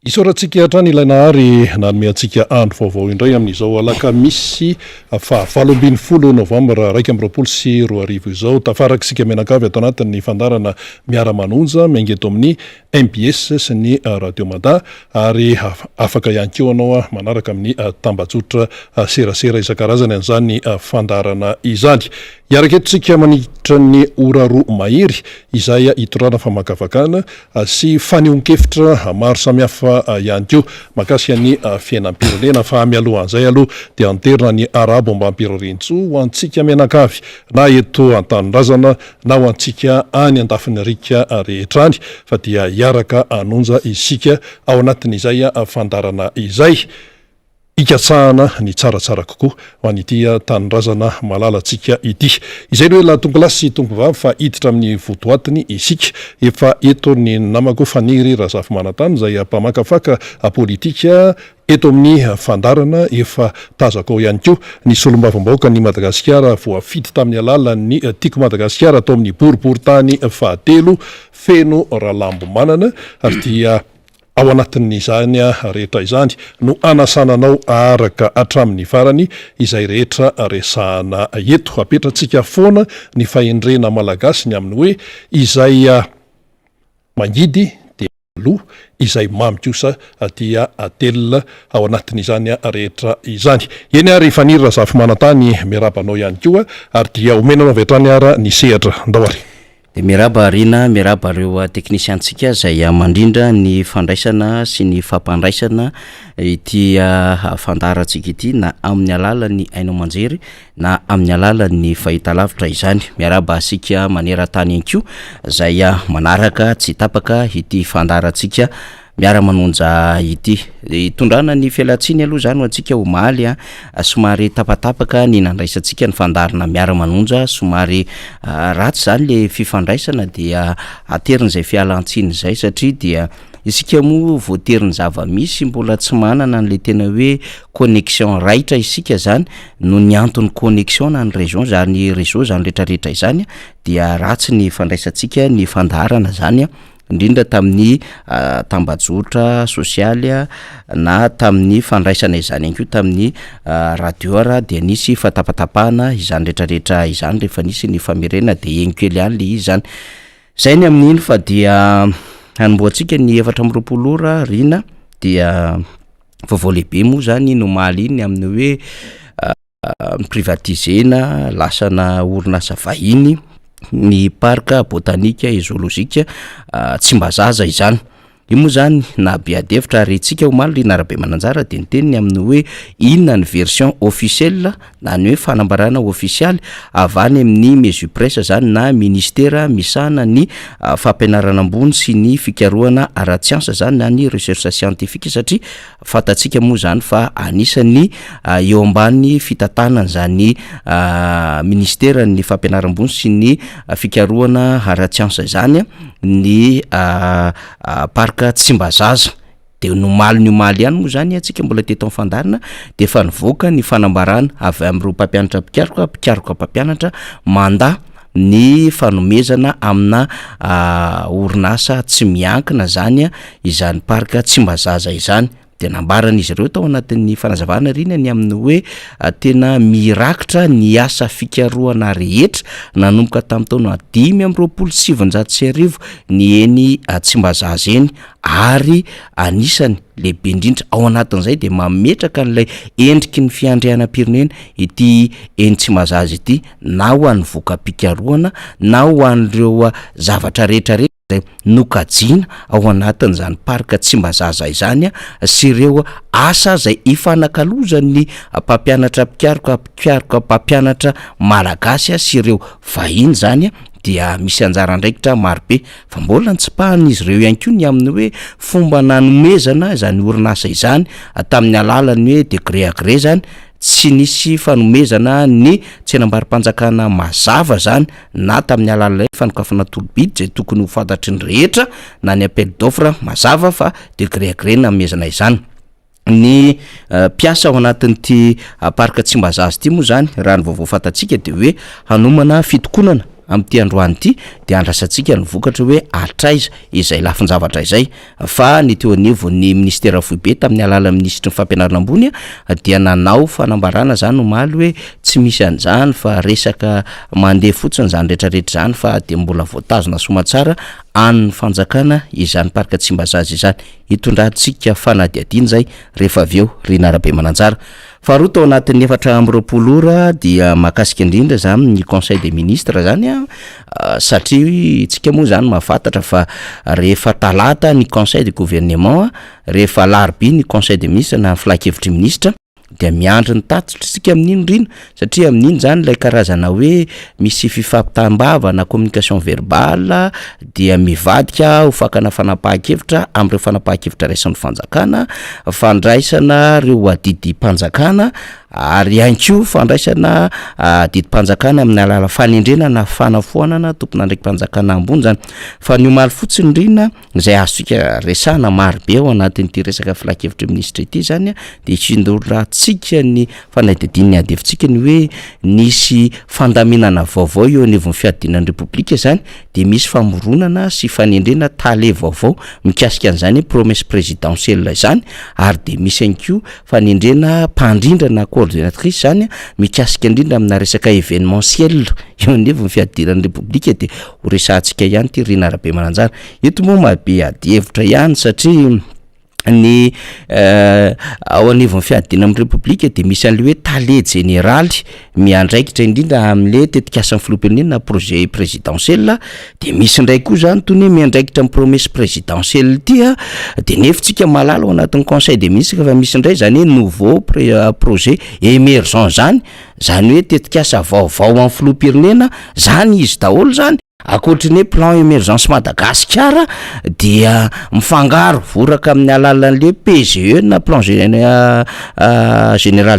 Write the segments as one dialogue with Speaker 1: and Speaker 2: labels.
Speaker 1: Isaorantsika hatrany ilay Nahary nanome antsika andro vaovao indray amin'izao alakamisy faha 18 novambra 2021 izao. Tafaraka isika mianakavy ato anatin'ny fandaharana Miara-manonja miainga eto amin'ny mbs sy ny Radio Mada ary afaka ihany koa ianao manaraka amin'ny tambajotra serasera isan-karazany an'izany fandaharana izany. Hiaraka eto isika manitra ny ora roa mahery izay hitondrana famakafakana sy fanehoan-kevitra maro samihafa ihany koa mahakasika ny fiainam-pirenena. Fa mialohan'izay aloha dia anterina ny arabo mba hampirarian-tsoa ho antsika mianakavy na eto an-tanindrazana na ho antsika any andafin'ny riaka rehetra any fa dia hiaraka hanonja isika ao anatin'izay fandaharana izay hikatsahana ny tsaratsara kokoa ho an'ity tanindrazana malalantsika ity. Izay no hoe tompokolahy sy tompokovavy fa hiditra amin'ny votoatiny isika. Efa eto ny namako Faniry Razafimanantany izay mpamakafaka politika eto amin'ny fandaharana. Efa tazako ao ihany koa ny solombavambahoakan'i Madagasikara voafidy tamin'ny alalan'ny Tiako Madagasikara tao amin'ny boriborintany fahatelo, Feno Ralambomanana, ary dia Ao anatin'izany rehetra izany no anasana anao haharaka hatramin'ny farany izay rehetra resahana eto. Apetrantsika foana ny fahendrena malagasy ny amin'ny hoe izay mangidy dia lo, izay mamy kosa dia atelina ao anatin'izany rehetra izany. Eny ary Faniry Razafimanantany miarahaba anao ihany koa ary dia omena anao avy hatrany ara ny sehatra. Ndao ary.
Speaker 2: Dia miarahaba Rina, miarahaba ireo teknisiantsika izay mandrindra ny fandraisana sy ny fampandraisana ity fandaharantsika ity na amin'ny alalan'ny haino aman-jery na amin'ny alalan'ny fahitalavitra izany. Miarahaba antsika maneran-tany ihany koa izay manaraka tsy tapaka ity fandaharantsika Miara-manonja ity. Hitondrana ny fialantsiny aloha izany ho antsika omaly a, somary tapatapaka ny nandraisantsika ny fandaharana miara-manonja, somary ratsy izany le fifandraisana dia aterina izay fialantsiny izay satria dia isika moa voatery ny zava-misy mbola tsy manana an'le tena hoe connexion raitra isika izany noho ny antony connexion na ny région zany réseau zany retraretra izany dia ratsy ny fandraisantsika ny fandaharana zany a. indrindra tamin'ny tambajotra sosialy na tamin'ny fandraisana izany ihany koa tamin'ny radio ara dia nisy fatapatapahana izany retraretra izany rehefa nisy ny famerenana dia eny kely ihany le izy zany, zay ny amin'iny fa dia hanombohantsika ny 24 ora Rina dia vaovao lehibe moa zany iny omaly iny amin'ny hoe Ni-privatiser-na, lasana orinasa vahiny ny parc botanique et zoologique Tsimbazaza izany. Io moa izany nahabe ady hevitra ary isika omaly ry Narabemananjara dia niteny ny amin'ny hoe inona ny version officielle na ny hoe fanambarana ofisialy avy any amin'ny Mesupresse izany na ministera misahana ny fampianarana ambony sy ny fikarohana ara-tsiansa izany na ny recherche scientifique satria Fantatsika moa izany fa anisan'ny eo ambany fitantanan'izany ministeran'ny fampianarana ambony sy ny fikarohana ara-tsiansa izany ny parc Tsimbazaza. De ny omaly ny omaly ihany moa izany antsika mbola teto amin'ny fandaharana de efa nivoaka ny fanambarana avy amin'ireo mpampianatra mpikaroka, mpikaroka mpampianatra mandà ny fanomezana amina orinasa tsy miankina zany izany parc Tsimbazaza izany de nambaran'izy ireo tao anatin'ny fanazavana rina ny amin'ny hoe tena mirakitra ny asa fikarohana rehetra nanomboka tamin'ny taona 1925 ny eny Tsimbazaza eny ary anisany lehibe indrindra ao anatin'izay dia mametraka an'ilay endriky ny fiandrianam-pirenena ity eny Tsimbazaza ity na ho an'ny voka-pikarohana na ho an'ireo zavatra rehetra rehetra izay nokajiana ao anatin'izany parc Tsimbazaza izany sy ireo asa izay ifanakalozan'ny mpampianatra mpikaroka mpikaroka mpampianatra malagasy sy ireo vahiny izany dia misy anjara andraikitra marobe fa mbola notsipahan'izy ireo ihany koa ny amin'ny hoe fomba nanomezana izany orinasa izany tamin'ny alalan'ny hoe de gré à gré izany Tsy nisy fanomezana ny tsenambaro-panjakana mazava izany na tamin'ny alalan'ny fanokafana tolo-bidy izay tokony ho fantatry ny rehetra na ny appel d'offre mazava fa de gré à gré nanomezana izany. Ny mpiasa ao anatin'ity parc Tsimbazaza ity moa izany raha ny vaovao fantatsika dia hoe hanomana fitokonana. Amin'ity androany ity dia andrasantsika ny vokatra hoe hatraiza izay lafin-javatra izay fa ny teo anivon'ny minisitera foibe tamin'ny alalan'ny minisitry ny fampianarana ambony dia nanao fanambarana izany omaly hoe tsy misy an'izany fa resaka mandeha fotsiny izany rehetrarehetra izany fa dia mbola voatazona soamatsara an'ny fanjakana izany parc Tsimbazaza izany. Hitondrantsika fanadihadiana izay rehefa avy eo ry Narabemananjara. Faharoa tao anatin'ny 24 ora dia mahakasika indrindra izany ny conseil des ministres izany an, satria tsika moa izany mahafantatra fa rehefa talata ny conseil de gouvernement, rehefa alarobia ny conseil des ministres na ny filankevitry ny minisitra, dia miandry ny tatitra isika amin'iny Rina, satria amin'iny izany ilay karazana hoe misy fifampitam-bava na communication verbale dia mivadika ho fakana fanapahan-kevitra amin'ireo fanapahan-kevitra raisin'ny fanjakana, fandraisana ireo adidim-panjakana ary ihany koa fandraisana adidim-panjakana amin'ny alalan'ny fanendrena na fanafoanana tompon'andraiki-panjakana ambony izany. Fa ny omaly fotsiny Rina izay azontsika resahana maro be ao anatin'ity resaka filankevitry ny minisitra ity izany dia hitsindrorantsika ny fanadihadiana ny ady hevitsika ny hoe nisy fandaminana vaovao eo anivon'ny fiadiana ny Repoblika izany dia misy famoronana sy fanendrena tale vaovao mikasika an'izany promesse présidentielle izany ary dia misy ihany koa fanendrena mpandrindra na coordonnatrice izany mikasika indrindra amina resaka événementiel eo anivon'ny fiadiana ny Repoblika dia ho resahantsika ihany ity Rina Rabemananjara. Eto moa mahabe adihevitra ihany satria ny ao anivon'ny fiadiana amin'ny Repoblika dia misy an'ilay hoe tale jeneraly miandraikitra indrindra amin'ilay tetikasan'ny filoham-pirenena na projet présidentiel, dia misy indray koa zany toy ny hoe miandraikitra amin'ny promesse présidentielle ity a, dia nefa tsika mahalala ao anatin'ny conseil des ministres fa misy indray zany hoe nouveau projet émergent zany, zany hoe tetikasa vaovao amin'ny filoham-pirenena zany izy daholo zany. Ankoatry ny hoe plan emergence Madagasikara dia mifangaro voraka amin'ny alalan'le PGE na plan général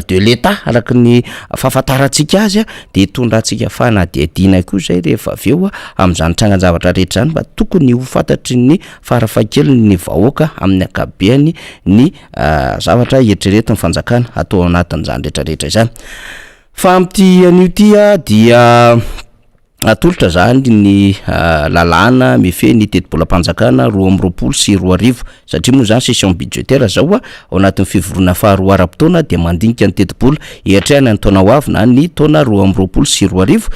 Speaker 2: de l'Etat araka ny fahafantarantsika azy dia hitondrantsika fanadihadiana koa izay rehefa avy eo amin'izany trangan-javatra rehetra izany mba tokony ho fantatry ny farafahakeliny ny vahoaka amin'ny ankapobeany ny zavatra eritreretin'ny fanjakana atao anatin'izany rehetra rehetra izany. Fa amin'ity anio ity dia Atolotra izany ny lalàna mifehy ny tetibolam-panjakana 2022 satria moa izany session budgétaire izao ao anatin'ny fivoriana faharoa ara-potoana dia mandinika ny tetibola hiatrehana ny taona ho avy na ny taona 2022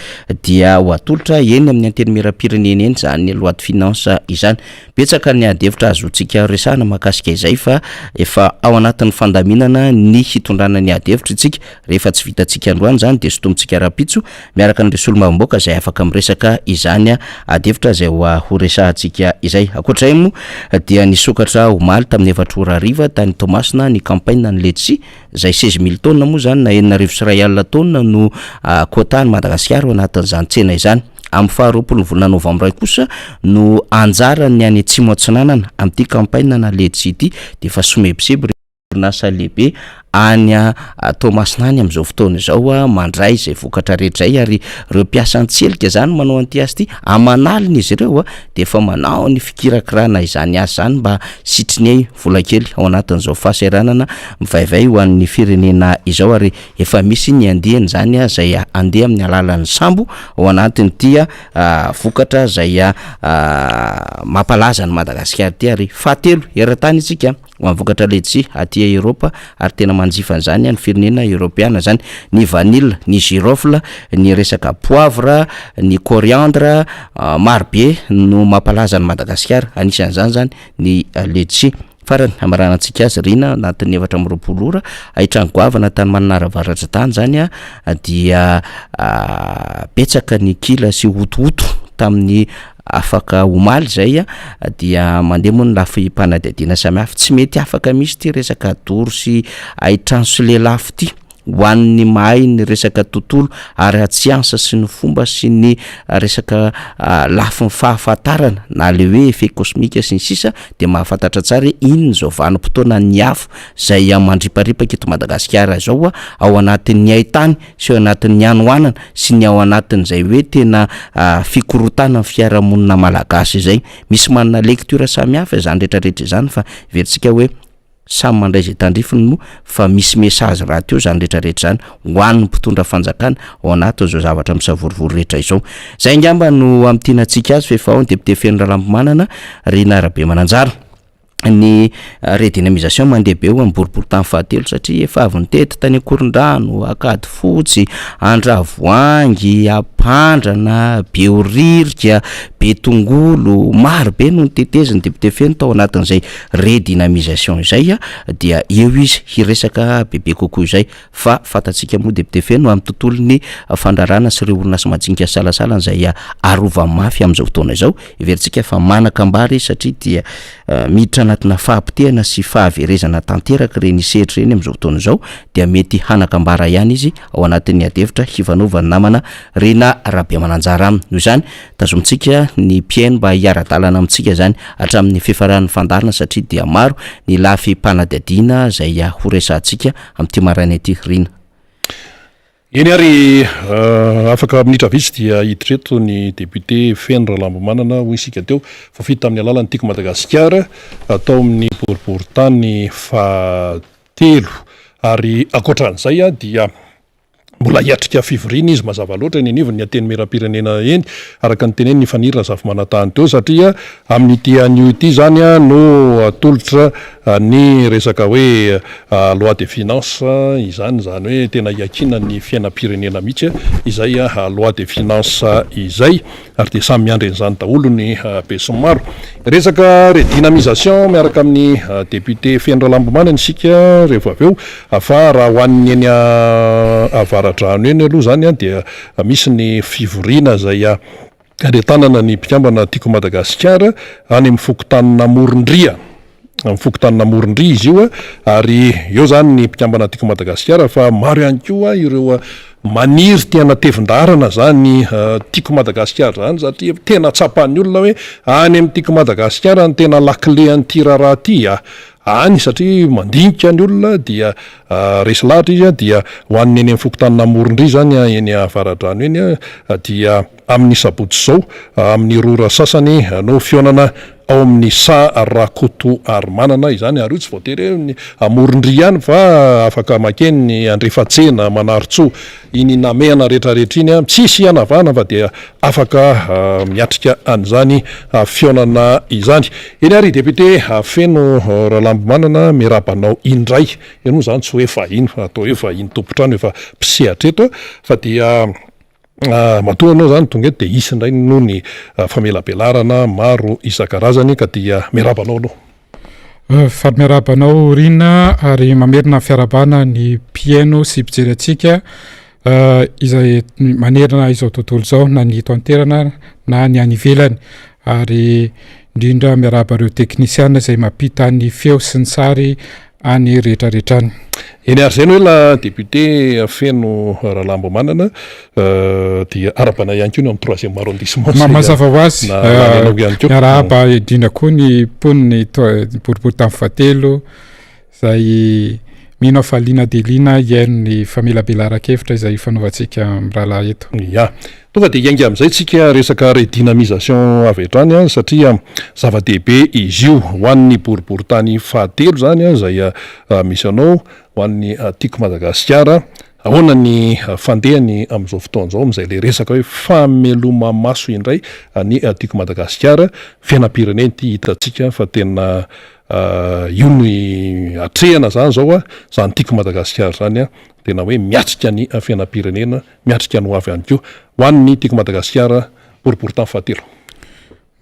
Speaker 2: dia ho atolotra eny amin'ny antenimierampirenena eny izany loi de finance izany. Betsaka ny ady hevitra azontsika resahana mahakasika izay fa efa ao anatin'ny fandaminana ny hitondrana ny ady hevitra isika. Rehefa tsy vitantsika androany izany dia sintomintsika rahampitso miaraka amin'ireo solombavambahoaka izay afaka miresaka izany adihevitra izay ho resahantsika izay. Ankoatra izay moa dia nisokatra omaly tamin'ny 4 ora hariva tany Toamasina ny campagne ny letchi izay 16 mille tonnes moa izany na 1060 taonina no quota an'i Madagasikara ao anatin'izany tsena izany. Amin'ny faha 20 ny volana novambra kosa no anjaran'ny any Atsimo Atsinanana amin'ity campagne na letchi ity dia efa somebiseby orinasa lehibe any Toamasina any amin'izao fotoana izao mandray izay vokatra rehetra izay ary ireo mpiasa an-tselika izany manao an'ity asa ity aman'alina izy ireo dia efa manao ny fikirakirana izany asa izany mba sitriny vola kely ao anatin'izao fahasahiranana mivaivay ho an'ny firenena izao ary efa misy ny andiany izany izay andeha amin'ny alalan'ny sambo ao anatin'ity vokatra izay mampalaza an'i Madagasikara ity ary fahatelo eran-tany isika. Ho an'ny vokatra letchi aty Eoropa ary tena manjifa an'izany ny firenena Eoropeana izany, ny vanille, ny girofle, ny resaka poivre, ny coriandre, maro be no mampalaza an'i Madagasikara, anisan'izany izany ny letchi. Farany, hamaranantsika azy Rina, anatin'ny 24 ora, haintrano goavana tany Mananara Avaratra tany izany dia betsaka ny kila sy hotohoto tamin'ny Afaka omaly izay dia mandeha moa ny lafim-panadihadiana samihafa. Tsy mety afaka mihitsy ity resaka doro sy haitrano sy lelafo ity ho an'ny mahay ny resaka tontolo ara-tsiansa sy ny fomba sy ny resaka lafiny fahafantarana na le hoe effet cosmique sy ny sisa dia mahafantatra tsara hoe inona izao vanim-potoanan'ny afo izay mandriparipaka eto Madagasikara izao ao anatin'ny haitany sy ao anatin'ny hanoanana sy ny ao anatin'izay hoe tena fikorontanan'ny fiarahamonina malagasy izay. Misy manana lecture samihafa izany rehetra rehetra izany fa heverintsika hoe. Samy mandray izay tandrifiny moa fa misy message rahateo izany rehetra rehetra izany ho an'ny mpitondra fanjakana ao anatin'izao zavatra misavorovoro rehetra izao. Izay angamba no hamintinantsika azy fa efa ao ny député Feno Ralambomanana, Rina Rabemananjara. Ny redynamisation mandeha be eo amin'ny boriborintany fahatelo satria efa avy nitety tany Ankorondrano, Ankadifotsy, Andravoahangy, Ampandrana, Behoririka, Betongolo, maro be no notetezin'ny député Feno tao anatin'izay redynamisation izay dia eo izy hiresaka bebe kokoa izay fa fantatsika moa député Feno amin'ny tontolon'ny fandrarana sy ireo orinasa majinika salasalany izay arovany mafy amin'izao fotoana izao, heverintsika fa manan-kambara izy satria dia miditra anatina fahapotehana sy fahaverezana tanteraka ireny sehatra ireny amin'izao fotoana izao dia mety hanan-kambara ihany izy ao anatin'ny adihevitra hifanaovan'ny namana Rina Rabemananjara aminy. Noho izany, tazomintsika ny mpihaino mba hiara-dalana amintsika izany hatramin'ny fifaran'ny fandaharana satria dia maro ny lafim-panadihadiana izay horesahantsika amin'ity maraina ity. Rina.
Speaker 1: Eny ary, afaka minitra vitsy dia hiditra eto ny député Feno Ralambomanana, hoy isika teo, voafidy tamin'ny alalan'ny Tiako Madagasikara tao amin'ny boriborintany fahatelo. Ary ankoatra an'izay dia mbola hiatrika fivoriana izy mazava loatra eny anivon'ny Antenimierampirenena eny, araka ny tenenin'i Faniry Razafimanantany teo, satria amin'ity anio ity izany no atolotra ny resaka hoe loi de finance izany, izany hoe tena iankinan'ny fiainam-pirenena mihitsy izay loi de finance izay, ary dia samy miandry an'izany daholo ny besinimaro. Resaka redynamisation miaraka amin'ny député Feno Ralambomanana isika rehefa avy eo, fa raha ho an'ny eny Avaradrano eny aloha izany dia misy ny fivoriana izay Anentanana ny mpikambana Tiako Madagasikara any amin'ny fokontanin'Amorondria. Amin'ny fokontanin'Amorondria izy io ary eo izany ny mpikambana Tiako Madagasikara fa maro ihany koa ireo maniry te hanatevin-daharana izany Tiako Madagasikara izany satria tena tsapan'ny olona hoe any amin'ny Tiako Madagasikara no tena lakile an'ity raharaha ity a! Any satria mandinika ny olona dia resy lahatra izy dia ho an'ny eny amin'ny fokontanin'Amorondria izany eny Avaradrano eny dia Amin'ny sabotsy izao, amin'ny roa ora sasany no fihaonana ao amin'ny Saha Rakotoarimanana izany ary io tsy voatery hoe ny Amorondria ihany fa afaka makeny ny Andrefatsena, Manarintsoa, iny Namehana rehetrarehetra iny, tsisy hanavahana fa dia afaka miatrika an'izany fihaonana izany. Eny ary Député Feno Ralambomanana, miarahaba anao indray. Eny moa izany tsy hoe vahiny fa atao hoe vahiny tompon-trano efa mpisehatra eto fa dia. Matoa ianao izany tonga eto dia hisy indray noho ny famelabelarana maro isan-karazany ka dia miarahaba anao aloha.
Speaker 3: Faly miarahaba anao Rina ary mamerina ny fiarahabana ny mpihaino sy mpijery antsika izay manerana izao tontolo izao na ny eto an-toerana na ny any ivelany ary indrindra miarahaba ireo teknisiana izay mampita ny feo sy ny sary any rehetra rehetra any.
Speaker 1: Eny ary zay no ela député Feno Ralambomanana dia arabana ihany koa ny amin'ny troisième arrondissement
Speaker 3: izay Mazava ho azy, miarahaba indrindra koa ny mponin'ny boriborintany fahatelo izay mino aho fa liana dia liana hihaino ny famelabelaran-kevitra izay ifanaovantsika mirahalahy eto.
Speaker 1: Ya. Tonga dia hiainga amin'izay tsika resaka redynamisation avy hatrany an, satria zava-dehibe izy io ho an'ny boriborintany fahatelo izany an, izay misy anao, ho an'ny Tiako Madagasikara. Ahoana ny fandehany amin'izao fotoana izao amin'izay ilay resaka hoe fameloma-maso indray ny Tiako Madagasikara, fiainam-pirenena ity hitantsika fa tena io no atrehana izany izao an, izany Tiako Madagasikara izany an, tena hoe miatrika ny fiainam-pirenena. Miatrika ny ho avy ihany koa ho an'ny Tiako Madagasikara boriborintany fahatelo.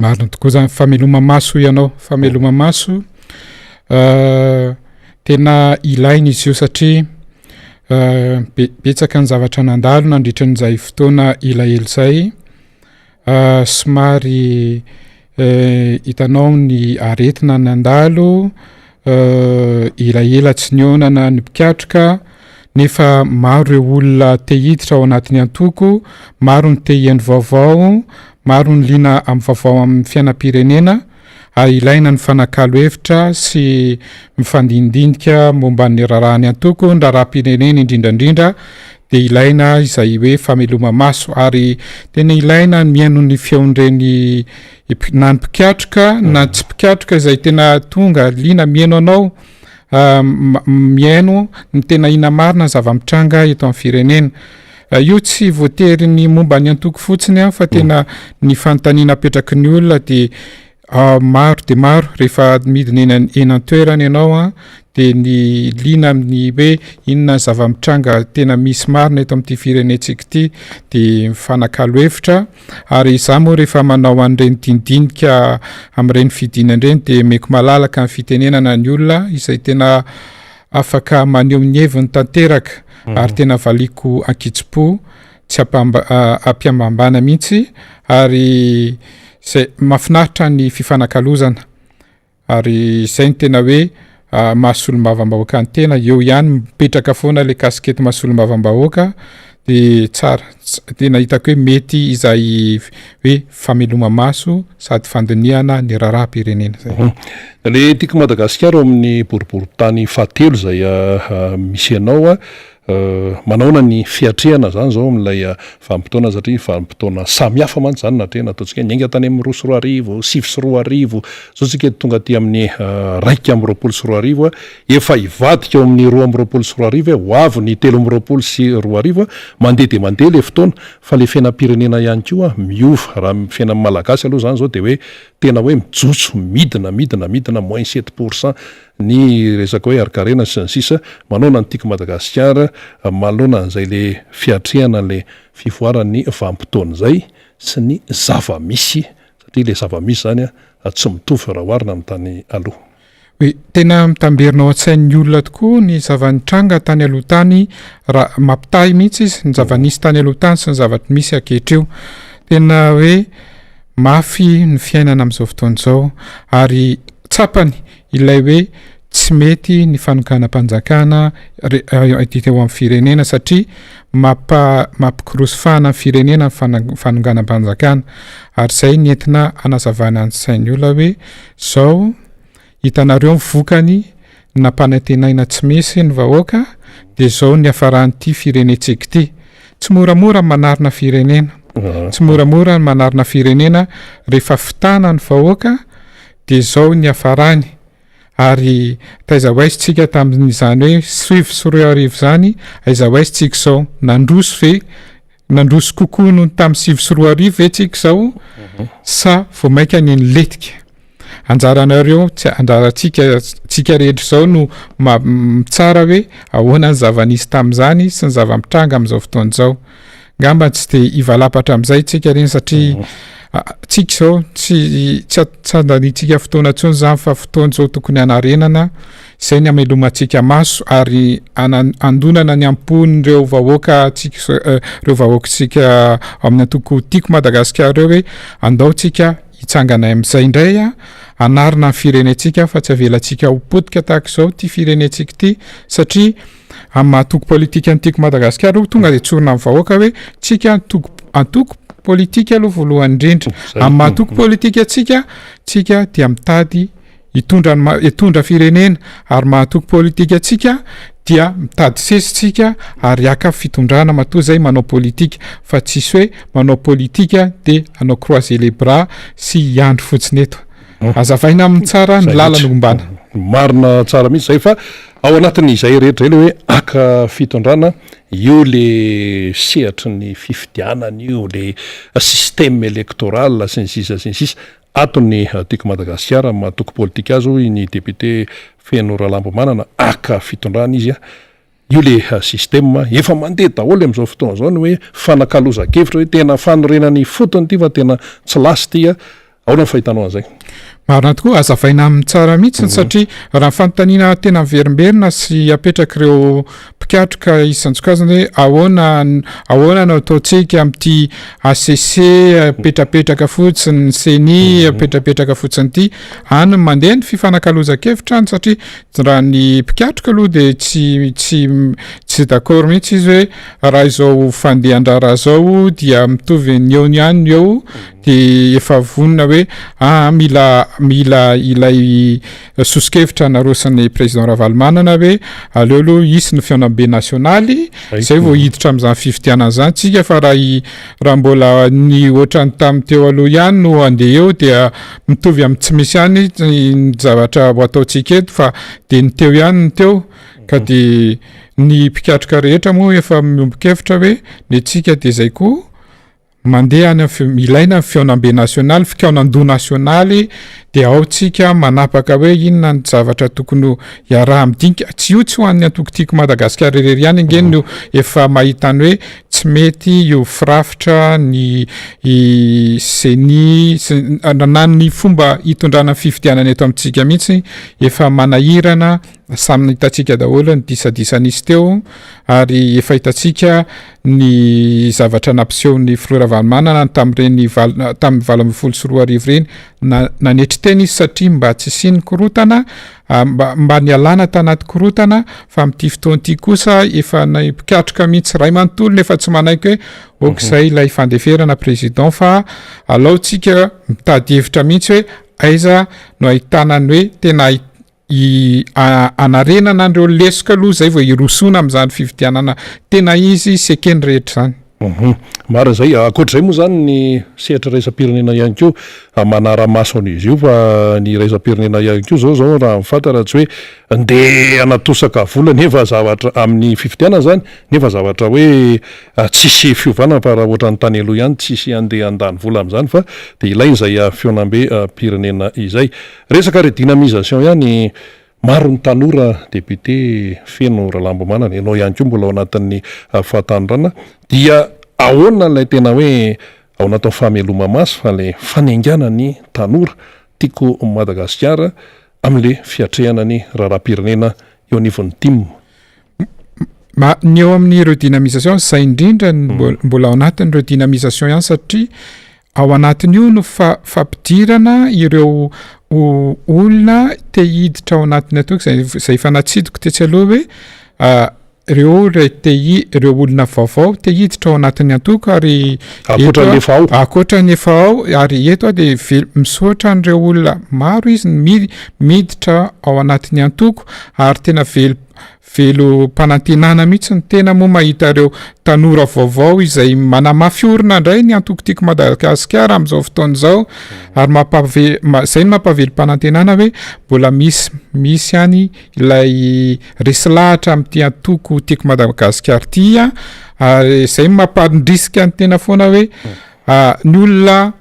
Speaker 3: Marina tokoa izany, fameloma-maso hoy ianao, fameloma-maso tena ilaina izy io satria betsaka ny zavatra nandalo nandritra an'izay fotoana elaela izay. Somary hitanao ny aretina nandalo, elaela tsy nihaonana ny mpikatroka, nefa maro ireo olona te hiditra ao anatin'ny antoko, maro ny te hihaino vaovao, maro ny liana amin'ny vaovao amin'ny fiainam-pirenena. ary ilaina ny fanakalo hevitra sy mifandinidinika momba ny raharahan'ny antoko, ny raharaham-pirenena indrindra indrindra dia ilaina izay hoe fameloma-maso ary tena ilaina ny mihaino ny feon'ireny na ny mpikatroka na ny tsy mpikatroka izay tena tonga liana mihaino anao. mihaino ny tena inona marina ny zava-mitranga eto amin'ny firenena. Io tsy voatery ny momba ny antoko fotsiny an, fa tena ny fanontaniana apetraky ny olona dia maro dia maro rehefa midina eny eny an-toerana ianao an, dia ny liana amin'ny hoe inona ny zava-mitranga tena misy marina eto amin'ity firenentsika ity dia mifanakalo hevitra. Ary izaho moa rehefa manao an'ireny dinidinika amin'ireny fidinana ireny dia omeko malalaka ny fitenenana ny olona izay tena afaka maneho ny heviny tanteraka ary tena valiako ankitsim-po tsy ampiambambana mihitsy ary izay mahafinaritra ny fifanakalozana. Ary izay no tena hoe maha solombavambahoaka ny tena, eo ihany mipetraka foana le kasikety maha solombavambahoaka de tsara, tena hitako hoe mety izay hoe fameloma-maso sady fandinihana ny raharaham-pirenena zay.
Speaker 1: Mhm. Le Tiako Madagasikara ao amin'ny boriborintany fahatelo izay misy anao Manahoana ny fiatrehana izany izao amin'ilay vanim-potoana satria vanim-potoana samihafa mantsy izany natrehina ataontsika hoe niainga tany amin'ny 2002, 2009, izao isika tonga aty amin'ny 2021, efa hivadika eo amin'ny 2022 hoe ho avy ny 2023, mandeha dia mandeha ilay fotoana fa ilay fiainam-pirenena ihany koa miova, raha ny fiainan'ny Malagasy aloha izany izao dia hoe tena hoe mijotso, midina, midina, midina, moins sept pour cent ny resaka hoe harinkarena sy ny sisa Manaona ny Tiako Madagasikara manoloana an'izay le fiatrehana le fivoaran'ny vanim-potoana izay sy ny zava-misy satria le zava-misy izany tsy mitovy raha oharina amin'ny tany aloha.
Speaker 3: Hoe tena mitamberina ao an-tsain'ny olona tokoa ny zava-nitranga tany aloha tany raha mampitahy mihitsy izy ny zava-nisy tany aloha tany sy ny zavatra misy ankehitrio. Tena hoe mafy ny fiainana amin'izao fotoana izao ary tsapany ilay hoe tsy mety ny fanonganam-panjakana teo amin'ny firenena satria mampa mampikorosy fahana ny firenena ny fanonganam-panjakana ary izay ny entina hanazavana ny sain'ny olona hoe zao hitanareo ny vokany nampanantenaina tsy misy ny vahoaka dia zao ny hafaran'ity firenentsika ity tsy moramora ny manarina firenena tsy moramora ny manarina firenena rehefa fitana ny vahoaka dia izao ny niafarany, ary taiza ho aiza tsika tamin'izany hoe 2009 izany, aiza ho aiza tsika izao, nandroso ve, nandroso kokoa noho ny tamin'ny 2009 ve tsika izao sa vao mainka ny nilentika? Anjaranareo, tsy anjarantsika, tsika rehetra izao no mitsara hoe ahoana ny zava-nisy tamin'izany sy ny zava-mitranga amin'izao fotoana izao. Ngamba tsy dia hivalapatra amin'izay tsika reny satria tsika izao tsy tsy tsy andaniantsika fotoana intsony izany fa fotoana izao tokony hanarenana izay ny hamelomantsika maso ary andonana ny am-pon'ireo vahoaka tsika ireo vahoakantsika ao amin'ny antoko Tiako Madagasikara ireo hoe andao tsika hitsangana amin'izay indray a hanarina ny firenentsika fa tsy avelantsika ho potika tahaka izao ity firenentsika ity satria Amin'ny maha antoko politika ny Tiako Madagasikara aloha tonga dia tsorina amin'ny vahoaka hoe tsika antoko antoko politika aloha voalohany indrindra. Amin'ny maha antoko politika antsika, tsika dia mitady hitondra ny hitondra firenena ary maha antoko politika antsika dia mitady sesy tsika ary haka fitondrana matoa zay manao politika fa tsisy hoe manao politika dia hanao croiser les bras sy hiandry fotsiny eto. Azavaina aminy tsara ny lalana ombana.
Speaker 1: Marina tsara mihitsy zay fa ao anatin'izay rehetra zay le hoe haka fitondrana, io le sehatry ny fifidianana io, le système électoral sy ny sisa sy ny sisa, ato ny Tiako Madagasikara amin'ny maha antoko politika azy hoy ny député Feno Ralambomanana, haka fitondrana izy Io le système efa mandeha daholo amin'izao fotoana izao ny hoe fanakalozan-kevitra hoe tena fanorenana ifotony ity fa tena tsy lasa ity a! Ahoana ny fahitanao an'izay?
Speaker 3: Marina tokoa, hazavaina aminy tsara mihitsy satria raha ny fanontaniana tena miverimberina sy apetrak'ireo mpikatroka isan-tsokajiny hoe ahoana ahoana no ataontsika amin'ity HCC apetrapetraka fotsiny, ceni apetrapetraka fotsiny ity, any mandeha ny fifanakalozan-kevitra any satria Raha ny mpikatroka aloha dia tsy tsy tsy d'accord mihitsy izy hoe raha izao fandehan-draharaha izao dia mitovy ny eo ihany ny eo dia efa vonona hoe aa mila mila ilay soso-kevitra naroson'ny président Ravalomanana hoe aleo aloha hisy ny fihaonambe nasionaly zay vao hiditra amin'izany fifidianana izany tsika fa raha i raha mbola ny ohatran'ny tamin'ny teo aloha ihany no handeha eo dia mitovy amin'ny tsy misy ihany ny zavatra ho ataontsika eto fa dia ny teo ihany ny teo ka dia ny mpikatroka rehetra moa efa miombon-kevitra hoe ny antsika dia izay koa Mandeha any amin'ny ilaina ny fihaonambe nasionaly, fikaonandoha nasionaly, dia ao tsika manapaka hoe inona ny zavatra tokony ho iaraha-midinika. Tsy io tsy ho an'ny antoko Tiako Madagasikara irery ihany ange no efa mahita ny hoe tsy mety io firafitra ny ceni sy na ny fomba hitondrana ny fifidianana eto amintsika mihitsy efa manahirana. Samy hitantsika daholo ny disadisa nisy teo ary efa hitantsika ny zavatra nampiseho ny filoha Ravalomanana tamin'ireny valo tamin'ny 2018 ireny. Na nanetry tena izy satria mba tsy hisian'ny korontana, mba mba nialana tanaty korontana fa amin'ity fotoana ity kosa efa ny mpikatroka mihitsy iray manontolo no efa tsy manaiky hoe ok izay ilay fandeferana président fa alao tsika mitady hevitra mihitsy hoe aiza no ahitana ny hoe tena I hanarenana an'ireo lesoka aloha izay vao hirosoana amin'izany fifidianana tena izy sy ekeny rehetra izany.
Speaker 1: Hum. Marina izay. Ankoatra izay moa izany ny sehatra iraisam-pirenena ihany koa manara-maso an'izy io fa ny iraisam-pirenena ihany koa izao izao raha ny fantatra tsy hoe ndeha hanatosaka vola nefa zavatra amin'ny fifidianana izany nefa zavatra hoe tsisy fiovana fa raha ohatran'ny tany aloha ihany tsisy handeha handany vola amin'izany fa dia ilaina izay fihaonambe-pirenena izay. Resaka redynamisation ihany, maro ny tanora député Feno Ralambomanana, ianao ihany koa mbola ao anatin'ny fahatanorana, dia ahoana ilay tena hoe ao anatin'ny fameloma-maso fa ilay fanaingana ny tanora Tiako Madagasikara amin'ilay fiatrehana ny raharaham-pirenena eo anivon'ny tim?
Speaker 3: Ma, ny eo amin'ny redynamisation, izay indrindra no mbola ao anatin'ny redynamisation ihany satria Ao anatin'io no fampidirana ireo olona te hiditra ao anatin'ny antoko izay izay efa natsidiko tetsy aloha hoe ireo ilay te hi- ireo olona vaovao te hiditra ao anatin'ny antoko ary
Speaker 1: Ankoatra ny efa ao.
Speaker 3: Ankoatra ny efa ao ary eto aho dia ve- misaotra an'ireo olona maro izy ny mi- miditra ao anatin'ny antoko ary tena vel- Velom-panantenana mihitsy ny tena moa mahita ireo tanora vaovao izay manamafy orina indray ny antoko Tiako Madagasikara amin'izao fotoana izao ary mampave- izay no mampavelom-panantenana hoe mbola misy misy ihany ilay resy lahatra amin'ity antoko Tiako Madagasikara ity ary izay no mampandrisika ny tena foana hoe ny olona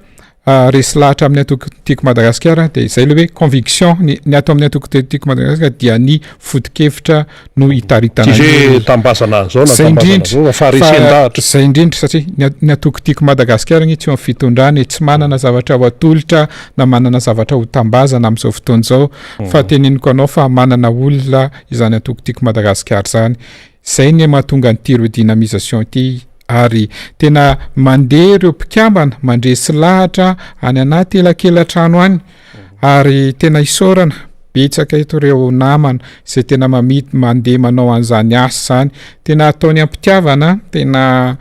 Speaker 3: Resy lahatra amin'ny antoko Tiako Madagasikara dia izay ilay hoe conviction, ny ny ato amin'ny antoko Tiako Madagasikara dia ny foto-kevitra no itaritana
Speaker 1: ny Tsy hoe tambazana an'izao na
Speaker 3: Izay
Speaker 1: tambazana
Speaker 3: indrindra
Speaker 1: an'izao fa faharesen-dahatra.
Speaker 3: Izay indrindra satria ny ny antoko Tiako Madagasikara anie tsy eo amin'ny fitondrana e, tsy manana zavatra ho atolotra na manana zavatra ho tambazana amin'izao fotoana izao fa teneniko anao fa manana olona izany antoko Tiako Madagasikara izany. Izay ny mahatonga an'ity redynamisation ity ary tena mandeha ireo mpikambana mandresy lahatra any anaty elakelatrano any ary tena isaorana betsaka eto ireo namana izay tena mamit mandeha manao an'izany asa izany tena ataony am-pitiavana tena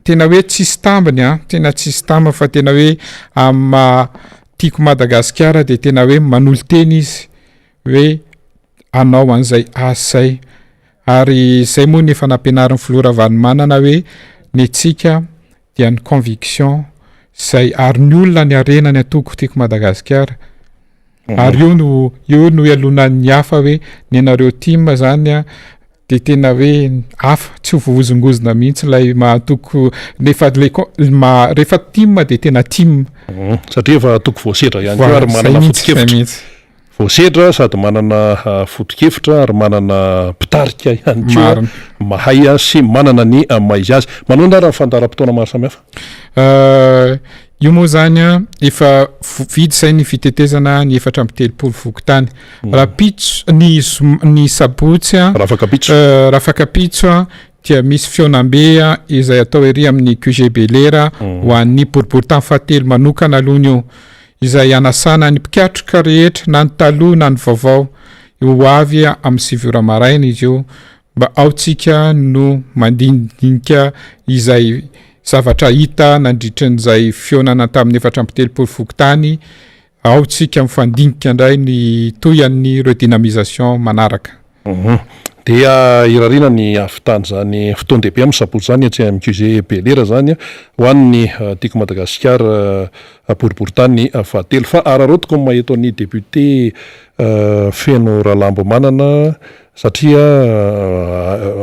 Speaker 3: tena hoe tsisy tambiny an tena tsisy tambiny fa tena hoe amin'ny maha tiako Madagasikara dia tena hoe manolo-tena izy hoe hanao an'izay asa izay. Ary izay moa no efa nampianarin'ny filoha Ravalomanana hoe ny antsika dia ny conviction izay ary ny olona ny harena ny antoko Tiako Madagasikara. Ary io no io no ialonan'ny hafa hoe ny anareo tim zany a dia tena hoe hafa tsy ho voahozongozona mihitsy ilay maha antoko nefa le maha rehefa tim dia tena tim.
Speaker 1: Satria efa antoko voasedra ihany koa ary manana foto-kevitra. Voasedra sady manana foto-kevitra ary manana mpitarika ihany koa mahay sy manana ny maha izy azy. Manoana ary ny fandaharam-potoana maro samihafa.
Speaker 3: Io moa izany an, efa vita izay ny fitetezana ny 34 fokontany. Rahampitso, ny zoma, ny sabotsy an,
Speaker 1: Rafakapitso.
Speaker 3: Rafakapitso an, dia misy fihaonambe izay atao ery amin'ny QG Belera ho an'ny boriborintany fahatelo manokana aloha io. izay hanasana ny mpikatroka rehetra na ny taloha na ny vaovao ho avy amin'ny 9 ora maraina izy io mba ao tsika no mandinidinika izay zavatra hita nandritran'izay fihaonana tamin'ny 34 fokontany. ao tsika mifandinika indray ny tohian'ny redynamisation manaraka.
Speaker 1: Dia irariana ny hahavitan'izany fotoan-dehibe amin'ny sabotsy izany etsy amin'ny QG Belera izany ho an'ny Tiako Madagasikara boriborintany fahatelo. Fa araraotiko ny maha eto an'i député Feno Ralambomanana satria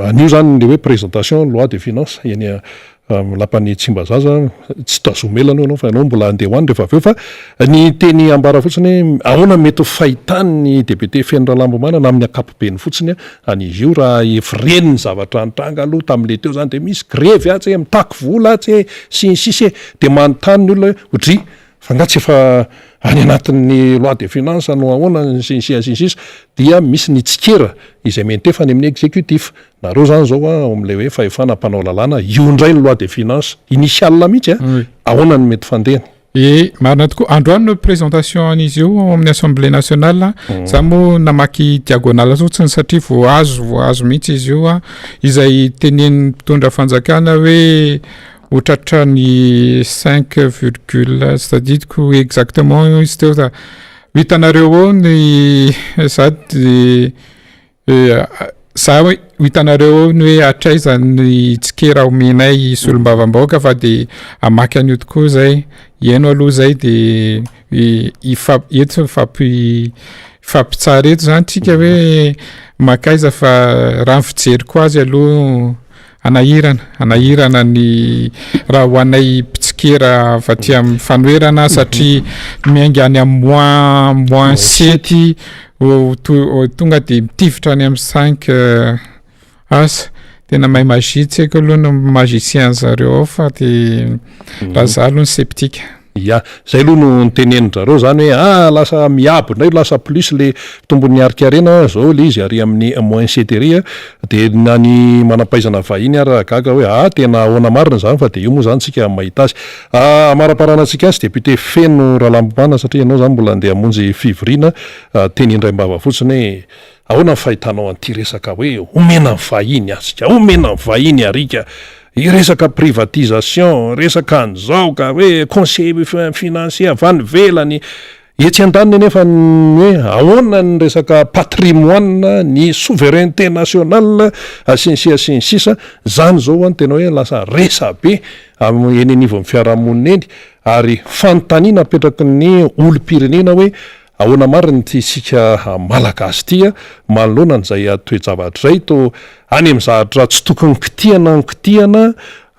Speaker 1: anio izany ilay hoe présentation loi de finance eny Lapan'i Tsimbazaza, tsy tazomela aloha ianao fa ianao mbola handeha ho any rehefa avy eo fa ny teny ambara fotsiny hoe ahoana no mety ho fahitan'ny député Feno Ralambomanana amin'ny ankapobeny fotsiny an'izy io raha ireny ny zavatra nitranga aloha tamin'ilay teo izany dia misy grevy atsy e, mitaky vola atsy e, sy ny sisa e, dia manontany ny olona hoe odry fa nga tsy efa any anatin'ny loi de finance no ahoana sy ny sisa sy ny sisa dia misy ny tsikera izay miantefa any amin'ny executif Nareo zany zao a ao amin'ilay hoe fahefana mpanao lalàna, io indray ny loi de finance initiale mihitsy a, ahoana no mety fandehany?
Speaker 3: Ie, marina tokoa. Androany no présentation an'izy io ao amin'ny Assemblée nationale. Za moa namaky diagonale fotsiny satria voahazo voahazo mihitsy izy io a, izay tenenin'ny mpitondra fanjakana hoe ho tratran'ny cinq virgule tsy tadidiko exactement izy teo fa ho hitanareo eo ny sady Za hoe ho hitanareo eo ny hoe hatraiza ny tsikera omenay solombavambahoaka fa de hamaky an'io tokoa zay, hihaino aloha zay de hifa- eto hifampi- hifampitsara eto zany tsika hoe mankaiza fa raha ny fijeriko azy aloha Hanahirana, hanahirana ny raha ho anay mpitsikera avy aty amin'ny fanoherana satria miainga any amin'ny moins moins sept ho tonga de mitifitra any amin'ny cinq asa tena mahay magie tsy haiko aloha ny magicien zareo ao fa de raha za aloha ny sceptique.
Speaker 1: Ya, zay aloha no notenenin-dRareo zany hoe ah lasa miabo indray lasa plus le tombon'ny harin-karena zao le izy ary amin'ny moins sept ery a, de na ny manam-pahaizana vahiny ara gaga hoe ah tena ahoana marina zany fa de io moa zany tsika mahita azy. Amaraparana antsika azy député Feno Ralambomanana satria ianao zany mbola andeha hamonjy fivoriana, teny indraim-bava fotsiny hoe ahoana ny fahitanao an'ity resaka hoe omena ny vahiny asika, omena ny vahiny arika. Hiresaka privatisation, resaka an'izao ka hoe conseiller financier avy any ivelany, etsy andaniny anefa ny hoe ahoana ny resaka patrimoine, ny souveraineté nationale sy ny sisa sy ny sisa, zany zao an tena hoe lasa resabe eny anivon'ny fiarahamonina eny ary fanontaniana apetraky ny olom-pirenena hoe Ahoana marina ity isika Malagasy ity a, manoloana an'izay toe-javatra izay, toa any amin'ny zavatra tsy tokony kitihana no kitihana,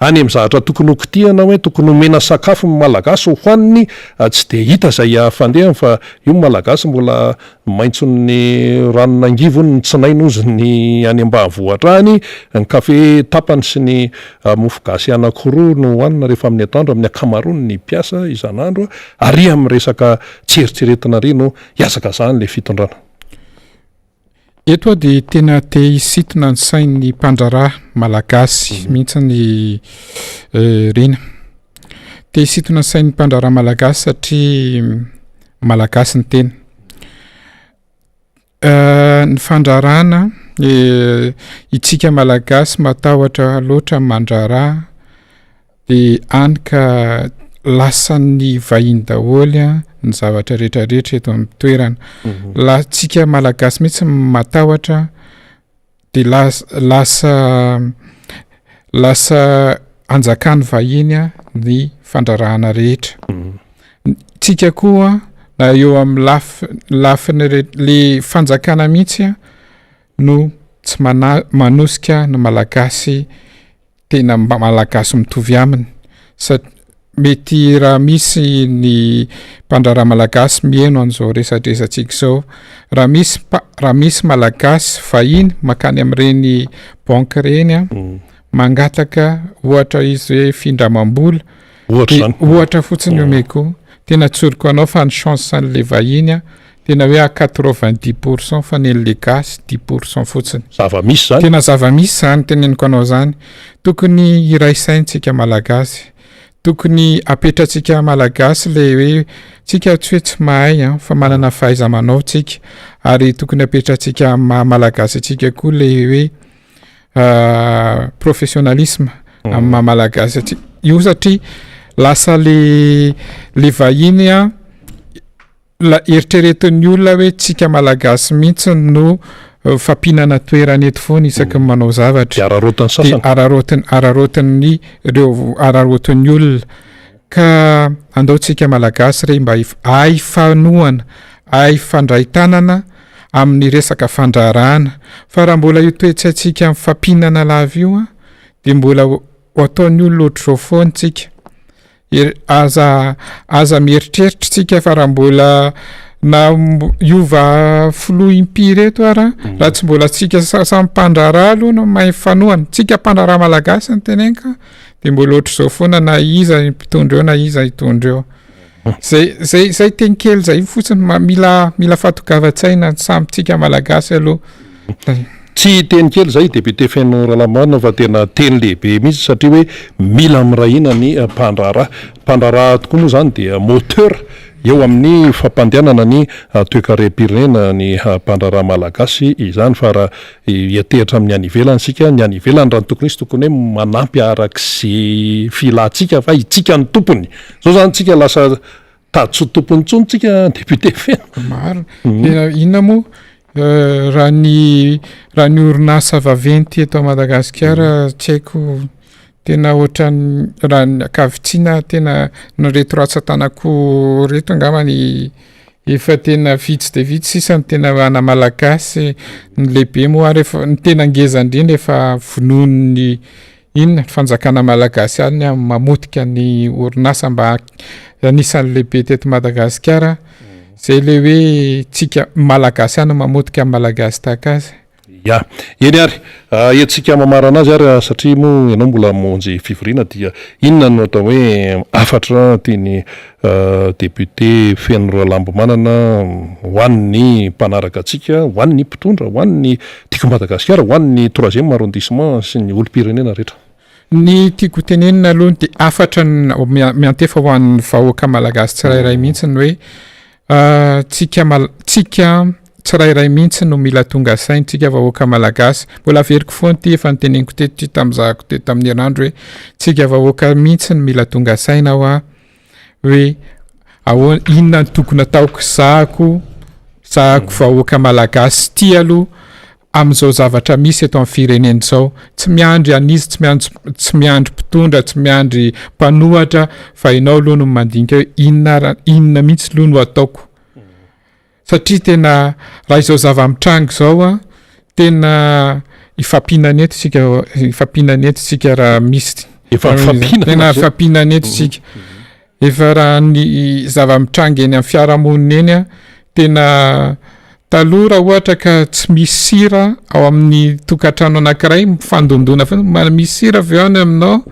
Speaker 1: any amin'ny zavatra tokony ho kitihana hoe tokony homena sakafo ny Malagasy ho haniny, tsy dia hita izay fandehany fa io ny Malagasy mbola maitson'ny ranon'angivy hono ny tsinainy hozy ny any ambanivohitra any, ny kafe tapany sy ny mofo gasy anankiroa no hohanina rehefa amin'ny atoandro amin'ny ankamaroan'ny mpiasa isan'andro, ary amin'ny resaka Tsy eritreretina àry no hihazakazahan'ilay fitondrana.
Speaker 3: Eto aho dia tena te hisintona ny sain'ny mpandraharaha malagasy mihitsy ny Rina. Te hisintona ny sain'ny mpandraharaha malagasy satria malagasy ny tena. Ny fandraharahana, itsika malagasy matahotra loatra mandraharaha de any ka lasan'ny vahiny daholo ny zavatra rehetra rehetra eto amin'ny toerana. La- tsika malagasy mihitsy matahotra de las- lasa lasa anjakan'ny vahiny ny fandraharahana rehetra. Tsika koa na eo amin'ny laf- lafiny re- le fanjakana mihitsy no tsy mana- manosika ny malagasy tena mba malagasy mitovy aminy sat- mety raha misy ny mpandraharaha malagasy miheno an'izao resadresantsika izao, raha misy mpa- raha misy malagasy vahiny mankany amin'ireny banky ireny an, mangataka ohatra izy hoe findramam-bola,
Speaker 1: Ohatra izany.
Speaker 3: Ohatra fotsiny omeko, tena tsoriko anao fa ny chance an'le vahiny an, tena hoe à 90 pour cent fa ny an'le gasy 10 pour cent fotsiny.
Speaker 1: Zava-misy izany.
Speaker 3: Tena zava-misy izany teneniko anao izany. Tokony hiray saina tsika malagasy. Tokony apetratsika malagasy le hoe tsika tsy hoe tsy mahay an, fa manana fahaiza-manao tsika ary tokony apetratsika amin'ny maha malagasy antsika koa le hoe professionnalisme amin'ny maha malagasy antsika io satria lasa le le vahiny a. La eritreretin'ny olona hoe tsika Malagasy mihitsy no fampihinana toerana eto foana isaky ny manao zavatra.
Speaker 1: Dia araraotin'ny
Speaker 3: Dia
Speaker 1: sasany.
Speaker 3: araraotin- araraotin'ny ireo araraotin'ny olona. Ka andao tsika Malagasy re mba hif- hahay hifanohana, hahay hifandray tanana amin'ny resaka fandraharahana. Fa raha mbola io toe-tsaintsika mifampihinana lava io an, dia mbola ho ataon'ny olona ohatr'izao foana tsika. Er- aza aza mieritreritra tsika fa raha mbola na hiova filoha impiry eto ara, raha tsy mbola tsika samy mpandraharaha aloha no mahay mifanohana, tsika mpandraharaha malagasy no teneniko ka, de mbola ohatr'izao foana na iza mpitondra eo na iza hitondra eo. Zay zay zay teny kely zay fotsiny ma- mila mila fahatongavan-tsaina ny samy tsika malagasy aloha.
Speaker 1: Tsy teny kely izay député Feno Ralamoana fa tena teny lehibe mihitsy satria hoe mila miray hina ny mpandraharaha. Mpandraharaha tokoa moa izany dia moteur eo amin'ny fampandehanana ny toekarem-pirenena ny mpandraharaha malagasy izany fa raha hiantehitra amin'ny any ivelany isika, ny any ivelany raha ny tokony hisy tokony hoe manampy araka izay filantsika fa itsika no tompony. Izao izany tsika lasa Tady tsy ho tompony intsony tsika député feno.
Speaker 3: Marina. Tena inona moa raha ny raha ny orinasa vaventy eto Madagasikara tsy haiko tena ohatran'ny raha ny ankavitsiana tena ny reto ratsan-tanako reto angamba ny efa tena vitsy dia vitsy sisa ny tena ana malagasy, ny lehibe moa ary efa ny tena ngeza indrindra efa vonoin'ny Inona ny fanjakana malagasy any an mamotika ny orinasa mba anisan'ny lehibe teto Madagasikara zay le hoe tsika malagasy any mamotika ny malagasy tahaka azy.
Speaker 1: Ya, eny ary, entintsika mamarana azy ary satria moa ianao mbola hamonjy fivoriana dia inona no atao hoe hafatra tian'i Député Feno Ralambomanana ho an'ny mpanaraka antsika, ho an'ny mpitondra, ho an'ny Tiako Madagasikara, ho an'ny troisième arrondissement sy ny olom-pirenena rehetra.
Speaker 3: Ny tiako ho tenenina aloha dia hafatra miantefa ho an'ny vahoaka malagasy tsirairay mihitsy ny hoe tsika mal- tsika tsirairay mihitsy no mila tonga saina, tsika vahoaka malagasy. Mbola averiko foana ity efa noteneniko teto ity tamin'izahako teto tamin'ny herinandro hoe tsika vahoaka mihitsy no mila tonga saina hoa hoe ahoana, inona no tokony ataoko zahako, zahako vahoaka malagasy ity aloha amin'izao zavatra misy eto amin'ny firenena izao. Tsy miandry an'iza, tsy miandry, tsy miandry mpitondra, tsy miandry mpanohatra fa ianao aloha no mandinika hoe inona ara, inona mihitsy aloha no ataoko. Satria tena raha izao zava-mitranga izao an, tena ifampihinana eto isika, ifampihinana eto isika raha misy.
Speaker 1: Efa mifampihinana
Speaker 3: Tena ifampihinana eto isika. Efa raha ny zava-mitranga eny amin'ny fiarahamonina eny an, tena taloha raha ohatra ka tsy misy sira ao amin'ny tokantrano anankiray, mifandondona foana, mba misy sira ve any aminao?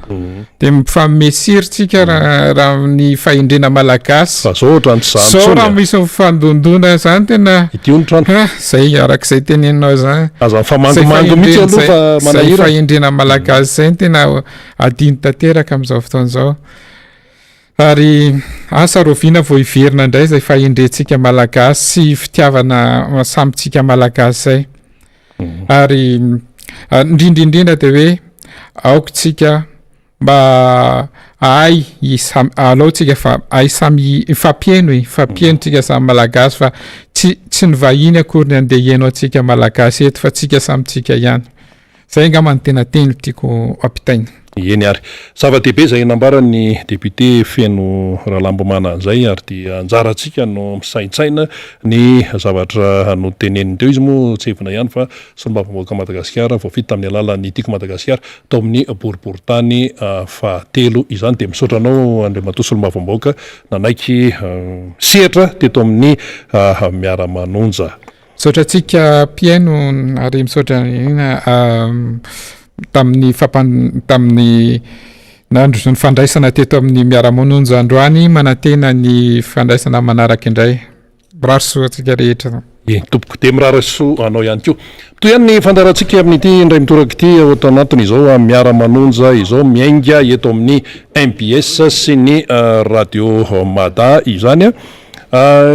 Speaker 3: De mifanome sira tsika raha raha ny fahendrena malagasy.
Speaker 1: Fa zao ohatran'ny tsy zany
Speaker 3: Zao
Speaker 1: intsony
Speaker 3: raha
Speaker 1: a.
Speaker 3: misy mifandondona zany tena
Speaker 1: Idio ny trano.
Speaker 3: ah, zay arak'izay teneninao zany.
Speaker 1: Aza
Speaker 3: Zay
Speaker 1: mifamangomango mihitsy
Speaker 3: fahendrena
Speaker 1: aloha
Speaker 3: zay
Speaker 1: fa
Speaker 3: zay
Speaker 1: manahirana.
Speaker 3: fahendrena malagasy zay no tena adino tanteraka amin'izao fotoana izao. Ary asa rahoviana vao hiverina indray izay fahendrentsika malagasy sy fitiavana samy tsika malagasy zay. Ary indrindra indrindra dia hoe aoka tsika mba hahay alao tsika fa hahay samy hifampihaino e, hifampihaino tsika samy malagasy fa tsy tsy ny vahiny akory ny andeha hihaino antsika malagasy eto fa tsika samy tsika ihany. Zay angamba no tena teny tiako ampitaina.
Speaker 1: Eny ary. Zava-dehibe izay nambaran'ny député Feno Ralambomanana izay ary dia anjarantsika no misaintsaina ny zavatra noteneniny teo. Izy moa tsiahivina ihany fa solombavambahoaka Madagasikara voafidy tamin'ny alalan'ny Tiako Madagasikara tao amin'ny boriborintany fahatelo izany. Dia misaotra anao Andriamatoa solombavambahoaka nanaiky sehatra teto amin'ny Miara-manonja.
Speaker 3: Misaotra antsika mpihaino ary misaotra tamin'ny fampan- tamin'ny nandro ny fandraisana teto amin'ny Miara-mononja androany, manantena ny fandraisana manaraka indray. Mirary soa antsika rehetra.
Speaker 1: Eny tompoko, dia mirary soa anao ihany koa. Mitohy ihany ny fandaharantsika amin'ity indray mitoraka ity ao ato anatiny izao Miara-manonja izao miainga eto amin'ny mbs sy ny Radio Mada izany.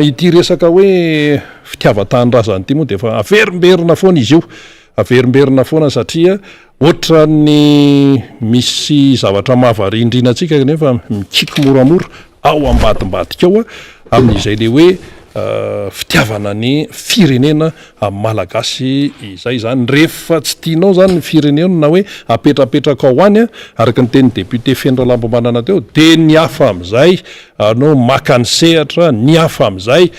Speaker 1: Ity resaka hoe fitiavan-tanindrazana ity moa dia efa averimberina foana izy io, averimberina foana satria ohatran'ny misy zavatra mahavarindrina antsika kanefa mikiky moramora ao ambadimbadika ao amin'izay le hoe. fitiavana ny firenena malagasy izay izany. Rehefa tsy tianao izany ny firenena na hoe apetrapetrakao any, araka ny tenin'ny député Feno Ralambomanana teo, dia ny hafa amin'izay no maka ny sehatra, ny hafa amin'izay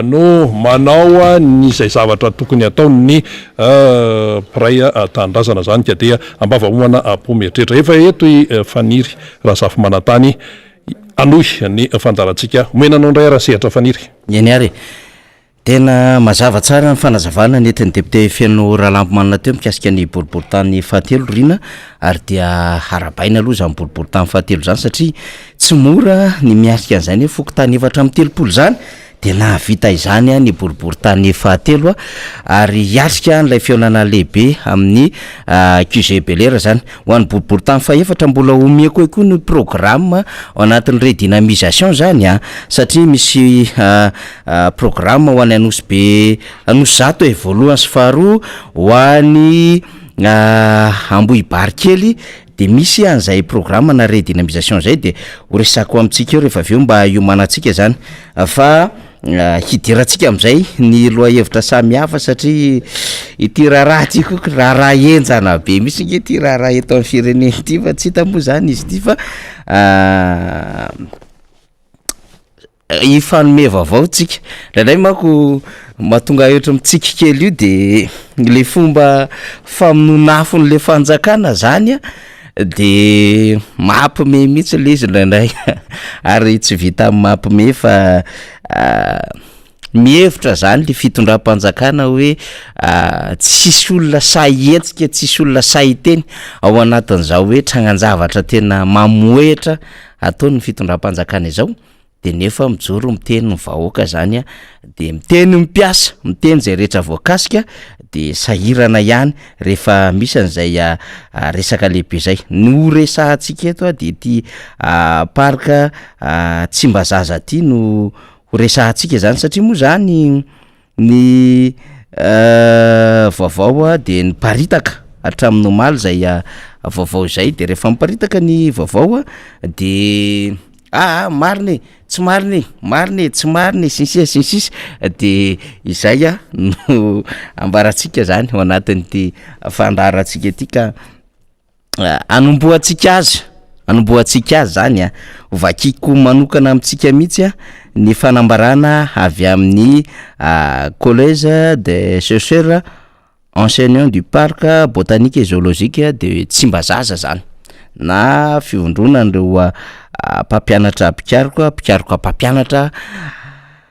Speaker 1: no manao ny izay zavatra tokony hataon'ny mpiray tanindrazana izany ka dia ambava homana am-po mieritreritra. Efa eto i Faniry Razafimanantany hanohy ny fandaharantsika. Omena anao indray ary ny sehatra Faniry.
Speaker 2: Eny ary e. Tena mazava tsara ny fanazavana nentin'ny député Feno Ralambomanana teo mikasika ny boriborintany fahatelo Rina ary dia harabaina aloha izany boriborintany fahatelo izany satria tsy mora ny miatrika an'izany hoe fokontany 34 izany dia nahavita izany ny boriborintany fahatelo ary hiatrika an'ilay fihaonana lehibe amin'ny QG Belera izany. Ho an'ny boriborintany fahefatra mbola omeko eo koa ny programme ao anatin'ny redynamisation izany an, satria misy Programme ho any Anosibe Anosizato e, voalohany sy faharoa, ho any Ambohibarikely de misy an'izay programme na redynamisation zay de ho resahako amintsika eo rehefa avy eo mba hiomanantsika zany fa hidirantsika am'zay ny lohahevitra samihafa satria ity raharaha ty koa raharaha henjana be mihitsy nge ty raharaha eto am'firenena ity fa tsy hita moa zany izy ity fa Hifanome vaovao tsika. Indraindray manko mahatonga ahy ohatry mitsiky kely io de le fomba famonoana afon'le fanjakana zany a de mampime mihitsy le izy indraindray ary tsy vitan'ny mampime fa mihevitra zany le fitondram-panjakana hoe tsisy olona sahy hihetsika, tsisy olona sahy hiteny ao anatin'izao hoe trangan-javatra tena mamohehitra ataon'ny fitondram-panjakana izao de nefa mijoro miteny ny vahoaka zany a, de miteny ny mpiasa, miteny zay rehetra voakasika de sahirana ihany rehefa misy an'izay resaka lehibe zay. Ny ho resahantsika eto a de ity parc Tsimbazaza ty no ho resahantsika zany satria moa zany Ny vaovao dia niparitaka hatramin'ny omaly izay vaovao izay, de rehefa miparitaka ny vaovao de aa marina e, tsy marina e, marina e, tsy marina e, sy ny sisa sy ny sisa, de izay no ambarantsika zany ao anatin'ity fandaharantsika ity ka. Hanombohantsika azy, hanombohantsika azy zany a, ho vakiko manokana amintsika mihitsy a ny fanambarana avy amin'ny collège des chercheurs enseignants du parc botanique et zoologique de Tsimbazaza zany na fivondronan'ireo mpampianatra mpikaroka, mpikaroka mpampianatra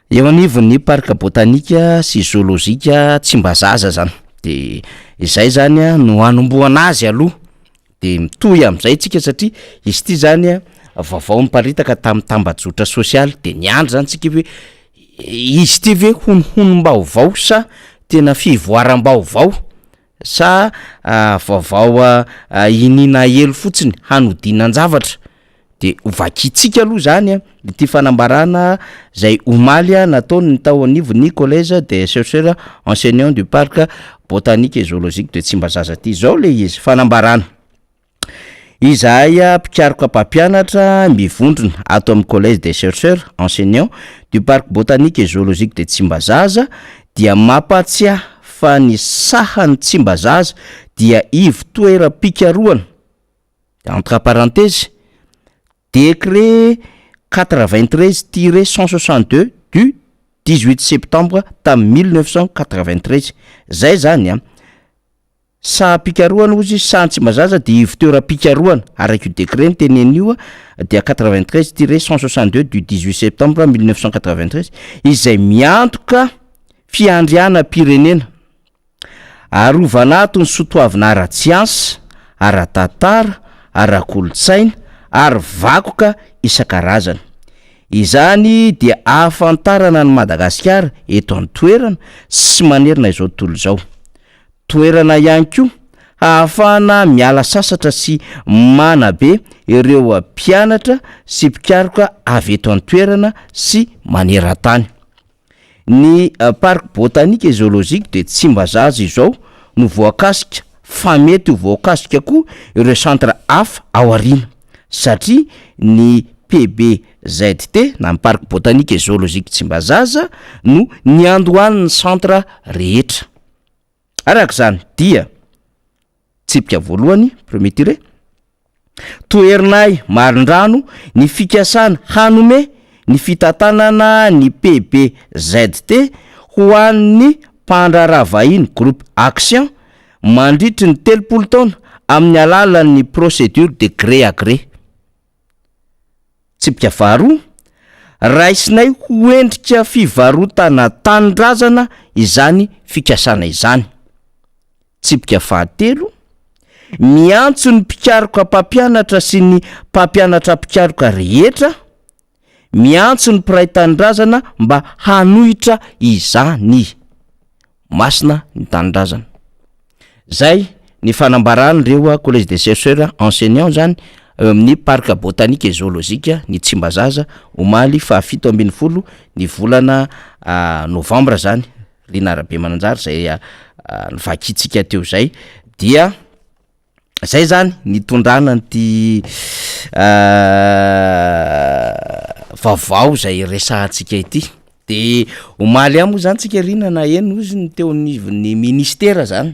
Speaker 2: eo anivon'ny parc botanique sy zoologique Tsimbazaza zany, de izay zany a no hanombohana azy aloha, de mitohy am'zay tsika satria izy ity zany a vaovao miparitaka tamin'ny tambajotra sosialy de niandry zany tsika hoe izy ity ve honohonom-baovao sa tena fivoaram-baovao sa vaovao iniana elo fotsiny hanodinan-javatra? De ho vakintsika aloha zany a ity fanambarana zay omaly nataon'ny tao anivon'ny collège des chercheurs enseignants du parc botanique et zoologique de Tsimbazaza ty zao le izy, fanambarana. Izahay mpikaroka mpampianatra mivondrona ato amin'ny collège des chercheurs enseignants du parc botanique et zoologique de Tsimbazaza dia mampatsiahy fa ny sahan'i Tsimbazaza dia ivo-toeram-pikarohana, entre parenthèses, décret 93 tiret 162 du 18 septembre tamin'ny 1993, zay zany an! Saham-pikarohana hozy izy, sahan'i Tsimbazaza dia ivo-toeram-pikarohana, araka io décret notenenina io dia 93 tiret 162 du 18 septembre 1993, izay miantoka fiandrianam-pirenena. Arovana ato ny soatoavina ara-tsiansa, ara-tantara, ara-kolontsaina ary vakoka isan-karazany. Izany dia ahafantarana an'i Madagasikara eto an-toerana sy manerana izao tontolo izao. Toerana ihany koa hahafahana miala sasatra sy manabe ireo mpianatra sy mpikaroka avy eto an-toerana sy maneran-tany. Ny Parc botanique et zoologique de Tsimbazaza izao no voakasika fa mety ho voakasika koa ireo centre hafa ao aoriana satria ny PBZA. PBZT na ny Parc Botanique et Zoologique Tsimbazaza no niandohan'ny centre rehetra. Araka izany dia tsipika voalohany, premier tiret, toherinay marindrano ny fikasana hanome ny fitantanana ny PBZT ho an'ny mpandraharaha vahiny Groupe Axian mandritry ny 30 taona amin'ny alalan'ny procédure de gré à gré. Tsipika faharoa, raisinay ho endrika fivarotana tanindrazana izany fikasana izany. Tsipika fahatelo, miantso ny mpikaroka mpampianatra sy ny mpampianatra mpikaroka rehetra, miantso ny mpiray tanindrazana mba hanohitra izany. Masina ny tanindrazana. Zay ny fanambaran'ireo collège des chercheurs enseignants zany eo amin'ny parc botanique et zoologique ny Tsimbazaza omaly faha 17 ny volana novambra zany. Rina Rabemananjara zay novakintsika teo zay dia zay zany nitondrana an'ity vaovao zay resahantsika ity. De omaly ihany moa zany tsika Rina naheno ozy ny teo anivon'ny ministera zany,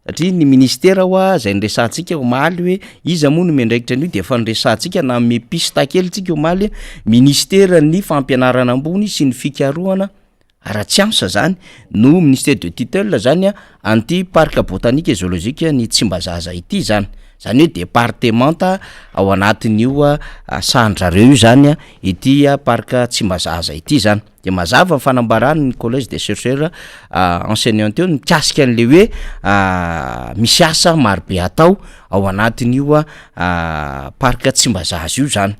Speaker 2: satria ny ministera hoa zay niresahantsika omaly hoe iza moa no miandraikitra an'io de efa niresahantsika nanome piste kely tsika omaly, ministeran'ny fampianarana ambony sy ny fikarohana ara-tsiansa zany no ministère de tutelle zany a an'ity parc botanique et zoologique ny Tsimbazaza ity zany, zany hoe departemanta ao anatin'io sahan-drareo io zany a ity parc Tsimbazaza ity zany. De mazava ny fanambarany ny collège des chercheurs enseignants teo mikasika an'le hoe misy asa marobe atao ao anatin'io parc Tsimbazaza io zany.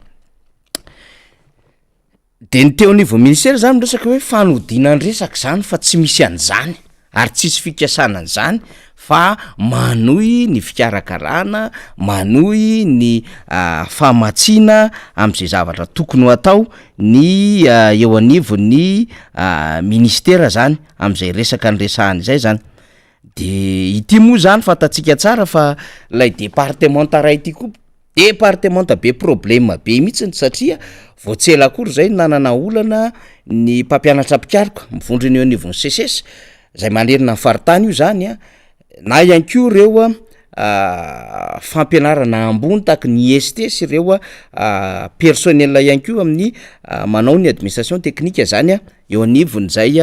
Speaker 2: De ny teo anivon'ny ministera zany miresaka hoe fanodinan-dresaka zany fa tsy misy an'izany ary tsisy fikasana an'izany fa manohy ny fikarakarana, manohy ny famatsiana am'zay zavatra tokony ho atao ny eo anivon'ny ministera zany am'zay resaka niresahana izay zany. De ity moa zany fantatsika tsara fa lay departemanta ray ity koa Departemanta be problème be mihitsiny satria vao tsy ela akory zay nanana olana ny mpampianatra mpikaroka mivondrona eo anivon'ny SECES zay manerana ny faritany io zany a, na ihany koa ireo fampianarana ambony tahaky ny IST sy ireo personnel ihany koa amin'ny manao ny administration teknika zany a eo anivon'izay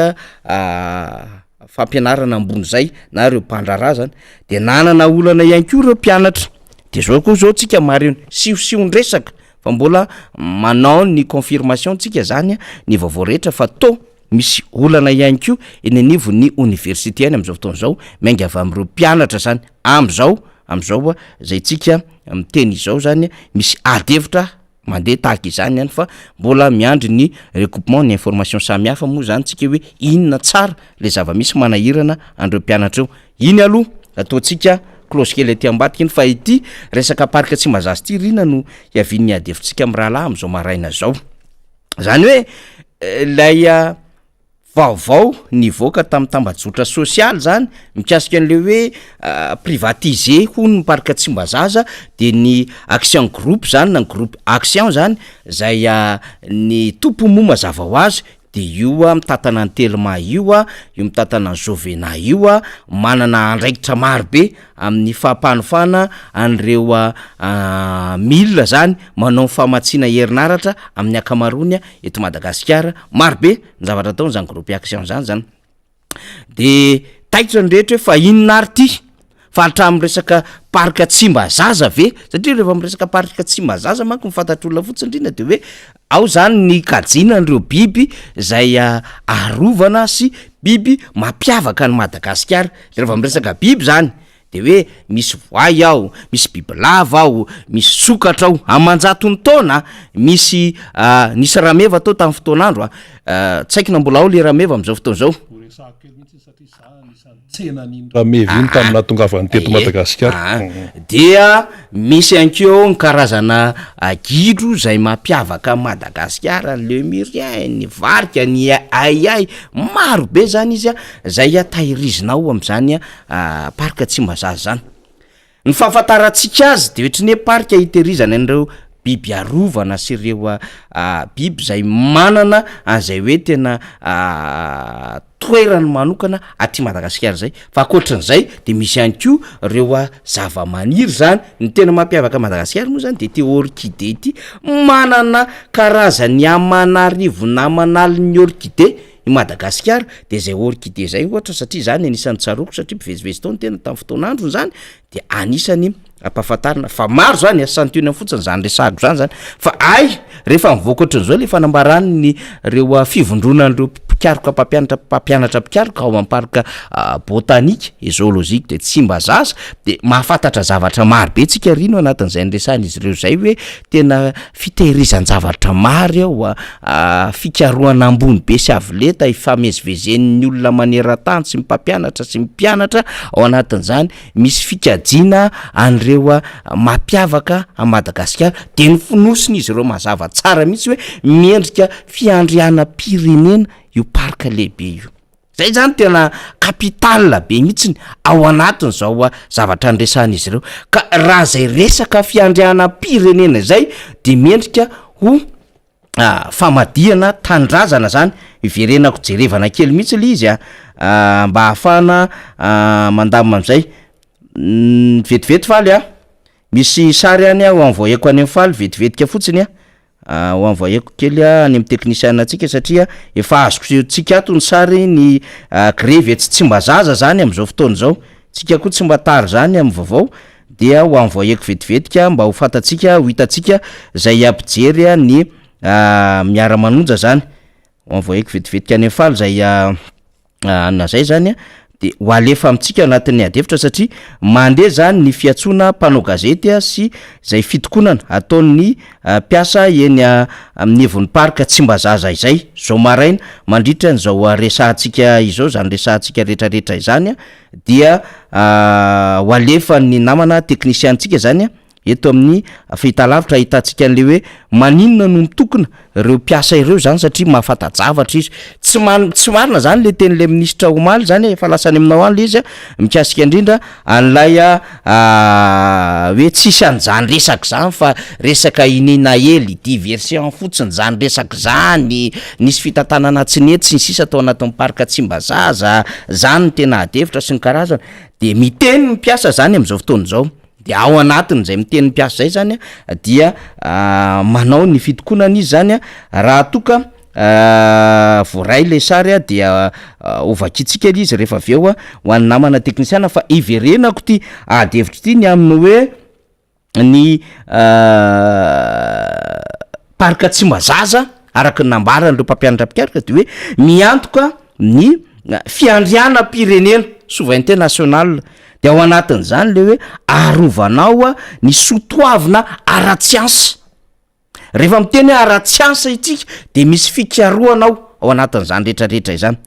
Speaker 2: fampianarana ambony zay na ireo mpandraharaha zany de nanana olana ihany koa ireo mpianatra de zao koa zao tsika marina siosion-dresaka fa mbola manao ny confirmation tsika zany a ny vaovao rehetra fa tô misy olana ihany koa eny anivon'ny oniversite any am'izao fotoana izao miainga avy am'ireo mpianatra zany am'izao am'izao a zay tsika miteny izao zany misy ady hevitra mandeha tahaka izany ihany fa mbola miandry ny recoupement ny information samihafa moa zany tsika hoe inona tsara le zava-misy manahirana an'ireo mpianatra eo. Iny aloha ataontsika clause kely aty ambadika iny fa ity resaka parc Tsimbazaza ity Rina no hiavian'ny ady hevitsika amin'ny rahalahy amin'izao maraina izao. Zany hoe ilay Vaovao nivoaka tamin'ny tambajotra sosialy izany mikasika an'ilay hoe privatiser hono ny parc Tsimbazaza dia ny Axian Group izany na ny groupe Axian izany izay ny tompony moa mazava ho azy dia io mitantana ny Telma io, io mitantana ny Jovena io, manana andraikitra marobe amin'ny fampanofana an'ireo milina izany manao ny famatsiana herinaratra amin'ny ankamaroany eto Madagasikara. Marobe ny zavatra ataony zany groupe action zany zany. De taitra ny rehetra hoe fa inona ary ty? Fa hatramin'ny resaka parc Tsimbazaza ve? Satria rehefa miresaka parc Tsimbazaza manko ny fantatr'olona fotsiny indrindra de hoe ao zany ny kajiana an'ireo biby zay arovana sy biby mampiavaka an'i Madagasikara. De rehefa miresaka biby zany de hoe misy voay ao, misy bibilava ao, misy sokatra ao, aman-jatony taona misy nisy rameva tao tamin'ny fotoan'andro a, tsy haiko na mbola ao le rameva amin'izao fotoana izao.
Speaker 1: Ho resahako kely mihitsy satria za anisan'ny tsena an'iny rameva iny tamin'ny nahatongavany teto Madagasikara.
Speaker 2: Dia misy ihany koa ny karazana gidro izay mampiavaka an'i Madagasikara, ny lemurien, ny varika, ny aye-aye, maro be zany izy a zay tahirizina ao amin'izany Parc Tsimbazaza zany. Ny fahafantarantsika azy de ohatry ny hoe parc hitehirizana an'ireo. biby arovana sy ireo biby izay manana an'izay hoe tena toerany manokana aty Madagasikara izay, fa ankoatran'izay de misy ihany koa ireo zava-maniry zany, ny tena mampiavaka an'i Madagasikara moa zany de ity orchidée ity, manana karazany aman'arivony aman'aliny orchidée i Madagasikara, de zay orchidée zay ohatra satria zany anisan'ny tsaroako satria mpivezivezy tao ny tena tamin'ny fotoan'androny zany de anisany ampahafantarina fa maro zany a, santionany fotsiny zany resahako zany zany fa hay rehefa mivoaka ohatran'izao le fanambaran'ny reo fivondronan'ireo mpikaroka mpampianatra mpampianatra mpikaroka ao amin'ny parc botanique et zoologique de Tsimbazaza de mahafantatra zavatra maro be tsika ry no anatin'izay niresahan'izy ireo zay hoe tena fitehirizan-javatra maro ao fikarohana ambony be sy avo lenta ifamezivezen'ny olona maneran-tany sy ny mpampianatra sy ny mpianatra ao anatin'izany Misy fikajiana an'ireo mampiavaka an'i Madagasikara dia ny fonosin'izy ireo mazava tsara mihitsy hoe miendrika fiandrianam-pirenena io parc lehibe io. Zay zany tena capital be mihitsiny ao anatin'izao zavatra niresahan'izy ireo. Ka raha zay resaka fiandrianam-pirenena izay dia mendrika ho famadihana tanindrazana zany, iverenako jerevana kely mihitsy le izy a, mba ahafahana mandamina am'zay, vetivety faly a, misy sary any a ho envoyeko any am'faly vetivetika fotsiny a, ho envoyeko kely a any am'teknisiana antsika satria efa azoko tsika ato ny sary ny grevy etsy Tsimbazaza zany am'zao fotoana zao, tsika koa tsy mba tara zany am'vaovao dia ho envoyeko vetivetika mba ho fantatsika ho hitantsika zay hampijery ny miara manonja zany, ho envoyeko vetivetika any faly zay na zay zany de ho alefa amintsika anatin'ny ady hevitra satria mandeha zany ny fiantsoana mpanao gazety sy zay fitokonana ataon'ny mpiasa eny amin'ny ivon'ny parc Tsimbazaza izay zao maraina mandritra an'izao resahantsika izao zany resahantsika retraretra izany dia ho alefan'ny namana teknisiantsika zany eto amin'ny fahitalavitra ahitantsika an'le hoe maninona no mitokona ireo mpiasa ireo zany satria mahafanta-javatra izy. Tsy man- tsy marina zany le tenin'le minisitra omaly zany e, efa lasa any aminao any le izy a, mikasika indrindra an'ilay hoe tsisy an'zany resaka zany fa resaka iniana hely, diversion fotsiny zany resaka zany, nisy fitantanana tsy nety sy ny sisa tao anatin'ny parc Tsimbazaza, zany no tena ady hevitra sy ny karazany, de miteny ny mpiasa zany am'zao fotoana izao, de ao anatin'izay miteny ny mpiasa zay zany a dia manao ny fitokonana izy zany a raha toa ka voaray le sary a dia ho vakintsika le izy rehefa avy eo a ho an'ny namana teknisiana fa iverenako ty ady hevitra ity ny amin'ny hoe ny parc Tsimbazaza araka ny nambaran'ireo mpampianatra mpikaroka de hoe miantoka ny fiandrianam-pirenena, souveraineté nationale, de ao anatin'izany le hoe arovanao ny soatoavina ara-tsiansa. Rehefa miteny hoe ara-tsiansa isika de misy fikarohana ao ao anatin'izany rehetrarehetra izany.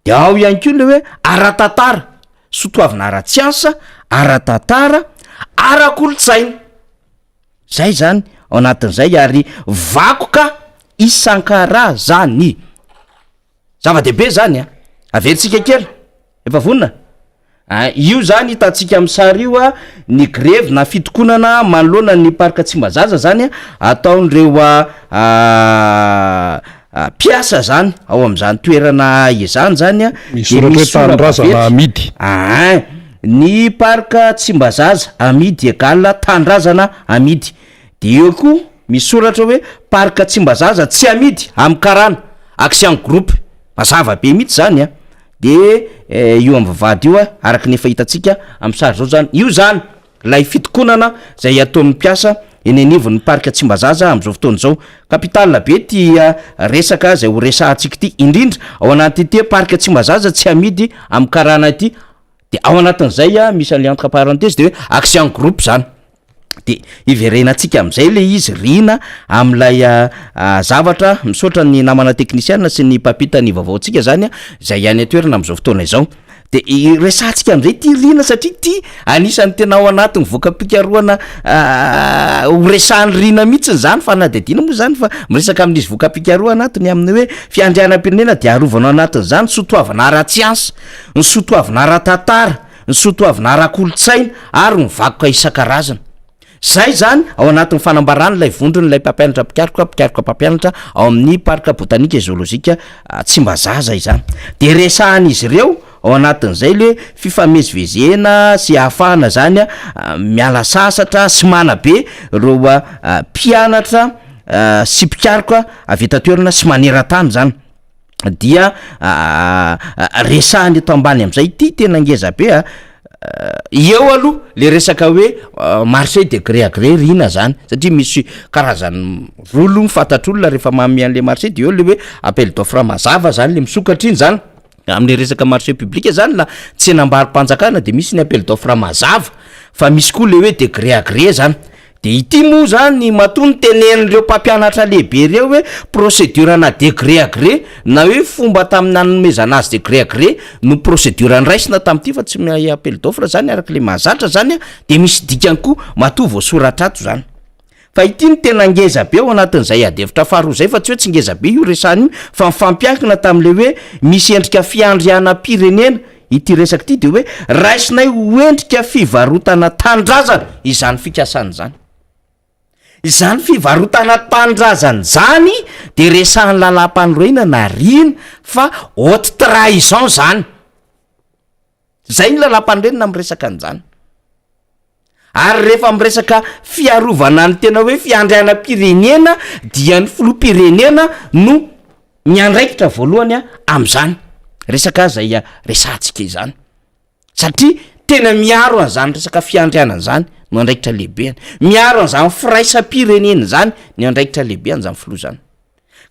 Speaker 2: De ao ihany koa le hoe ara-tantara, soatoavina ara-tsiansa, ara-tantara, ara-kolontsaina. Zay zany ao anatin'izay ary vakoka isan-karazany. Zava-dehibe zany a! Averintsika kely, efa vonona? Ah, io zany hitantsika amin'ny sary io a, ny grevy na fitokonana manoloana ny parc Tsimbazaza zany a, ataon'ireo mpiasa zany ao amin'izany toerana izany zany a,
Speaker 1: Misy soratra hoe tanindrazana amidy.
Speaker 2: Ain, ny parc Tsimbazaza amidy égale tanindrazana amidy. De eo koa misy soratra hoe parc Tsimbazaza tsy amidy amin'ny karana, Axian Group. Mazava be mihitsy zany a. De io amin'ny vavahady io a, araka ny efa hitantsika amin'ny sary zao zany, io zany lay fitokonana zay ataon'ny mpiasa eny anivon'ny parc Tsimbazaza amin'izao fotoana izao. Capital be ty resaka zay ho resahantsika ity, indrindra ao anatin'ity parc Tsimbazaza tsy amidy amin'ny karana ity, de ao anatin'izay a misy an'le entre parenthèse de hoe Axian Group zany. De hiverenantsika am'zay le izy Rina am'lay zavatra, misaotra ny namana teknisiana sy ny mpampita ny vaovaontsika zany a, zay any an-toerana am'zao fotoana izao. De i- resahantsika am'zay ty Rina satria ty anisan'ny tena ao anatin'ny voka-pikarohana ho resahan'i Rina mihitsiny zany fanadihadiana moa zany fa miresaka amin'izy voka-pikarohana ato ny amin'ny hoe fiandrianam-pirenena de arovana ao anatin'izany soatoavina ara-tsiansa, ny soatoavina ara-tantara, ny soatoavina ara-kolontsaina ary ny vakoka isan-karazany. Zay zany ao anatin'ny fanambaran'ilay vondron'ilay mpampianatra mpikaroka, mpikaroka mpampianatra ao amin'ny Parc Botanique et Zoologique Tsimbazaza izany. De resahan'izy ireo ao anatin'izay le fifamezivezena sy ahafahana zany miala sasatra sy manabe ireo mpianatra sy mpikaroka avy eto an-toerana sy maneran-tany zany. Dia resahana eto ambany am'zay ity tena ngeza be a, eo aloha le resaka hoe marché de gré à gré rina zany satria misy karazany roa aloha ny fantatr'olona rehefa manome an'le marché de eo le hoe appel d'offre mazava zany le misokatra iny zany, am'le resaka marché public zany na tsenam-barom-panjakana de misy ny appel d'offre mazava fa misy koa le hoe de gré à gré zany. De ity moa zany matoa notenenin'ireo mpampianatra lehibe ireo hoe procédure ana de gré à gré na hoe fomba tamin'ny nanomezana azy de gré à gré no procédure niraisina tamin'ity fa tsy mahay appel d'offre zany araka le mahazatra zany a, de misy dikany koa matoa voasoratra ato zany. Fa ity no tena ngeza be ao anatin'izay ady hevitra faharoa zay, fa tsy hoe tsy ngeza be io resahana io fa mifampiankina tamin'le hoe misy endrika fiandrianam-pirenena ity resaka ity, de hoe raisinay ho endrika fivarotana tanindrazana izany fikasana izany. Izany fivarotana tanindrazana izany de resahan'ny lalàm-panorenana rina fa haute trahison zany. Zay ny lalàm-panorenana miresaka an'izany. Ary rehefa miresaka fiarovana ny tena hoe fiandrianam-pirenena dia ny filoham-pirenena no miandraikitra voalohany amin'izany resaka zay resahantsika izany, satria tena miaro an'izany resaka fiandrianana izany no andraikitra lehibeny, miaro an'izany firaisam-pirenena izany ny andraikitra lehibe an'izany filoha izany.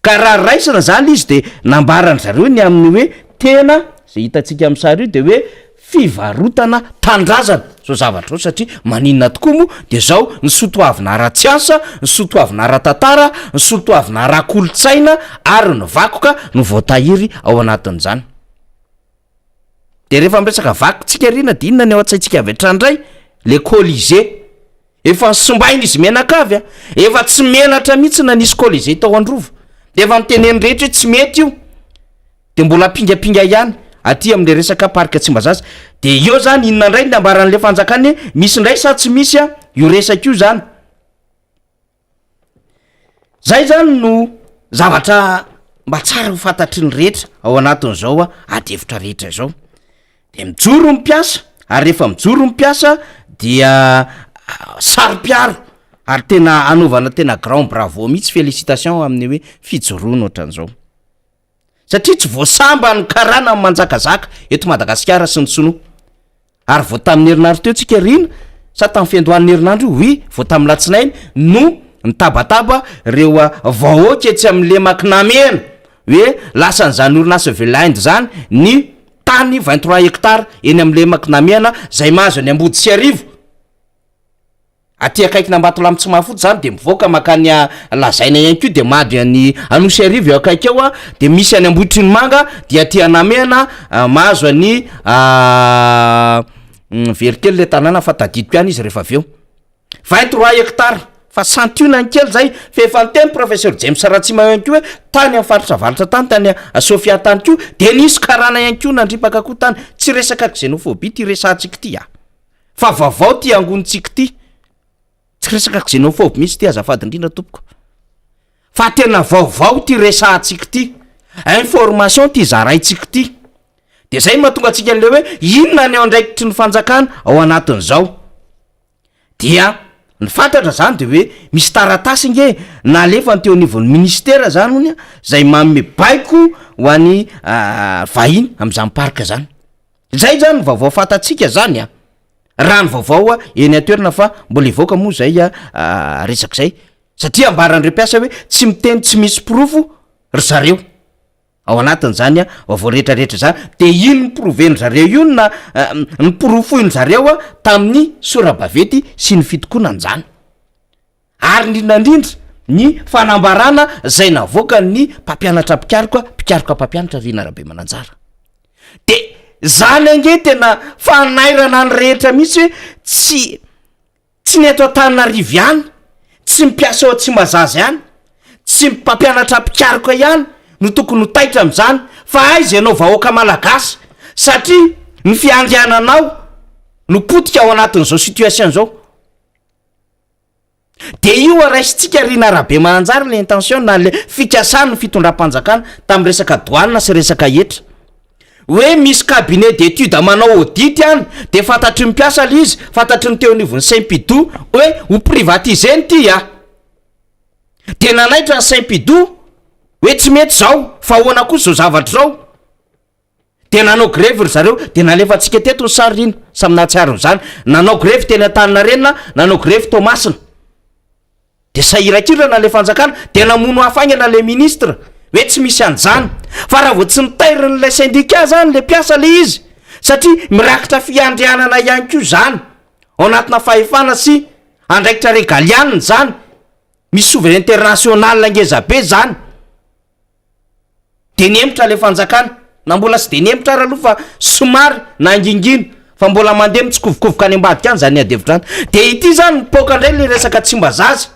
Speaker 2: Ka raha raisina zany izy de nambaran-dry zareo ny amin'ny hoe tena zay hitantsika amin'ny sary io de hoe fivarotana tanindrazana zao zavatra zao satria maninona tokoa moa de zao ny soatoavina ara-tsiansa, ny soatoavina ara-tantara, ny soatoavina ara-kolontsaina ary ny vakoka no voatahiry ao anatin'izany. De rehefa miresaka vakotsika ry na de inona ny ao an-tsaintsika avy hatrany indray? Le Colisée. Efa nosimbaina izy mianakavy a! Efa tsy menatra mihitsy na nisy Colisée tao Androva. De efa noteneniny rehetra hoe tsy mety io. De mbola ampingapinga ihany aty am'le resaka parc Tsimbazaza. De eo zany inona indray ny ambaran'le fanjakana hoe misy indray sa tsy misy a io resaka io zany. Zay zany no zavatra mba tsara ho fantatry ny rehetra ao anatin'izao ady hevitra rehetra izao. De mijoro ny mpiasa ary rehefa mijoro ny mpiasa dia saro-piaro ary tena anaovana tena grand bravo mihitsy, félicitation amin'ny hoe fijoroana ohatran'izao. Satria tsy vao sambany ny karana no manjakazaka eto Madagasikara sy ny sinoa. Ary vao tamin'ny herinandro teo tsika ry ina sa tamin'ny fiandohan'ny herinandro io? Oui, vao tamin'ny latsinainy no nitabataba ireo vahoaka etsy amin'ny lemak'i Namehana hoe lasan'izany orinasa Velind izany ny tany 23 hectares eny amin'ny lemak'i Namehana izay mahazo an'i Ambodisiarivo. Aty akaikin'Ambatolampy Tsimahafotsy zany de mivoaka makany Lazaina ihany koa de mady any Anosiarivo eo akaiky eo a, de misy any Ambohitrinimanga de aty Anamehana mahazo an'i very kely le tanàna fa tadidiko ihany izy rehefa avy eo. 23 hectares fa santionany kely zay fa efa niteny professeur James Ratsima ihany koa hoe tany amin'ny faritra avaratra tany, tany Sofia tany koa de nisy karana ihany koa nandripaka koa tany. Tsy resaka xenophobie ty resahantsika ty a. Fa vaovao ty angonintsika ty. Tsy resaka xenophobe mihitsy ty azafady indrindra tompoko. Fa tena vaovao ty resahantsika ty. Information ty zaraintsika ty. De zay mahatonga antsika an'le hoe inona ny andraikitry ny fanjakana ao anatin'izao. Dia ny fantatra zany de hoe misy taratasy nge nalefany teo anivon'ny ministera zany hono zay manome baiko ho an'ny vahiny amin'izany parc zany. Zay zany ny vaovao fantatsika zany a! Raha ny vaovao eny an-toerana fa mbola hivoaka moa zay resaka zay satria ambaran'ireo mpiasa hoe tsy miteny tsy misy porofo ry zareo ao anatin'izany vaovao rehetrarehetra zany de iny ni-prouver-ndry zareo io na niporofoin-dry zareo tamin'ny sora-baventy sy ny fitokonana zany. Ary indrindra indrindra ny fanambarana izay navoakan'ny mpampianatra mpikaroka, mpikaroka mpampianatra Rina Rabemananjara. De zany ange tena fanairana ny rehetra mihitsy hoe tsy tsy ny eto Antananarivo ihany, tsy ny mpiasa ao Tsimbazaza ihany, tsy ny mpampianatra mpikaroka ihany no tokony ho taitra amin'izany fa aiza ianao vahoaka malagasy satria ny fiandriananao no potika ao anatin'izao situation izao. De io raisintsika Rina Rabemananjara le intention na le fikasan'ny fitondram-panjakana tamin'ny resaka douane sy resaka hetra. Hoe misy cabinet d'étude manao audit any de fantatry ny mpiasa le izy, fantatry ny teo anivon'ny Sempidou hoe ho privatiser-ny ty a! De nanaitra ny Sempidou hoe tsy mety zao fa ahoana kosa zao zavatra zao? De nanao grevy ry zareo, de nalefantsika teto ny sary iny, samy nahatsiaro an'izany, nanao grevy teny Antaninarenina, nanao grevy Toamasina. De sahirankirana le fanjakana, de namono afo haingana le ministre hoe tsy misy an'izany, fa raha vao tsy notairin'ilay syndicat zany le mpiasa le izy, satria mirakitra fiandrianana ihany koa zany, ao anatina fahefana sy andraikitra regalianina zany, misy souveraineté nationale ngeza be zany. De nihemotra le fanjakana, na mbola tsy de nihemotra ary aloha fa somary nangingina fa mbola mandeha mitsikovokovoka any ambadika any zany ady hevitra any. De ity zany mipoaka indray le resaka Tsimbazaza.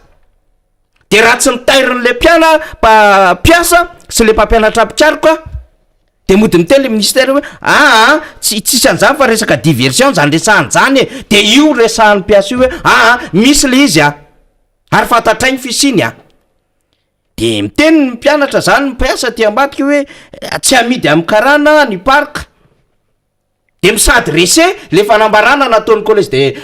Speaker 2: De raha tsy notairin'le mpiana- mpa- mpiasa sy le mpampianatra mpikaroka de mody miteny le ministère hoe aa tsy tsisy an'zany fa resaka diversion zany resahana zany e. De io resahan'ny mpiasa io hoe aa misy le izy a, ary fantatray ny fisiany a. De miteny ny mpianatra zany, ny mpiasa aty ambadika hoe tsy amidy amin'ny karana ny parc, de mi-s'adresser le fanambarana nataon'ny collège des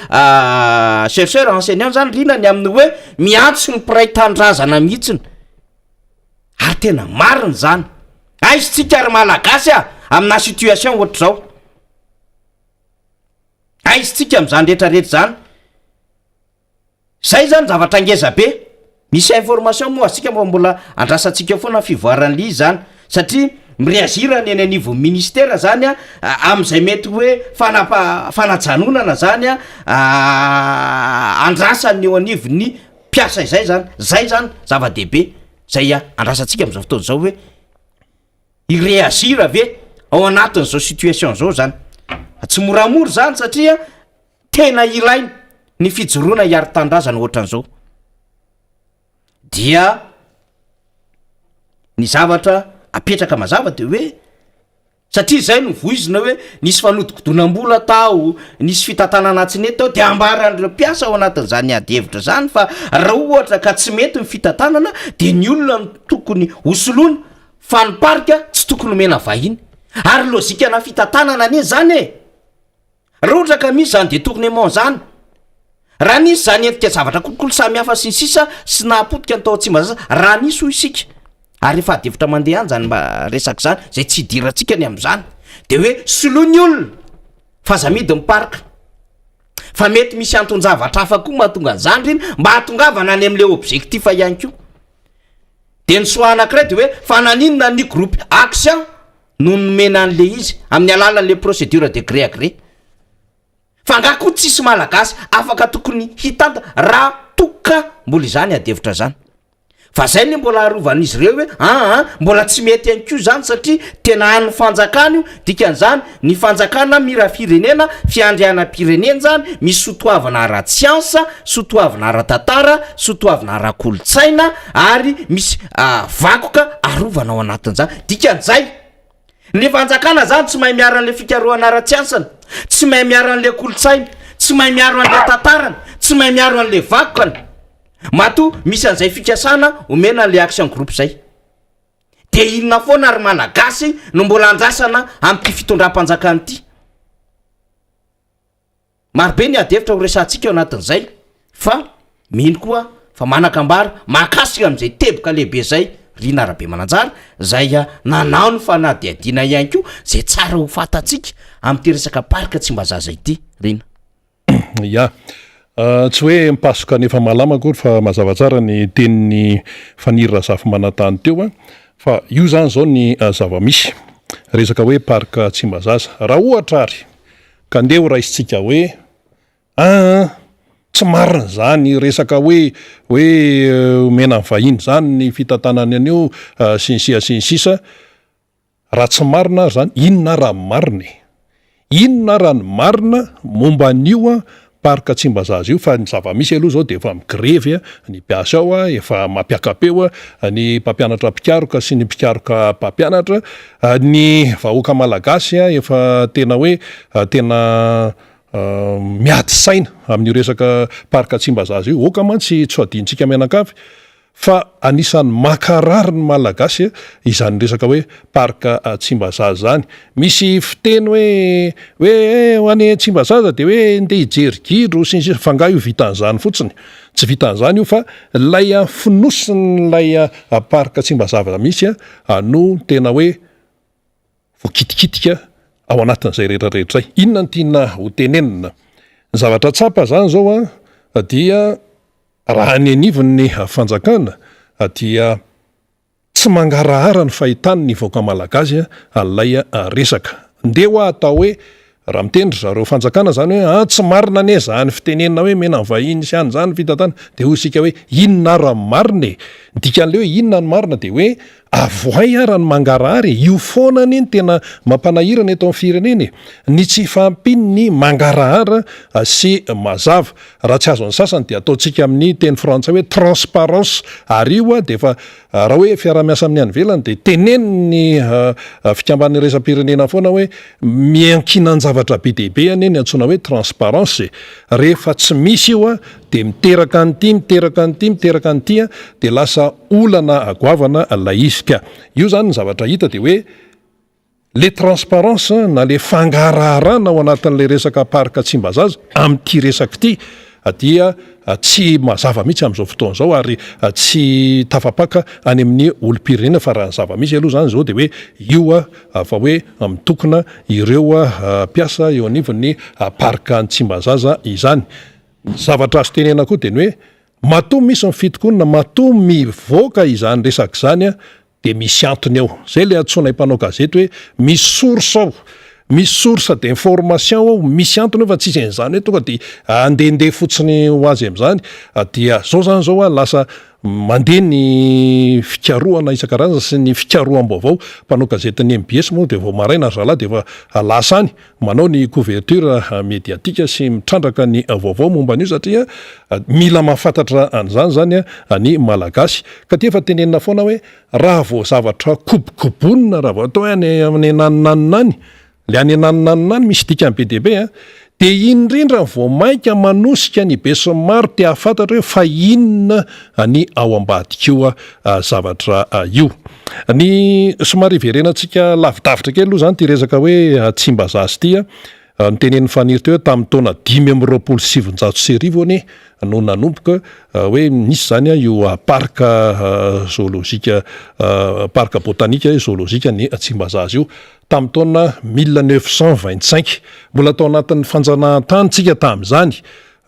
Speaker 2: chercheurs enseignants zany Rina ny amin'ny hoe miantso ny mpiray tanindrazana mihitsiny, ary tena marina zany, aiza tsika ry malagasy a amina situation ohatr'izao, aiza tsika am'zany rehetrarehetra zany. Zay zany zavatra ngeza be, misy information moa azontsika fa mbola andrasantsika eo foana ny fivoaran'le izy zany satria mi-reagir ny eny anivon'ny ministera zany a am'zay mety hoe fanapa- fanajanonana zany a andrasan'ny eo anivon'ny mpiasa izay zany, zay zany zava-dehibe zay andrasantsika am'zao fotoana zao hoe hi-reagir ve ao anatin'izao situation zao zany, fa tsy moramora zany satria Tena ilaina ny fijoroana hiaro tanindrazana ohatran'izao dia ny zavatra apetraka mazava de hoe satria zay no voizina hoe nisy fanodikodonam-bola tao, nisy fitantanana tsy nety tao de ambaran'ireo mpiasa ao anatin'izany ady hevitra zany fa raha ohatra ka tsy mety ny fitantanana de ny olona no tokony hosoloina fa ny parc tsy tokony omena vahiny ary lozikana fitantanana anie zany e! Raha ohatra ka misy zany detournement zany, raha nisy zany endrika zavatra kolikoly samihafa sy ny sisa sy nahapotika ny tao Tsimbazaza, raha nisy hoy isika, ary efa ady hevitra mandeha any zany mba resaka zany, zay tsy idirantsika ny am'zany, de hoe soloy ny olona fa aza amidy ny parc, fa mety misy anton-javatra hafa koa mahatonga an'zany reny mba hahatongavana any am'le objectif ihany koa. De ny soa anankiray de hoe fa naninona ny groupe action no nomena an'le izy amin'ny alalan'le procédure de gré à gré. Fa angaha koa tsisy malagasy afaka tokony hitanta raha toa ka mbola izany ady hevitra zany. Fa zay ne mbola arovan'izy ireo hoe aa mbola tsy mety ihany koa zany satria tena an'ny fanjakana io, dikan'izany ny fanjakana mira firenena, fiandrianam-pirenena zany, misy sotoavina ara-tsiansa, sotoavina ara-tantara, sotoavina ara-kolontsaina ary misy vakoka arovana ao anatin'izany. Dikan'izay, ny fanjakana zany tsy mahay miaro an'le fikarohana ara-tsiansany, tsy mahay miaro an'le kolontsaina, tsy mahay miaro an'le tantarany, tsy mahay miaro an'le vakokany. Matoa misy an'izay fikasana omena an'le action groupe zay. De inona foana ry Malagasy no mbola andrasana amin'ity fitondram-panjakana ity? Maro be ny ady hevitra ho resahantsika ao anatin'izay fa mino koa aho fa manan-kambara mahakasika amin'izay teboka lehibe izay Rina Rabemananjara izay nanao ny fanadihadiana ihany koa izay tsara ho fantatsika amin'ity resaka parc Tsimbazaza ity. Rina.
Speaker 1: Ya. Tsy hoe mipasoka ny efa malama akory fa mazava tsara ny tenin'i Faniry Razafimanantany teo a. Fa io izany izao ny zava-misy. Resaka hoe parc Tsimbazaza. Raha ohatra ary ka ndeha ho raisintsika hoe aa tsy marina izany resaka hoe hoe omena ny vahiny izany ny fitantanany an'io sy ny sia sy ny sisa, raha tsy marina ary izany inona ary raha ny marina e? Inona ary raha ny marina momba an'io parc Tsimbazaza io fa ny zava-misy aloha izao dia efa migrevy ny mpiasa ao, efa mampiaka-peo ny mpampianatra mpikaroka sy ny mpikaroka mpampianatra, ny vahoaka malagasy efa tena hoe tena. miady saina amin'io resaka parc Tsimbazaza io. Aoka mantsy tsy ho adinontsika mianakavy fa anisan'ny mankarary ny Malagasy izany resaka hoe parc Tsimbazaza izany. Misy fiteny hoe hoe eh ho any Tsimbazaza dia hoe ndeha hijery gidro sy ny sisa fa angaha io vitan'izany fotsiny? Tsy vitan'izany io fa ilay fonosin'ilay parc Tsimbazaza mihitsy no tena hoe voakitikitika ao anatin'izay rehetra rehetra izay. Inona no tiana ho tenenina? Ny zavatra tsapa izany izao dia raha any anivon'ny fanjakana dia tsy mangarahara ny fahitany ny vahoaka malagasy an'ilay resaka. Ndeha hoa atao hoe raha miteny ry zareo fanjakana izany hoe ah tsy marina anie izany fitenenana hoe mena ny vahiny sy any izany fitantanana dia hoy isika hoe inona ara ny marina e? Ny dikan'ilay hoe inona ny marina dia hoe Avohay ara ny mangarahara e! Io foana anie no tena mampanahirana eto amin'ny firenena e! Ny tsy fahampian'ny mangarahara sy mazava. Raha tsy azon'ny sasany dia ataontsika amin'ny teny frantsay hoe transparence ary io dia efa raha hoe fiaraha-miasa amin'ny any ivelany dia tenenin'ny fikambanana iraisam-pirenena foana hoe miankinan-javatra be dia be anie ny antsoina hoe transparence e! Rehefa tsy misy io dia miteraka an'ity, miteraka an'ity, miteraka an'ity dia lasa olana goavana ilay izy ka. Io izany ny zavatra hita dia hoe le transparence na le fangaraharana ao anatin'ilay resaka parc Tsimbazaza amin'ity resaka ity dia tsy mazava mihitsy amin'izao fotoana izao ary tsy tafapaka any amin'ny olom-pirenena fa raha ny zava-misy aloha izany izao dia hoe io fa hoe mitokona ireo mpiasa eo anivon'ny parc Tsimbazaza izany. Ny zavatra azo tenena koa dia ny hoe Matoa misy ny fitokonana, matoa mivoaka izany resaka izany dia misy antony ao. Izay ilay antsoinay mpanao gazety hoe misy source ao, misy source d'information ao, misy antony ao fa tsisy an'izany hoe tonga dia andehandeha fotsiny ho azy amin'izany. Dia izao izany izao lasa mandeha ny fikarohana isan-karazany sy ny fikaroham-baovao. Mpanao gazetin'ny mbs moa dia vao maraina ry zalahy dia efa lasa any. Manao ny couverture médiatique sy mitrandraka ny vaovao momba an'io satria mila mahafantatra an'izany izany ny Malagasy. Ka ty efa tenenina foana hoe raha vao zavatra kobokobonina, raha vao atao hoe any amin'ny naninanina any, le any naninanina any misy dikany be dia be an, dia iny indrindra vao mainka manosika ny besinimaro te hahafantatra hoe fa inona ny ao ambadik'io zavatra io. Ny somary hiverenantsika lavidavitra kely aloha izany ity resaka hoe Tsimbazaza ity an, notenenin'i Faniry teo hoe tamin'ny taona 1925 anie no nanomboka hoe nisy izany io parc zoologique, parc botanique et zoologique ny Tsimbazaza io tamin'ny taona 1925. Mbola tao anatin'ny fanjanahantany tsika tamin'izany.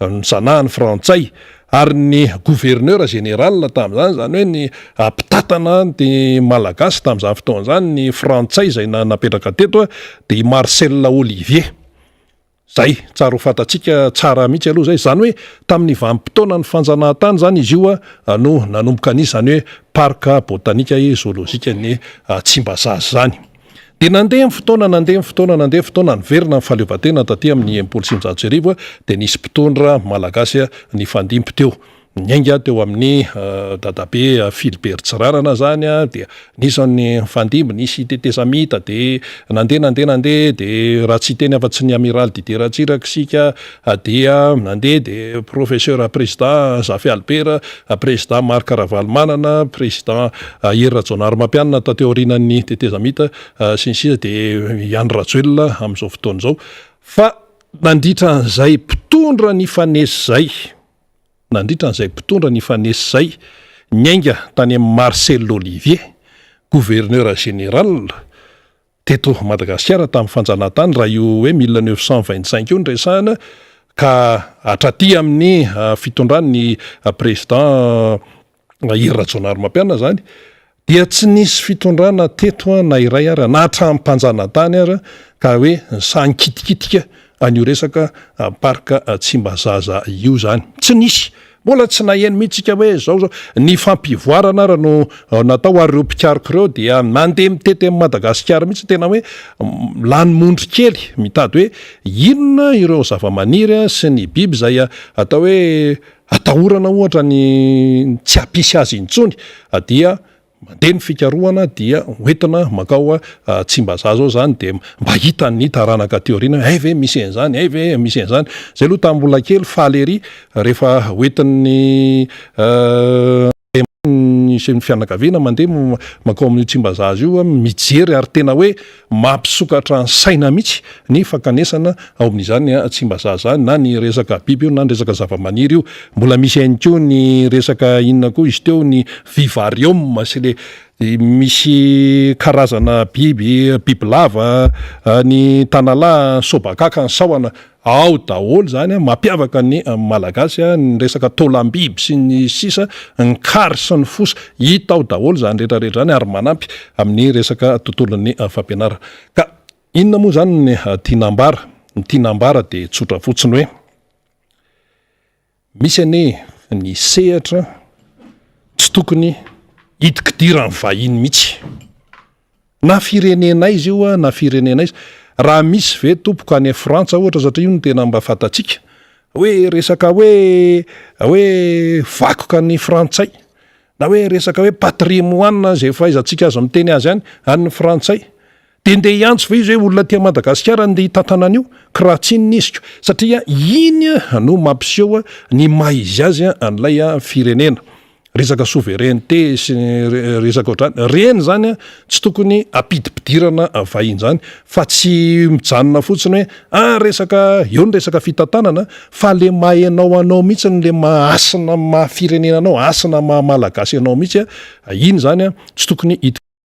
Speaker 1: ny zanahany frantsay ary ny gouverneur général tamin'izany, izany hoe ny mpitantana ny malagasy tamin'izany fotoana izany, ny frantsay izay napetraka teto dia i Marcel Olivier. Zay, tsara ho fantatsika tsara mihitsy aloha zay, izany hoe tamin'ny vanim-potoanan'ny fanjanahantany izany izy io no nanomboka nisy izany hoe parc botanique et zoologique ny Tsimbazaza izany. Dia nandeha ny fotoana, nandeha ny fotoana, nandeha ny fotoana, niverina ny fahaleovantena taty amin'ny 1960 dia nisy mpitondra malagasy nifandimby teo. Niainga teo amin'ny dadabe Philibert Tsiranana izany dia nisy ny nifandimby, nisy tetezamita dia nandeha nandeha nandeha dia raha tsy hiteny afa-tsy ny Amiral Didier Ratsiraka isika dia nandeha dia Professeur Président Zafy Albert, Président Marc Ravalomanana, Président Hery Rajaonarimampianina taty aorianan'ny tetezamita sy ny sisa dia i Andry Rajoelina amin'izao fotoana izao. Fa nandritra an'izay mpitondra nifanesy izay, nandritra an'izay mpitondra nifanesy izay, niainga tany amin'i Marcel Olivier, Gouverneur Général, teto Madagasikara tamin'ny fanjanahantany raha io hoe 1925 io no resahana ka hatraty amin'ny fitondran'ny président Hery Rajaonarimampianina izany dia tsy nisy fitondrana teto na iray ara na hatramin'ny mpanjanantany ara ka hoe sahy nikitikitika an'io resaka parc Tsimbazaza io izany tsy nisy. Mbola tsy naheno mihitsy isika hoe zao zao. Ny fampivoarana ara no natao ary ireo mpikaroka ireo dia nandeha mitety an'i Madagasikara mihitsy tena hoe lany mondro kely mitady hoe inona ireo zavamaniry sy ny biby izay atao hoe atahorana ohatra ny tsy hampisy azy intsony dia. Mandeha ny fikarohana dia hoentina mankao Tsimbazaza ao izany dia mba hitan'ny taranaka aty aoriana hoe hay ve misy an'izany, hay ve misy an'izany. Izay aloha tamin'ny mbola kely faly ery rehefa hoentin'ny ray aman-dreny sy ny fianakaviana mandeha mankao amin'io Tsimbazaza io mijery ary tena hoe Mampisokatra ny saina mihitsy ny fankanesana ao amin'izany Tsimbazaza izany, na ny resaka biby io na ny resaka zavamaniry io. Mbola misy ihany koa ny resaka inona koa izy teo, ny vivarium sy le misy karazana biby, bibilava, ny tanalahy, ny sobakaka, ny sahona. Ao daholo izany mampiavaka ny Malagasy, ny resaka taolam-biby sy ny sisa, ny kary sy ny fosa, hita ao daholo izany rehetra rehetra izany ary manampy amin'ny resaka tontolon'ny fampianarana. Ka inona moa izany ny tiana ambara? Ny tiana ambara dia tsotra fotsiny hoe, misy anie ny sehatra tsy tokony hidikidiran'ny vahiny mihitsy. Na firenena aiza io na firenena aiza. Raha misy ve tompoko any Frantsa ohatra satria io no tena mba fantatsika hoe resaka hoe hoe vakoka ny frantsay na hoe resaka hoe patrimoine izay fahaizantsika azy miteny azy any an'ny frantsay dia ndeha hiantso ve izy hoe olona aty Madagasikara ndeha hitantana an'io? Kiraha tsinona izy ko satria iny no mampiseho ny maha izy azy an'ilay firenena. Resaka souveraineté sy ny resaka ohatrany, reny zany tsy tokony ampidipidirana vahiny zany fa tsy mijanona fotsiny hoe ah resaka eo ny resaka fitantanana fa le maha enao anao mihitsy le maha hasina maha firenena anao, hasina maha malagasy anao mihitsy iny zany tsy tokony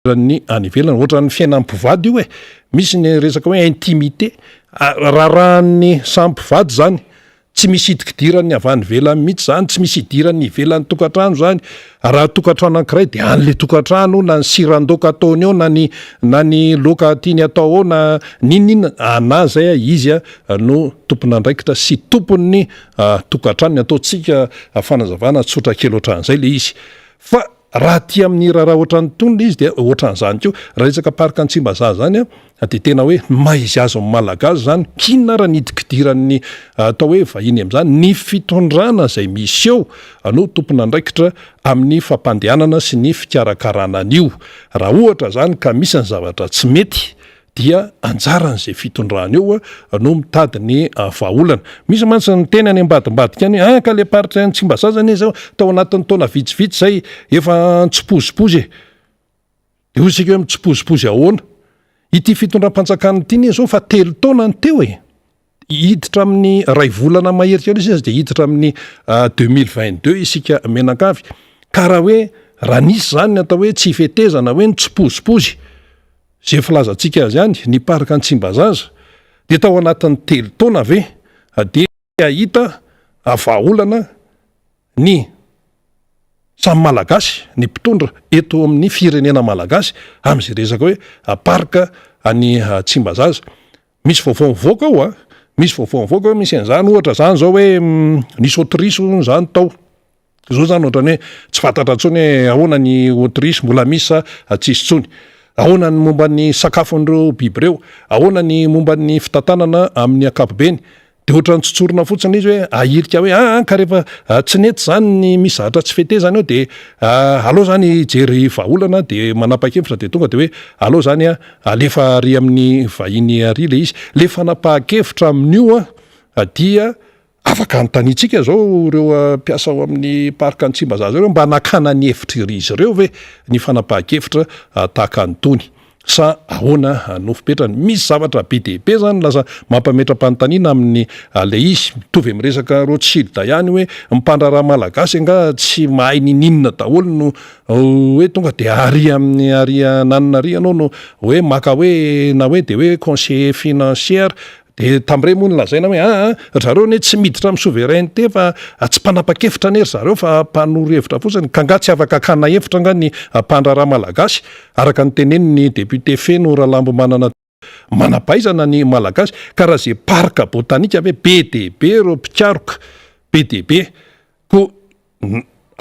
Speaker 1: Ny any ivelany, ohatran'ny fiainan'ny mpivady io e, misy ny resaka hoe intimité, raharahan'ny samy mpivady zany, tsy misy hidikidiran'ny avy any ivelany mihitsy zany, tsy misy hidiran'ny ivelan'ny tokantrano zany, raha tokantrano anankiray de an'le tokantrano na ny siran-daoka ataony ao na ny na ny laoka tiany atao ao na n'inon'inona, anà zay a, izy a no tompon'andraikitra sy tompon'ny tokantrano, ny ataontsika fanazavana tsotra kely ohatran'izay le izy fa Raha aty amin'ny raharaha ohatran'itony ilay izy dia ohatran'izany koa. Raha resaka parc any Tsimbazaza izany an, dia tena hoe ny maha izy azy ny Malagasy izany, k'inona ara ny hidikidiran'ny atao hoe vahiny amin'izany? Ny fitondrana izay misy eo no tompon'andraikitra amin'ny fampandehanana sy ny fikarakarana an'io. Raha ohatra izany ka misy ny zavatra tsy mety dia anjaran'izay fitondrana eo no mitady ny vahaolana. Misy mantsy ny miteny any ambadimbadika any hoe ah ka le paritra any Tsimbazaza anie zao tao anatin'ny taona vitsivitsy zay efa nitsipozipozy e. De hoy isika hoe mitsipozipozy ahoana? Ity fitondram-panjakana ity anie zao fa telo taona ny teo e. Hiditra amin'ny iray volana mahery kely sisa dia hiditra amin'ny 2022 isika mianakavy. Ka raha hoe raha nisy zany ny atao hoe tsy fetezana hoe nitsipozipozy Izay filazantsika azy any, ny parc any Tsimbazaza, dia tao anatin'ny telo taona ve dia hahita vahaolana ny samy Malagasy, ny mpitondra eto amin'ny firenena Malagasy amin'izay resaka hoe parc any Tsimbazaza. Misy vaovao mivoaka ao a, misy vaovao mivoaka hoe misy an'izany ohatra izany izao hoe nisy autruche hono izany tao. Zao zany ohatran'ny hoe tsy fantatra intsony hoe ahoana ny autruche mbola misy sa tsisy intsony. Ahoana ny momba ny sakafon'ireo biby ireo? Ahoana ny momba ny fitantanana amin'ny ankapobeny? Dia ohatran'ny tsotsorina fotsiny izy hoe ahilika hoe aa ka rehefa tsy nety izany ny misy zavatra tsy fetezana eo dia aleo izany hijery vahaolana dia manapa-kevitra dia tonga dia hoe aleo izany alefa ary amin'ny vahiny ary ilay izy. Ilay fanapahan-kevitra amin'io dia Afaka anontaniantsika izao ireo mpiasa ao amin'ny parc any Tsimbazaza ireo mba nakana ny hevitr'izy ireo ve ny fanapahan-kevitra tahaka an'itony sa ahoana no fipetrany? Misy zavatra be dia be zany lasa mampametra-panontaniana amin'ny ilay izy, mitovy amin'ny resaka Rothschild ihany hoe ny mpandraharaha malagasy angaha tsy mahay ninininona daholo no hoe tonga dia ary amin'ny ary ananona ary ianao no hoe maka hoe na hoe dia hoe conseiller financière Dia tamin'ireny moa nolazaina hoe aa ry zareo anie tsy miditra amin'ny souveraineté fa tsy mpanapa-kevitra anie ry zareo fa mpanoro hevitra fotsiny, ka angaha tsy afaka hakana hevitra angaha ny mpandraharaha malagasy araka ny tenenin'ny député Feno Ralambomanana manampahaizana ny malagasy, ka raha izay parc botanique ve be dia be ireo mpikaroka be dia be koa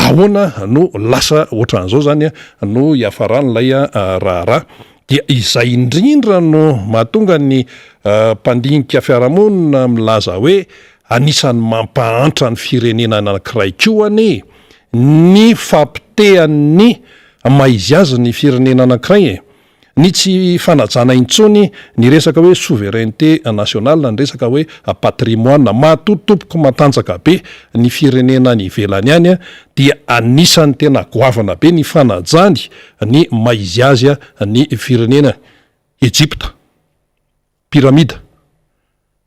Speaker 1: Ahoana no lasa ohatran'izao zany no hiafaran'ilay raharaha? Dia izay indrindra no mahatonga ny mpandinika fiarahamonina milaza hoe anisan'ny mampahantra ny firenena anankiray koa anie ny fahapotehan'ny. maha izy azy ny firenena anankiray e! Ny tsy fanajana intsony ny resaka hoe souveraineté nationale, ny resaka hoe patrimoine. Matoa tompoko matanjaka be ny firenena any ivelany any dia anisan'ny tena goavana be ny fanajany ny maha izy azy ny firenena. Egypta. Pyramida.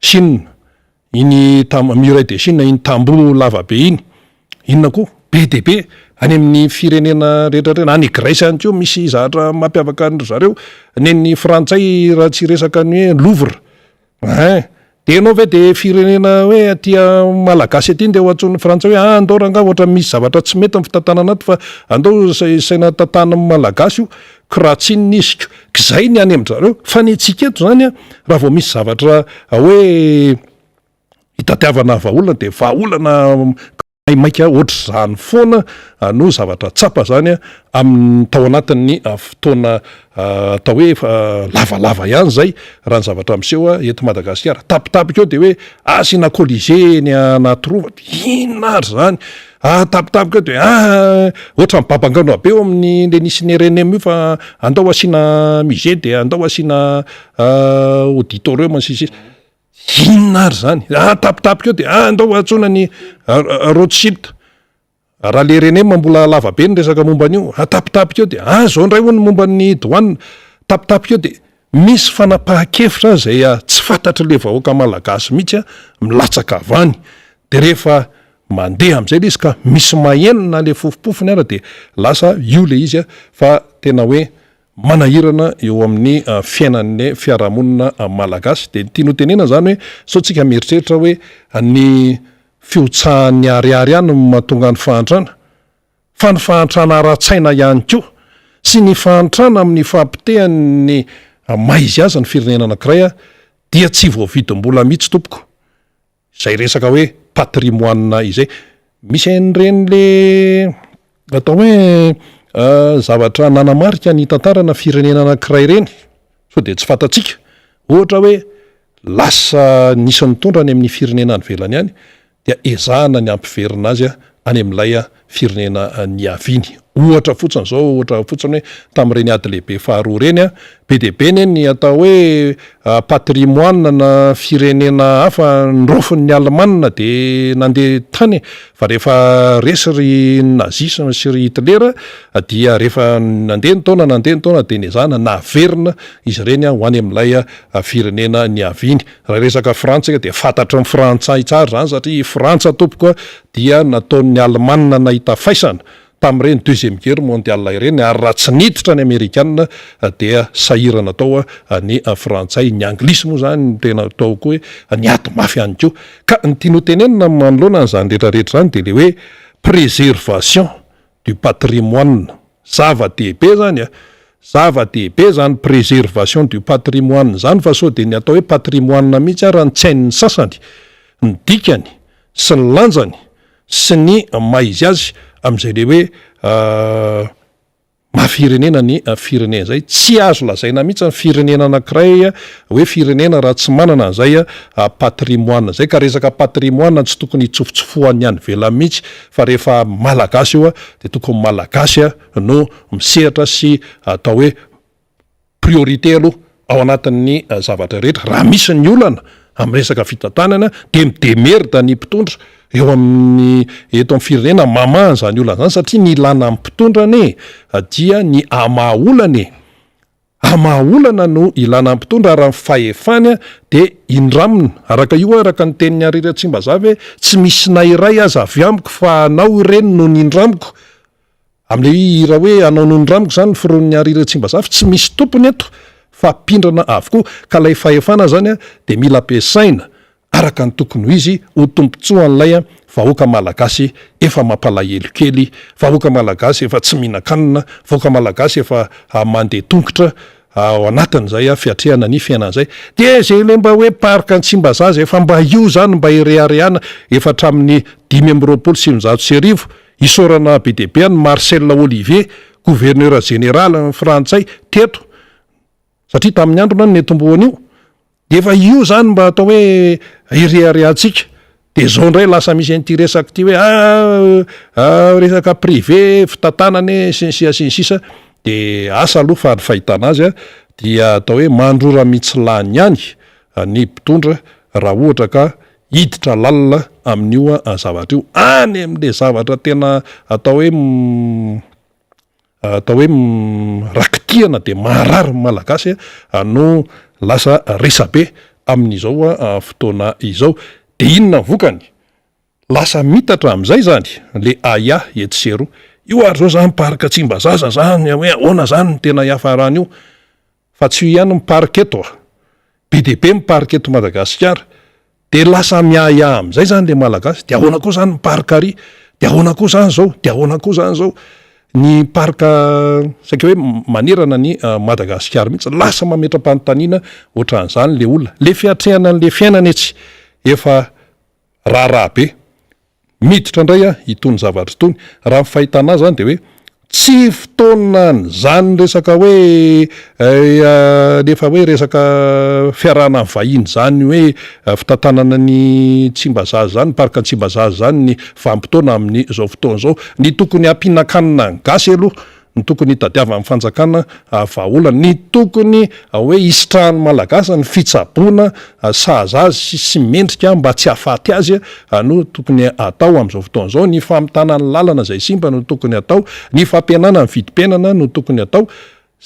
Speaker 1: Chine, iny tam, muraille de Chine, iny tamboho lava be iny, inona koa? Be dia be, any amin'ny firenena rehetra rehetra, any Grèce any koa misy zavatra mampiavaka an-dry zareo, nen'ny frantsay raha tsy hiresaka ny hoe Louvre, ein! Dia ianao ve dia firenena hoe aty Malagasy aty ndeha ho antsoin'ny frantsay hoe ah andao rangahy ohatran'ny misy zavatra tsy mety ny fitantanana ato fa andao saina tantanin'ny Malagasy io. Kiraha-tsinona izy ko. K'izay ny any amin-dry zareo. Fa ny antsika eto izany an, raha vao misy zavatra hoe itadiavana vahaolana dia vahaolana maimaika ohatr'izany foana no zavatra tsapa izany amin'ny tao anatin'ny fotoana atao hoe efa lavalava ihany izay raha ny zavatra miseho eto Madagasikara. Tampotampoka eo dia hoe asiana Colisée eny Anatirova, inona ary izany? Ah tampotampoka eo dia ah ohatran'ny babangano be eo amin'ny le nisy ny rnm io fa andao asiana musée dia andao asiana auditorium sy ny sisa. Inona ary zany? Ah tampotampoka eo dia ah andao antsoina ny Rothschild. Raha le rnm mbola lava be ny resaka momba an'io. Ah tampotampoka eo dia ah zao indray hono ny momba ny douane. Tampotampoka eo dia misy fanapahan-kevitra izay tsy fantatr'le vahoaka malagasy mihitsy milatsaka avy any. Dia rehefa Mandeha amin'izay ilay izy ka misy maheno na ilay fofompofony ara dia lasa io ilay izy fa tena hoe manahirana eo amin'ny fiainan'ny fiarahamonina malagasy. Dia ny tiany ho tenena izany hoe sao tsika mieritreritra hoe ny fihotsahan'ny ariary ihany no mahatonga ny fahantrana fa ny fahantrana ara-tsaina ihany koa sy ny fahantrana amin'ny fahapotehan'ny maha izy azy ny firenena anankiray dia tsy voavidim-bola mihitsy tompoko. Izay resaka hoe patrimoine izay. Misy an'ireny le atao hoe zavatra nanamarika ny tantarana firenena anankiray ireny, sao dia tsy fantatsika. Ohatra hoe lasa nisy nitondra any amin'ny firenena any ivelany any dia ezahana ny hampiverina azy any amin'ilay firenena niaviany. Ohatra fotsiny izao, ohatra fotsiny hoe tamin'ireny ady lehibe faharoa ireny, be dia be anie ny atao hoe patrimoine na firenena hafa niraofin'ny Alemana dia nandeha tany e! Fa rehefa resy ry Nazi sy ry Hitler dia rehefa nandeha ny taona nandeha ny taona dia nezahana naverina izy ireny ho any amin'ilay firenena niaviany. Raha resaka Frantsa dia fantatry ny Frantsay tsara izany satria i Frantsa tompoko dia nataon'ny Alemana nahita faisana tamin'ireny deuxième guerre mondiale ireny ary raha tsy niditra ny Amerikana dia sahirana tao ny Frantsay, ny Anglisy moa izany no tena atao koa hoe niady mafy ihany koa. Ka ny tiany ho tenenina manoloana an'izany rehetra rehetra izany dia ilay hoe préservation du patrimoine, zava-dehibe izany a! Zava-dehibe izany préservation du patrimoine izany fa sao dia ny atao hoe patrimoine mihitsy ara no tsy hain'ny sasany ny dikany sy ny lanjany sy ny maha izy azy amin'izay le hoe maha firenena ny firenena izay. Tsy azo lazaina mihitsy ny firenena anankiray hoe firenena raha tsy manana an'izay patrimoine izay ka resaka patrimoine tsy tokony hitsofotsofohan'ny any ivelany mihitsy fa rehefa malagasy io dia tokony malagasy no misehatra sy atao hoe priorité aloha ao anatin'ny zavatra rehetra. Raha misy ny olana amin'ny resaka fitantanana dia mi-demerde ny mpitondra eo amin'ny eto amin'ny firenena mamaha an'izany olana izany satria ny ilana ny mpitondra anie dia ny hamaha olana e! Hamaha olana no ilana ny mpitondra ary ny fahefany dia indramina. Araka io araka ny tenin'i Henri Ratsimbazafy hoe tsy misy na iray aza avy amiko fa anao ireny no nindramiko. Amin'ilay hira hoe Anao no nindramiko izany ny firon'ny Henri Ratsimbazafy, tsy misy tompony eto fa mpindrana avokoa, ka ilay fahefana izany dia mila ampiasaina araka ny tokony ho izy ho tombontsoan'ilay vahoaka malagasy efa mampalahelo kely, vahoaka malagasy efa tsy mihinan-kanina, vahoaka malagasy efa mandeha tongotra ao anatin'izay fiatrehana ny fiainana izay. Dia izay ilay mba hoe parc Tsimbazaza efa mba io izany mba ireharehana efa hatramin'ny 1925, Isaorana be dia be an'i Marcel Olivier, gouverneur général frantsay teto, satria tamin'ny androny no niantombohan'io. Dia efa io izany mba atao hoe ireharehantsika. De zao ndray lasa misy an'ity resaka ity hoe ah resaka privé fitantanana e sy ny sisa sy ny sisa de asa aloha fa ny fahitana azy dia atao hoe mandrora mitsilany ihany ny mpitondra raha ohatra ka hiditra lalina amin'io zavatra io, any amin'le zavatra tena atao hoe atao hoe raha kitihana dia maharary ny Malagasy no lasa resabe amin'izao fotoana izao. Dia inona ny vokany? Lasa mitatra amin'izay izany le ahiahy etsy sy eroa. Io ary izao izany parc Tsimbazaza izany hoe ahoana izany no tena hiafaran'io? Fa tsy io ihany ny parc eto a! Be dia be ny parc eto Madagasikara. Dia lasa miahiahy amin'izay izany ilay Malagasy, dia ahoana koa izany ny parc ary? Dia ahoana koa izany izao? Dia ahoana koa izany izao? Ny parc saika hoe manerana an'i Madagasikara mihitsy, lasa mametra-panontaniana ohatran'izany ilay olona. Ilay fiatrehana an'ilay fiainana etsy efa raharaha be. Miditra indray itony zavatra itony. Raha ny fahitana azy zany dia hoe tsy fotoanan'izany resaka hoe efa hoe resaka fiarahana amin'ny vahiny izany hoe fitantanana ny Tsimbazaza izany, ny parc Tsimbazaza izany ny vanim-potoana amin'izao fotoana izao. Ny tokony hampihinan-kanina ny gasy aloha ny tokony hitadiavan'ny fanjakana vahaolana, ny tokony hoe hisitrahan'ny Malagasy ny fitsaboana sahaza azy sy mendrika mba tsy hahafaty azy no tokony atao amin'izao fotoana izao, ny famitana ny lalana izay simba no tokony atao, ny fampihenana ny vidim-piainana no tokony atao,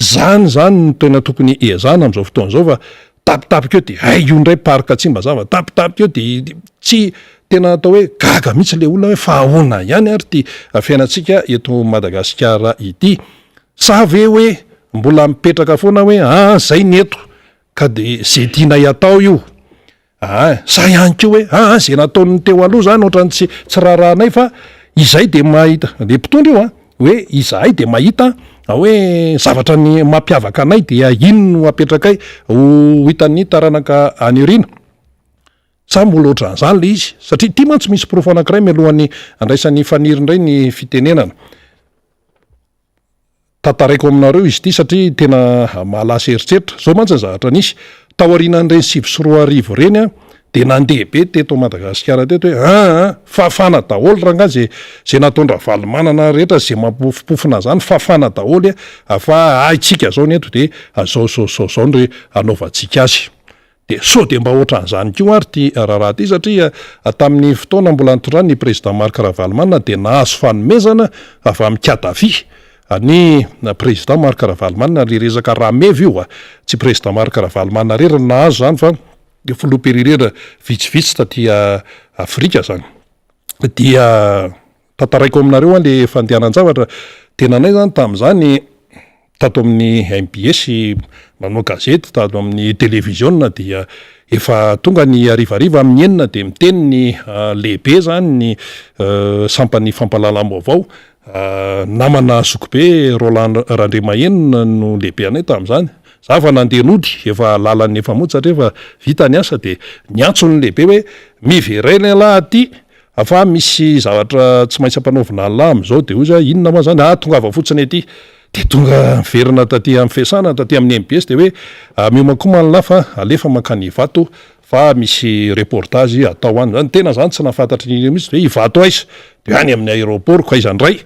Speaker 1: izany izany no tena tokony ezahana amin'izao fotoana izao fa Tampotampoka eo dia hay io indray parc Tsimbazaza, tampotampoka eo dia tsy tena atao hoe gaga mihitsy ilay olona hoe fa ahoana ihany ary ity fiainantsika eto Madagasikara ity. Sa ve hoe mbola mipetraka foana hoe aa zay ny eto ka dia ze tianay atao io. Aa sa ihany koa hoe aa ze nataon'ny teo aloha zany ohatran'ny tsy tsy raharahanay fa izay dia mahita, le mpitondra io an. Hoe izahay dia mahita hoe zavatra ny mampiavaka anay dia iny no apetrakay ho hitan'ny taranaka any aoriana. Sa mbola ohatran'izany ilay izy? Satria ity mantsy misy porofo anankiray mialohan'ny handraisan'i Faniry indray ny fitenenana. Tantaraiko aminareo izy ity satria tena mahalasa eritreritra. Izao mantsy ny zavatra nisy. Taorianan'ireny 2009 ireny an, dia nandeha be teto Madagasikara teto hoe aa fafana daholo rangahy ze ze nataon-dRavalomanana rehetra ze mampofompofona zany fafana daholo fa haintsika zao ny eto de zao zao zao zao no anaovantsika azy. De sao de mba ohatran'izany koa ary ty raharaha ty satria tamin'ny fotoana mbola nitondrany ny président Marc Ravalomanana dia nahazo fanomezana avy amin'i Kadhafi ny président Marc Ravalomanana, le resaka rameva io a, tsy président Marc Ravalomanana irery no nahazo zany fa filoham-pirenena vitsivitsy taty Afrika zany. Dia tantaraiko aminareo an le fandehanan-javatra, tena anay zany tamin'izany tato amin'ny mbs nanao gazety tato amin'ny televiziona dia efa tonga ny harivariva amin'ny enina dia miteny ny lehibe zany ny sampan'ny fampahalalam-baovao namana zokibe Roland Randriamahenina no lehibe anay tamin'izany. Za efa nandeha nody, efa lalan'ny efa mody satria efa vita ny asa dia niantso ny lehibe hoe miverena ialahy aty fa misy zavatra tsy maintsy ampanaovina an'lah amin'izao dia hoy za inona moa zany, ah tongava fotsiny aty. Dia tonga niverina taty amin'ny fiasana taty amin'ny mbs dia hoe miomankomana lah fa alefa mankany Ivato fa misy reportage atao any zany, tena zany tsy nahafantatry ny mihitsy hoe Ivato aiza? De any amin'ny aéroport ko aiza ndray?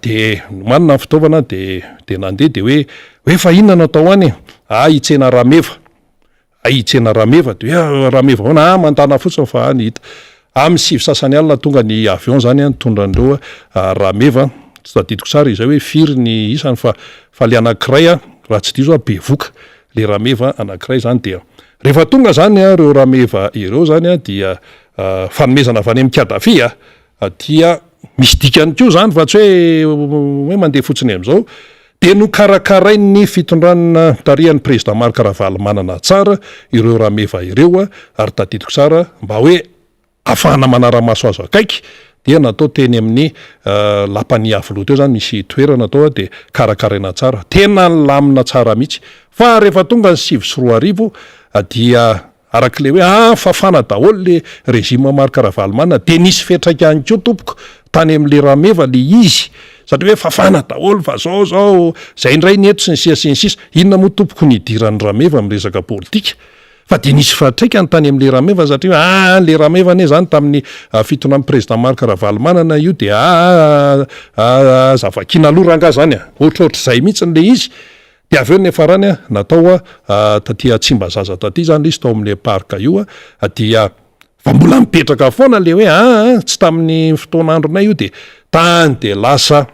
Speaker 1: De nomanina ny fitaovana de de nandeha de hoe hoe fa inona no atao any e? Ah hitsena rameva, hay hitsena rameva, de hoe rameva ahoana? Ah mandana fotsiny fa any hita. Amin'ny sivy sasany alina tonga ny avion zany an nitondra an'ireo rameva, tsy tadidiko tsara izay hoe firy ny isany fa fa le anankiray an raha tsy diso aho bevoka le rameva anankiray zany dia rehefa tonga zany an ireo rameva ireo zany an dia fanomezana avy any amin'i Kadhafi a dia misy dikany koa zany fa tsy hoe hoe mandeha fotsiny amin'izao dia nokarakarain'ny fitondrana tarihan'ny président Marc Ravalomanana tsara ireo rameva ireo a ary tadidiko tsara mba hoe Afahana manara-maso azy akaiky dia natao teny amin'ny lapan'i Iavoloha teo zany misy toerana tao dia karakaraina tsara, tena nilamina tsara mihitsy fa rehefa tonga ny 2009 dia arak'ilay hoe ah fafana daholo le régime Marc Ravalomanana dia nisy fiantraikany koa tompoko tany amin'le rameva le izy satria hoe fafana daholo fa zao zao zay indray ny eto sy ny sisa sy ny sisa, inona moa tompoko ny idiran'ny rameva amin'ny resaka politika? Fa dia nisy fiantraikany tany amin'ilay Rameva satria hoe aa ilay Rameva anie izany tamin'ny fitondran'ny président Marc Ravalomanana io dia aa aza vakiana aloha rangahy izany a! Ohatrohatr'izay mihitsy ilay izy. Dia avy eo ny niafarany natao taty Tsimbazaza taty izany ilay izy tao amin'ilay parc io dia fa mbola mipetraka foana ilay hoe aa tsy tamin'ny fotoan'andronay io dia tany dia lasa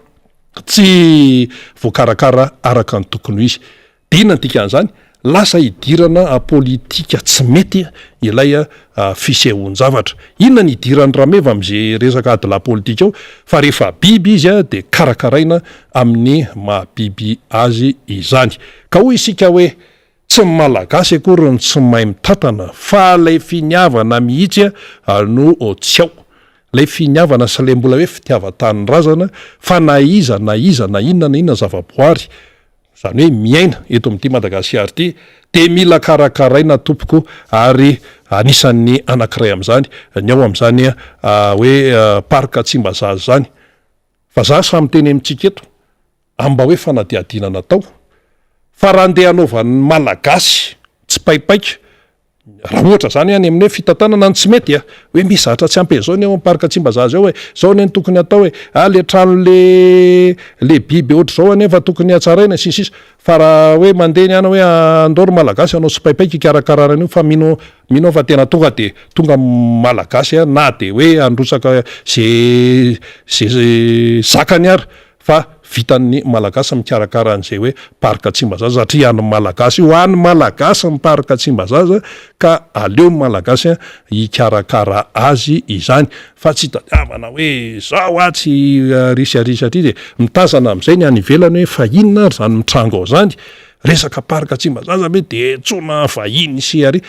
Speaker 1: tsy voakarakara araka ny tokony ho izy. Dia inona ny dikan'izany? Lasa idirana politika tsy mety ilay fisehoan-javatra. Inona ny idiran'i Rameva amin'izay resaka adilahy politika ao? Fa rehefa biby izy dia karakaraina amin'ny maha biby azy izany. Ka hoy isika hoe tsy ny Malagasy akory no tsy mahay mitantana fa ilay finiavana mihitsy no tsy ao. Ilay finiavana sy ilay mbola hoe fitiavan-tanindrazana fa na iza na iza na inona na inona zava-boary Izany hoe miaina eto amin'ity Madagasikara ity dia mila karakaraina tompoko ary anisan'ny anankiray amin'izany ny ao amin'izany hoe parc Tsimbazaza izany. Fa za sahy miteny amintsika eto amin'ny mba hoe fanadihadiana natao fa raha andeha hanaovan'ny Malagasy tsipaipaika Raha ohatra izany any amin'ny hoe fitantanana no tsy mety a, hoe misy zavatra tsy ampy an'izao anie ao amin'ny parc Tsimbazaza ao e, izao anie no tokony hatao e, ah le trano le le biby ohatr'izao anie fa tokony hatsaraina sy ny sisa, fa raha hoe mandeha ny any hoe andao ry malagasy hanao tsipaipaika hikarakarana an'io fa mino mino aho fa tena tonga de tonga malagasy a na de hoe handrotsaka ze ze zakany ary fa vitan'ny Malagasy mikarakara an'izay hoe Parc Tsimbazaza satria an'ny Malagasy io, an'ny Malagasy ny Parc Tsimbazaza ka aleo ny Malagasy hikarakara azy izany fa tsy hitadiavana hoe zao atsy ary sy ary sy aty dia mitazana amin'izay ny any ivelany hoe fa inona ary izany mitranga ao izany, resaka Parc Tsimbazaza ve dia antsoina vahiny sy ary.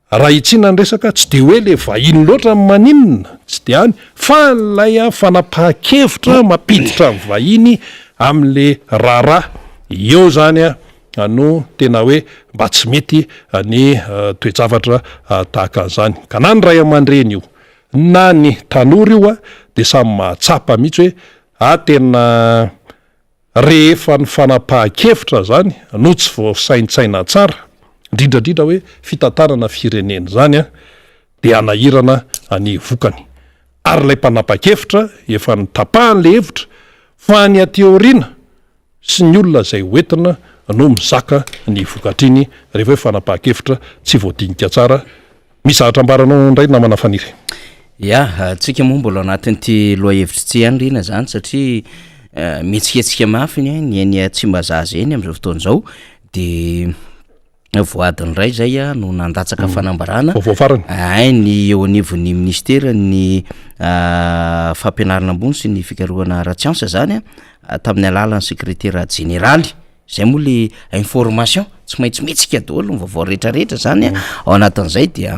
Speaker 1: Raha hitsiana ny resaka, tsy dia hoe le vahiny loatra no maninona, tsy dia any, fa ilay fanapahan-kevitra mampiditra ny vahiny amin'le raharaha, eo zany no tena hoe mba tsy mety ny toe-javatra tahaka an'izany. Ka na ny ray aman-dreny io na ny tanora io dia samy mahatsapa mihitsy hoe ah tena Rehefa ny fanapahan-kevitra izany no tsy voasaintsaina tsara, indrindra indrindra hoe fitantanana firenena izany dia hanahirana ny vokany. Ary ilay mpanapa-kevitra efa notapahany ilay hevitra fa ny aty aoriana sy ny olona izay hoentina no mizaka ny vokatr'iny rehefa hoe fanapahan-kevitra tsy voadinika tsara Misy zavatra ambaranao indray namana Faniry?
Speaker 2: Ya, tsika moa mbola ao anatin'ity lohahevitra ity ihany Rina zany satria mihetsiketsika mafy ny ny eny Tsimbazaza eny amin'izao fotoana izao de voadiny iray zay a no nandatsaka fanambarana.
Speaker 1: Vaovao farany.
Speaker 2: Ay, ny eo anivon'ny ministeran'ny fampianarana ambony sy ny fikarohana ara-tsiansa zany a, tamin'ny alalan'ny sekretera jeneraly. Zay moa le information tsy maintsy mihetsika daholo ny vaovao rehetrarehetra zany a, ao anatin'izay dia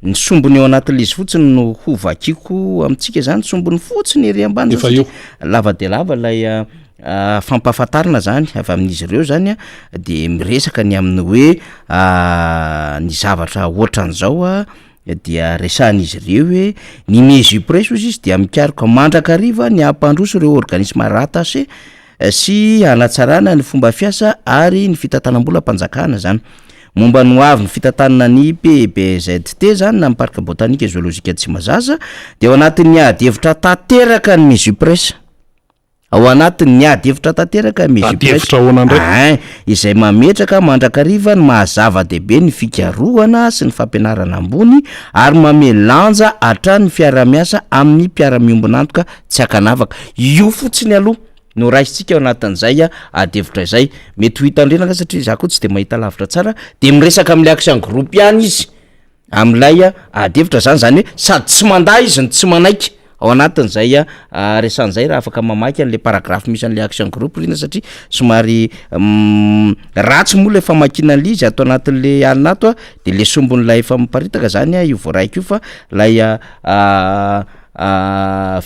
Speaker 2: ny sombiny ao anatin'le izy fotsiny no ho vakiko amintsika zany, sombiny fotsiny ery ambany zany
Speaker 1: Efa eo.
Speaker 2: satria lava de lava lay fampahafantarana zany avy amin'izy ireo zany a, de miresaka ny amin'ny hoe ny zavatra ohatran'izao a dia resahan'izy ireo hoe ny Mesupress hozy izy dia mikaroka mandrakariva ny hampandroso ireo organisme rattaché sy hanatsarana ny fomba fiasa ary ny fitantanam-bolam-panjakana zany. Momba ny hoavin'ny fitantanana ny PBZT zany na ny Parc Botanique et Zoologique Tsimbazaza dia ao anatin'ny ady hevitra tanteraka ny Mesupress. Ao anatin'ny ady hevitra tanteraka ny
Speaker 1: Ady hevitra ahoana indray?
Speaker 2: Ein, izay mametraka mandrakariva ny maha zava-dehibe ny fikarohana sy ny fampianarana ambony ary manome lanja hatrany ny fiaraha-miasa amin'ny mpiara-miombon'antoka tsy ankanavaka. Io fotsiny aloha no raisintsika ao anatin'izay ady hevitra izay. Mety ho hitan'i Rina angaha satria za koa tsy dia mahita lavitra tsara, dia miresaka amin'ilay action group ihany izy. Amin'ilay ady hevitra zany, zany hoe sady tsy mandà izy no tsy manaiky ao anatin'izay resany zay raha afaka mamaky an'le paragraphe misy an'le action group rina satria somary ratsy moa le famakiana an'le izy ato anatin'le alina ato a, de le sombin'ilay efa miparitaka zany a io voaraiko io fa lay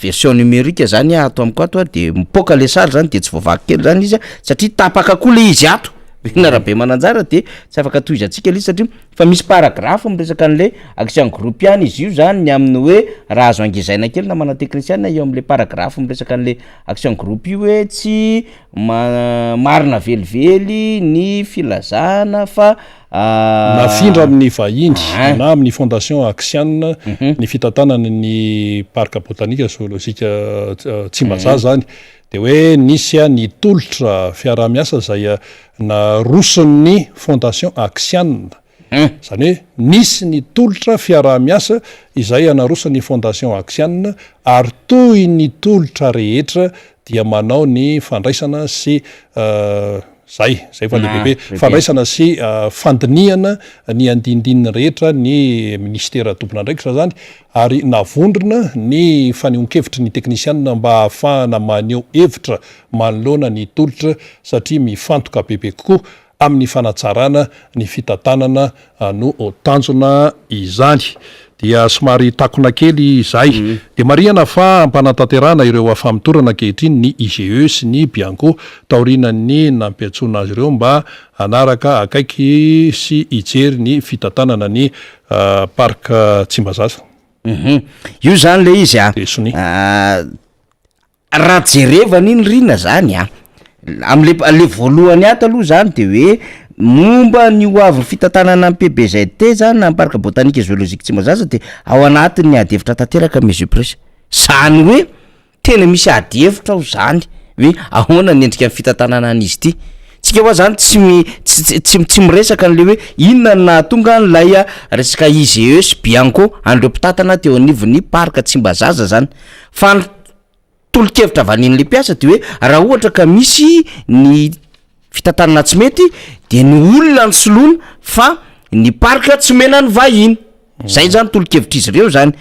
Speaker 2: version numérique zany ato amiko ato a de mipoaka le sary zany de tsy voavaky kely zany izy a satria tapaka koa le izy ato, Rina Rabemananjara de tsy afaka tohizantsika le izy satria Fa misy paragraphe miresaka an'le action groupe ihany izy io zany ny amin'ny hoe raha azo angezaina kely namana teknisiana eo am'le paragraphe miresaka an'le action groupe io hoe tsy ma- marina velively ny filazana fa.
Speaker 1: Nafindra amin'ny vahiny na amin'ny Fondation Axian ny fitantanana ny Parc Botanique Zoologique Tsimbazaza izany. Dia hoe nisy ny tolotra fiaraha-miasa izay naroson'ny Fondation Axian. Izany hoe nisy ny tolotra fiaraha-miasa izay naroson'ny Fondation Axian ary toy ny tolotra rehetra dia manao ny fandraisana sy Zay, zay fa lehibe be. Fandraisana sy fandinihana ny andinindininy rehetra ny minisitera tompon'andraikitra zany ary navondrona ny fanehoan-kevitry ny teknisianina mba hahafahana maneho hevitra manoloana ny tolotra satria mifantoka bebe kokoa amin'ny fanatsarana ny fitantanana no tanjona izany. Dia somary takona kely izay. Dia marihana fa ampanatanterahana ireo famotorana ankehitriny ny IGE sy ny Bianco taorianan'ny nampiantsoana azy ireo mba hanaraka akaiky sy hijery ny fitantanana ny Parc Tsimbazaza.
Speaker 2: Io izany ilay izy a.
Speaker 1: Dia sonia.
Speaker 2: Raha jerevana iny Rina zany a, amle le voalohany ato aloha zany de hoe momba ny ho avin'ny fitantanana ny PBZT zany na ny parc botanique et zoologique Tsimbazaza de ao anatin'ny ady hevitra tanteraka Mesupress, zany hoe tena misy ady hevitra ao zany hoe ahoana ny endrika ny fitantanana an'izy ity, tsika hoa zany tsy mi- tsy tsy tsy miresaka an'le hoe inona no nahatonga an'ilay resaka IGE sy Bianco an'ireo mpitantana teo anivon'ny parc Tsimbazaza zany fa ny tolo-kevitra avy any amin'ilay mpiasa de hoe raha ohatra ka misy ny fitantanana tsy mety de ny olona no soloina fa ny parc tsy omena ny vahiny, zay zany tolo-kevitr'izy ireo zany,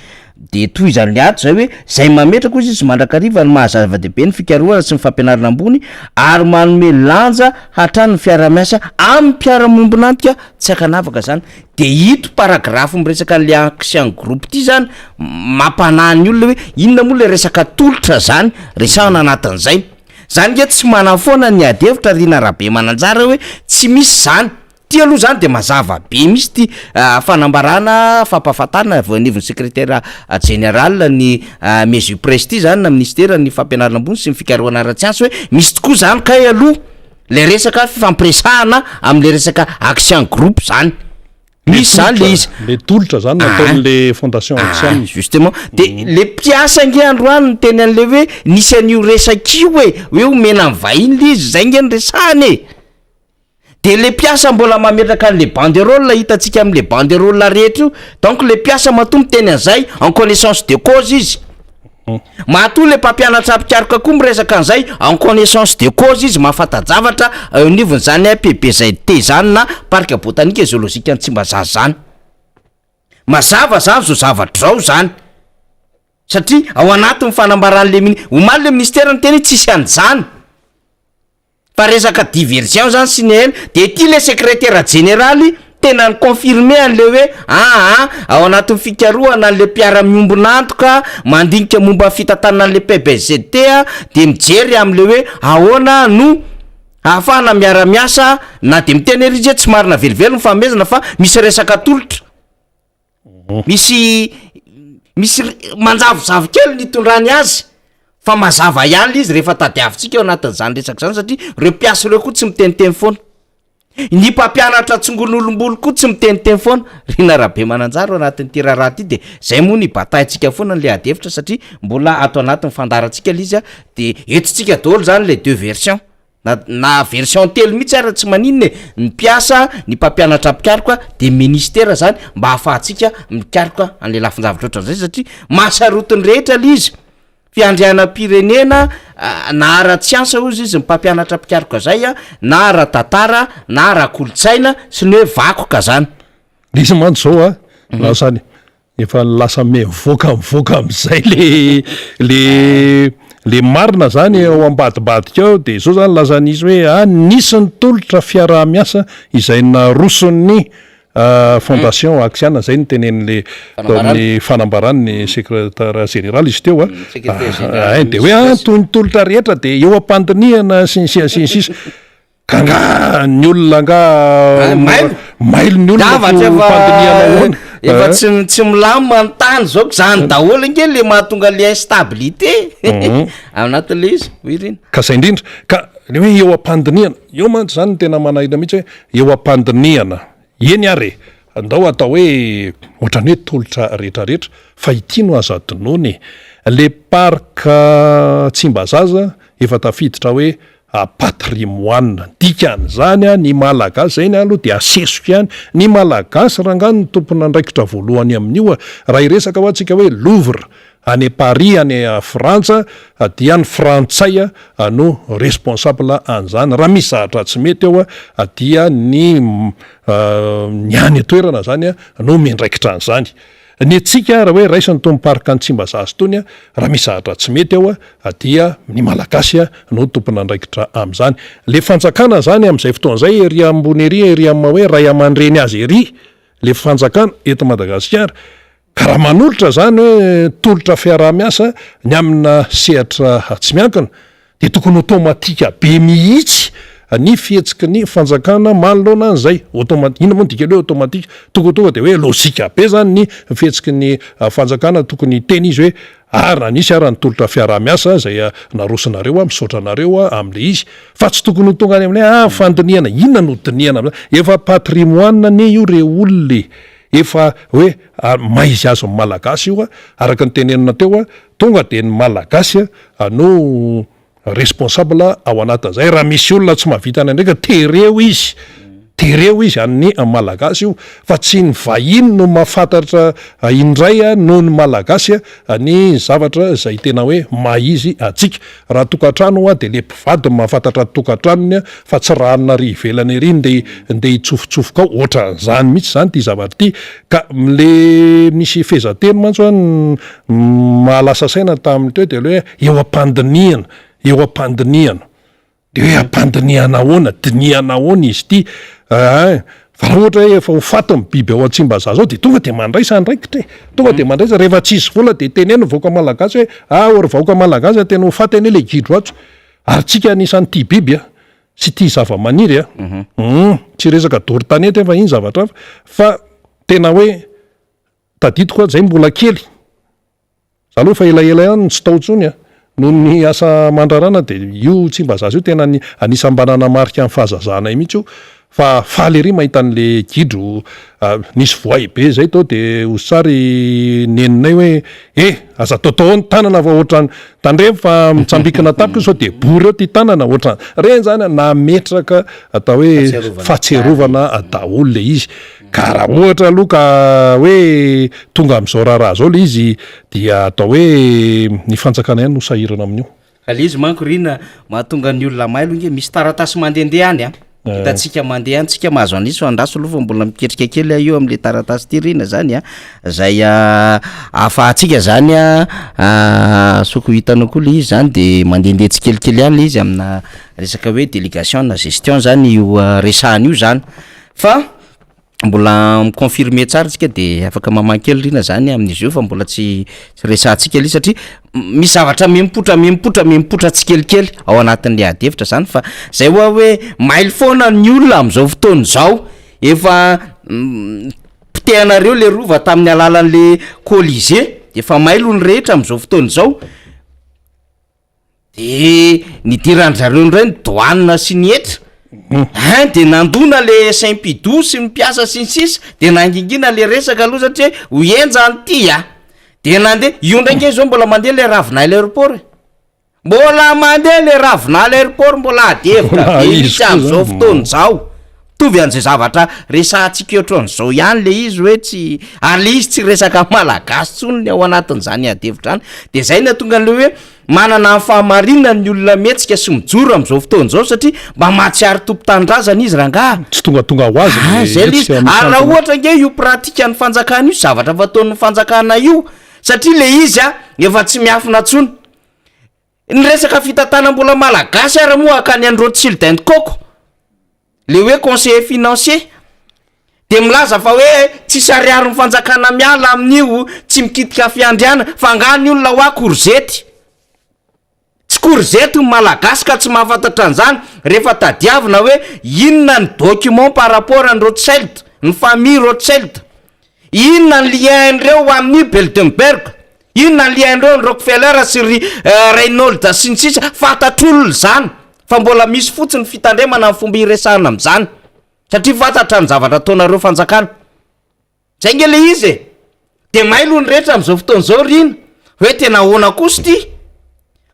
Speaker 2: de tohizan'le ato zay hoe zay mametraka hozy izy mandrakariva ny maha zava-dehibe ny fikarohana sy ny fampianarana ambony ary manome lanja hatrany ny fiaraha-miasa amin'ny mpiara-miombon'antoka tsy ankanavaka zany. De ito paragraphe miresaka an'le action groupe ty zany mampanahy ny olona hoe inona moa le resaka tolotra zany resahana anatin'izay, zany nge tsy manafoana ny ady hevitra ry Rina Rabemananjara hoe tsy misy zany, ty aloha zany de mazava be mihitsy ty fanambarana fampahafantarana avy eo anivon'ny secrétaire général ny Mesupress ty zany na minisiteran'ny fampianarana ambony sy ny fikarohana ara-tsiansa hoe misy tokoa zany kay aloha. Le resaka fifampiresahana amle resaka action groupe zany. Misy zany le izy.
Speaker 1: Le tolotra zany nataon'le fondation Axian.
Speaker 2: Justement. De le mpiasa ange androany niteny an'le hoe nisy an'io resaka io e, hoe omena ny vahiny le izy, zay nge no resahana e. De le mpiasa mbola mametraka an'le banderole hitantsika am'le banderole rehetra io, donc le mpiasa matoa miteny an'zay en connaissance de cause izy. Matoa le mpampianatra mpikaroka koa miresaka an'izay en connaissance de cause izy mahafanta-javatra eo anivon'izany PBZT zany na Parc Botanique et Zoologique an'i Tsimbazaza zany. Mazava zany zao zavatra zao zany satria ao anatin'ny fanambaran'le mini- omaly le ministera niteny hoe tsisy an'izany. Fa resaka diversion zany sy ny haine de ity le secretaire jeneraly tena ni confirmer anle hoe aa ao anatin'ny fikarohana anle mpiara-miombon'antoka mandinika momba ny fitantanana anle PBZT de mijery amle hoe ahoana no ahafahana miara-miasa na de miteny ary izy hoe tsy marina velively ny fanomezana fa misy resaka tolotra. Misy misy manjavozavo kely ny itondrany azy fa mazava ihany le izy rehefa tadiavintsika ao anatin'izany resaka zany satria reo mpiasa reo koa tsy miteniteny foana, ny mpampianatra tsongon'olom-bolo koa tsy miteniteny foana, Rina Rabemananjara ao anatin'ity raharaha ity de zay moa no ibatahintsika foana an'le ady hevitra satria mbola ato anatin'ny fandaharantsika le izy a, de entintsika daholo zany le deux versions. Na na version telo mihitsy ara tsy maninona e, ny mpiasa, ny mpampianatra mpikaroka de ministera zany mba ahafahantsika mikaroka an'le lafin-javatra ohatran'izay satria mahasarotiny rehetra le izy, fiandrianam-pirenena na ara-tsiansa hozy izy ny mpampianatra mpikaroka zay a, na ara-tantara na ara-kolontsaina sy ny hoe vakoka zany.
Speaker 1: Le izy mantsy zao a, lasa any Efa lasa mivoaka mivoaka amizay le le le marina zany ao ambadimbadika ao de zao zany lasa nisy hoe ah nisy ny tolotra fiaraha-miasa izay naroson'ny fondation Axian zay no tenenin'le tao amin'ny fanambaran'ny secrétaire général izy teo a, ein de hoe ah toy ny tolotra rehetra de eo am-pandinihana sy ny sisa sy ny sisa. Ka nga ny olona nga
Speaker 2: ah, mailo
Speaker 1: mailo ny olona
Speaker 2: Zavatra efa
Speaker 1: fandinihana ahoana?
Speaker 2: efa tsy tsy milamina ny tany zao ko zany daholo ange le mahatonga le instabilité anatin'le izy hoy Rina.
Speaker 1: Ka zay indrindra ka le hoe eo am-pandinihana, eo mantsy zany no tena manahirana mihitsy hoe eo am-pandinihana. Eny ary e! Ndao atao hoe ohatran'ny hoe tolotra retraretra fa ity no azo adinoina e! Le parc Tsimbazaza efa tafiditra hoe patrimoine. Dikan'izany ny Malagasy, zay ny ahy aloha dia asesiko ihany, ny Malagasy rangahy no tompon'andraikitra voalohany amin'io a! Raha hiresaka hoa tsika hoe Louvre any Paris any Frantsa dia ny frantsay no responsable an'izany, raha misy zavatra tsy mety eo dia ny ny any an-toerana zany no miandraikitra an'izany. Ny antsika raha hoe raisina itony parc any Tsimbazaza itony raha misy zavatra tsy mety ao dia ny Malagasy no tompon'andraikitra amin'izany. Le fanjakana zany amin'izay fotoana izay ery ambony ery, ery amin'ny maha hoe ray aman-dreny azy ery le fanjakana eto Madagasikara Ka raha manolotra izany hoe tolotra fiaraha-miasa ny amina sehatra tsy miankina dia tokony automatique be mihitsy ny fihetsiky ny fanjakana manoloana an'izay. Automatique, inona moa ny dikan'ny hoe automatique? Tokony tonga dia hoe logique be izany ny fihetsiky ny fanjakana, tokony hiteny izy hoe ary raha nisy ara ny tolotra fiaraha-miasa izay narosonareo aho, misaotra anareo aho amin'ilay izy. Fa tsy tokony ho tonga any amin'ny hoe ah fandinihana, inona no dinihana amin'izany? Efa patrimoine anie io re olona e! Efa hoe maizy azy ny Malagasy io araka ny tenenina teo, tonga dia ny Malagasy no responsable ao anatin'izay, raha misy olona tsy mahavita ny andraikiny tereo izy, tereo izy an'ny Malagasy io fa tsy ny vahiny no mahafantatra indray noho ny Malagasy ny zavatra izay tena hoe maha izy antsika. Raha tokantrano hoa dia le mpivady no mahafantatra ny tokantranony fa tsy ranona ary ivelany ery ndeha ndeha hitsofotsofoka ao, ohatran'izany mihitsy izany ity zavatra ity ka le misy fehezanteny mantsy hoa mahalasa saina tamin'ny teo dia le hoe eo am-pandinihana, eo am-pandinihana. De hoe ampandinihana ahoana, dinihana ahoana izy ity ein, fa raha ohatra hoe efa ho faty ny biby ao Tsimbazaza ao de tonga de mandraisa andraikitra e, tonga de mandraisa, rehefa tsisy vola de teneno ny vahoaka malagasy hoe ah ô ry vahoaka malagasy a tena ho faty anie le gidro ato, ary tsika anisan'ny tia biby a, sy tia zava-maniry a, hum, tsy resaka doro tanety fa iny zavatra hafa, fa tena hoe tadidiko a zay mbola kely, Za aloha efa elaela ihany no tsy tao intsony a! Noho ny asa aman-drarana dia io Tsimbazaza io tena anisan'ny mba nanamarika ny fahazazanay mihitsy io fa faly ery mahita an'le gidro nisy voay be zay tao dia hozy tsara i neninay hoe eh! aza ataotao ao ny tanana fa ohatran'ny tandremo fa mitsambikina tampoka io sao dia bory eo ty tanana ohatran reny zany nametraka atao hoe fahatsiarovana daholo le izy. Ka raha ohatra aloha ka hoe tonga amin'izao raharaha izao ilay izy dia atao hoe ny fanjakana ihany no sahirana amin'io.
Speaker 2: Fa le izy manko Rina mahatonga ny olona mailo nge misy taratasy mandehandeha any a, hitantsika mandeha any tsika mahazo an'izy fa andraso aloha fa mbola miketrika kely aho io am'le taratasy ty Rina zany a, zay ahafahantsika zany a asoko hitanao koa le izy zany de mandehandeha tsikelikely ihany le izy amina resaka hoe délégation na gestion zany io resahana io zany. Fa mbola mi-confirmer tsara tsika de afaka mamaky kely Rina zany amin'izy io fa mbola tsy tsy resahantsika le izy satria misy zavatra miha-mipoitra miha-mipoitra miha-mipoitra tsikelikely ao anatin'le ady hevitra zany fa zay hoa hoe mailo foana ny olona am'zao fotoana izao, efa potehanareo le rova tamin'ny alalan'le colisée efa mailo ny rehetra am'zao fotoana izao. De nidiran-dry zareo indray ny douane sy ny hetra, hein de nandona le Sempidou sy ny mpiasa sy ny sisa, de nangingina le resaka aloha satria ho henjana ity a! De nandeha, io ndray nge zao mbola mandeha le ravinala aéroport e! Mbola mandeha le ravinala aéroport mbola ady hevitra be mihitsy am'zao fotoana izao. Mitovy an'izay zavatra resahantsika ohatran'izao ihany le izy hoe tsy, ary le izy tsy resaka malagasy intsony ny ao anatin'izany ady hevitra any, de zay no hahatonga an'le hoe manana ny fahamarinany ny olona mihetsika sy mijoro am'zao fotoana izao satria mba mahatsiaro tompon-tanindrazana izy rangaha.
Speaker 1: Tsy tongatonga ho azy
Speaker 2: Ah,
Speaker 1: le
Speaker 2: zay le izy,
Speaker 1: hetsika
Speaker 2: ary raha
Speaker 1: misantona.
Speaker 2: ohatra ange io pratikan'ny fanjakana io, zavatra fataon'ny fanjakana io, satria le izy a efa tsy miafina intsony, Ny resaka fitantanam-bola malagasy ary moa hakany an'i Rothschild and Coco, le hoe conseiller financier, de milaza fa hoe tsisy ariary ny fanjakana miala amin'io, tsy mikitika fiandrianana, fa angaha ny olona hoa korzety? Tsy korzety ny malagasy ka tsy mahafantatra an'izany, rehefa tadiavina hoe inona ny document par rapport an'i Rothschild, ny famille Rothschild, Inona ny lien-ndreo amin'i Bilderberg? Inona ny lien-ndreo amin'i Rockefeller sy ry Reynold sy ny sisa? Fantatr'olona izany fa mbola misy fotsiny fitandremana ny fomba hiresahana amin'izany. Satria fantatra ny zavatra ataonareo fanjakana. Zay nge le izy e! De mailo ny rehetra amzao fotoana zao Rina hoe tena ahoana kosa ity?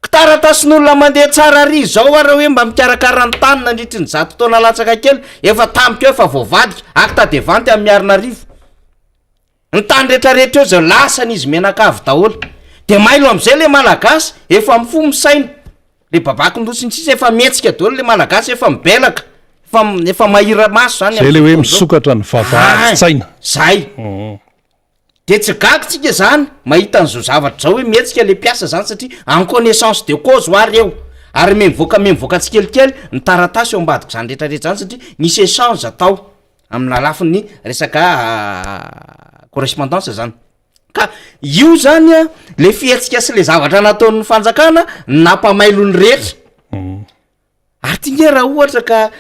Speaker 2: Kitaratasin'olona mandeha tsara ary izao ara hoe mba mikarakara ny tany nandritry ny zato taona latsaka kely efa tampoka eo efa voavadika acte de vente amin'ny Miarinarivo. Ny tany retraretra eo zao lasan'izy mianakavy daholo. De mailo amzay le malagasy efa mifoha misaina. Le babako sy ny sisa efa mihetsika daholo le malagasy efa mibelaka efa efa mahira maso zany
Speaker 1: Zay le hoe misokatra ny vavahadin-tsaina.
Speaker 2: Zay. De tsy gaga tsika zany mahita an'izao zavatra zao hoe mihetsika le mpiasa zany satria en connaissance de cause hoa reo ary me mivoaka me mivoaka tsikelikely ny taratasy eo ambadik'izany retraretra zany satria nisy échange tao amina lafiny resaka correspondance zany. Ka io zany an, le fihetsika sy le zavatra nataon'ny fanjakana nampamailo ny rehetra. Ary ty nge raha ohatra ka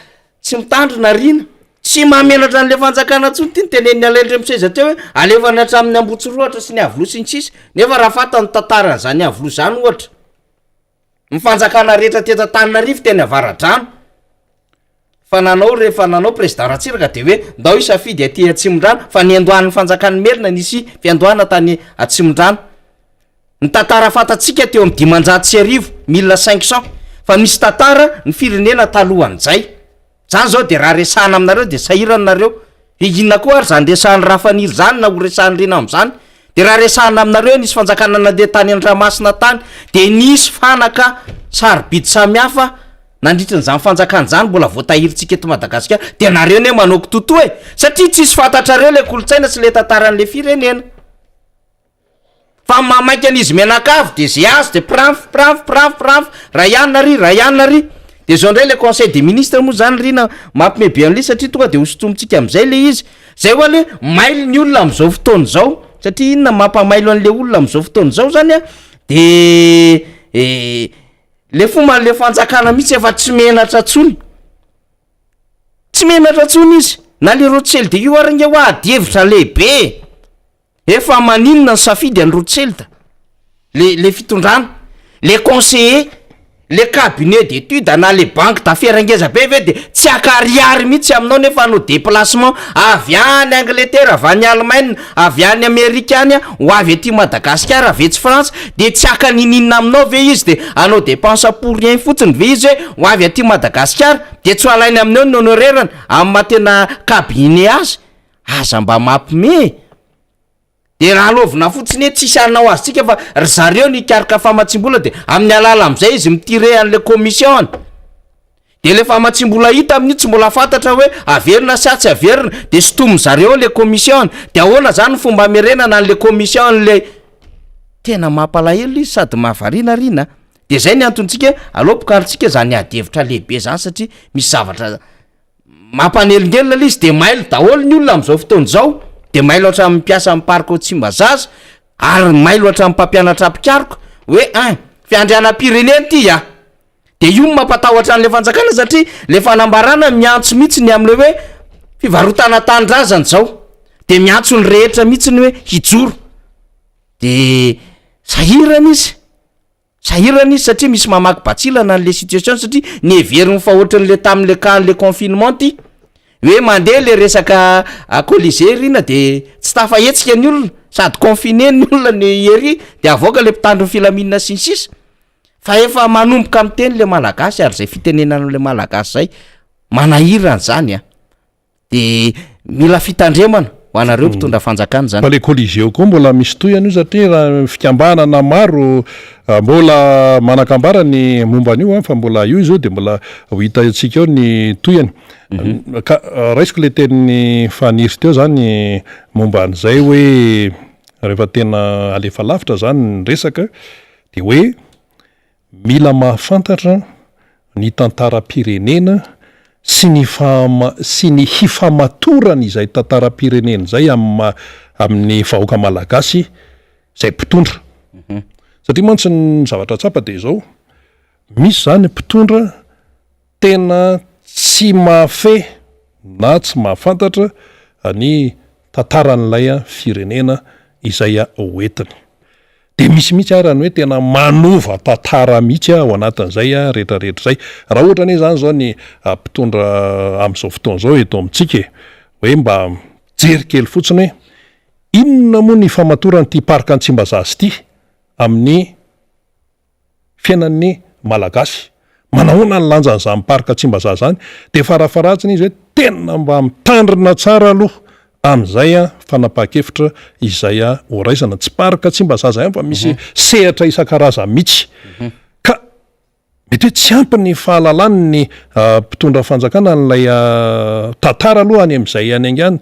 Speaker 2: tsy mitandrina rina, tsy mahamenatra an'le fanjakana intsony ty ny tenenin'i Alain Andriamiseza teo hoe alefany hatramin'ny Ambohitsirohatra sy ny Iavoloha sy ny sisa, nefa raha fantany ny tantaran'izany Iavoloha zany ohatra, ny fanjakana rehetra teto Antananarivo teny Avaradrano, Fa nanao rehefa nanao président Ratsiraka dia hoe ndao hisafidy aty Atsimondrano fa niandohan'ny fanjakan'ny Merina nisy fiandohana tany Atsimondrano. Ny tantara fantatsika teo amin'ny 1500, 1500, fa misy tantara ny firenena talohan'izay. Zany zao dia raha resahana aminareo dia sahirana nareo. Dia inona koa ary zany resahan'i Rafaniry zany na ho resahan'i Rina amin'izany? Dia raha resahana aminareo hoe nisy fanjakana nandeha tany Andramasina tany dia nisy fanaka sarobidy samihafa nandritra an'izany fanjakana izany mbola voatahirintsika eto Madagasikara dia nareo anie manao kitotoa e! Satria tsisy fantatrareo ilay kolontsaina sy ilay tantaran'ilay firenena. Fa ny mahamaika an'izy mianakavy de ze azo de piranf piranf piranf piranf ray alina ary ray alina ary de zao ndray le conseil des ministres moa zany ry na mampime be an'le satria tonga de hosintomintsika am'zay le izy zay hoa le mailo ny olona am'zao fotoana izao satria inona mampamailo an'le olona am'zao fotoana izao zany a de le fomban'le fanjakana mihitsy efa tsy menatra tsony tsy menatra tsony izy na le Rothschild io ary nge hoa adihevitra lehibe e. Efa maninona ny safidy an'i Rothschild? Le le fitondrana, le conseiller, le cabinet d'étude na le banque d'affaires ngeza be ve de tsy haka ariary mihitsy aminao nefa hanao déplacement avy any Angleterre, avy any Allemagne, avy any Amerika any ho avy aty Madagasikara, avy etsy France de tsy haka ninininona aminao ve izy de hanao dépense pour rien fotsiny ve izy hoe ho avy aty Madagasikara de tsy ho alainy aminao ny honoraire-ny amin'ny maha tena cabinet azy? Aza mba mapme e! De lalaovina fotsiny hoe tsisy hanao azy tsika fa ry zareo no hikaroka famatsiam-bola de amin'ny alala am'zay izy mi-tirer an'le commission-ny. De le famatsiam-bola hita amin'io tsy mbola fantatra hoe averina sa tsy averina de sintomin-dry zareo ao le commission-ny. De ahoana zany ny fomba hamerenana an'le commission-n'le. Tena mampalahelo izy sady mahavariana ry na. De zay ny antontsika aleo ampokarintsika zany ady hevitra lehibe zany satria misy zavatra. Mampanelingelina ilay izy de mailo daholo ny olona amin'izao fotoana izao, de mailo hatramin'ny mpiasa amin'ny parc ao Tsimbazaza ary mailo hatramin'ny mpampianatra mpikaroka hoe ein, fiandrianam-pirenena ity a! De io no mampatahotra an'ilay fanjakana satria le fanambarana miantso mihitsy ny amin'ilay hoe fivarotana tanindrazana izao, de miantso ny rehetra mihitsy ny hoe hijoro, de sahirana izy. Sahirana izy satria misy mamaky batsilana an'le situation satria neveriny fa ohatran'le tamin'le cas an'le confinement ty hoe mandeha le resaka colisée ry ina de tsy tafahetsika ny olona sady confiné ny olona ny ery de avoaka le mpitandro ny filaminana sy ny sisa fa efa manomboka miteny le malagasy ary zay fitenenana an'le malagasy zay manahirana zany a. De mila fitandremana ho anareo mpitondra fanjakana zany.
Speaker 1: Fa le Colisée koa mbola misy tohiny io satria raha fikambanana maro mbola manakambara ny momba an'io an, fa mbola io izao de mbola ho hitantsika eo ny tohiny. Ka raisiko le tenin'i Faniry teo zany momba an'izay hoe rehefa tena alefa lavitra zany ny resaka de hoe Mila mahafantatra ny tantaram-pirenena sy ny fahama sy ny hifamatorany izay tantaram-pirenena izay amin'ny maha amin'ny vahoaka malagasy izay mpitondra. Satria mantsy ny zavatra tsapa dia izao, misy izany mpitondra tena tsy mahafehy na tsy mahafantatra ny tantaran'ilay firenena izay hoentiny. Dia misy mihitsy ara ny hoe tena manova tantara mihitsy ao anatin'izay rehetrarehetra izay. Raha ohatra anie izany izao ny mpitondra amin'izao fotoana izao eto amintsika e, hoe mba mijery kely fotsiny hoe inona moa ny ifamatoran'ity parc Tsimbazaza ity amin'ny fiainan'ny Malagasy. Manahoana ny lanjan'izany parc Tsimbazaza izany? Dia farafaharatsiny izy hoe tena mba mitandrina tsara aloha amin'izay fanapahan-kevitra izay horaisana. Tsy parc Tsimbazaza ihany fa misy sehatra isan-karazany mihitsy. Ka mety hoe tsy ampy ny fahalalan'ny mpitondra fanjakana an'ilay tantara aloha any amin'izay any angany.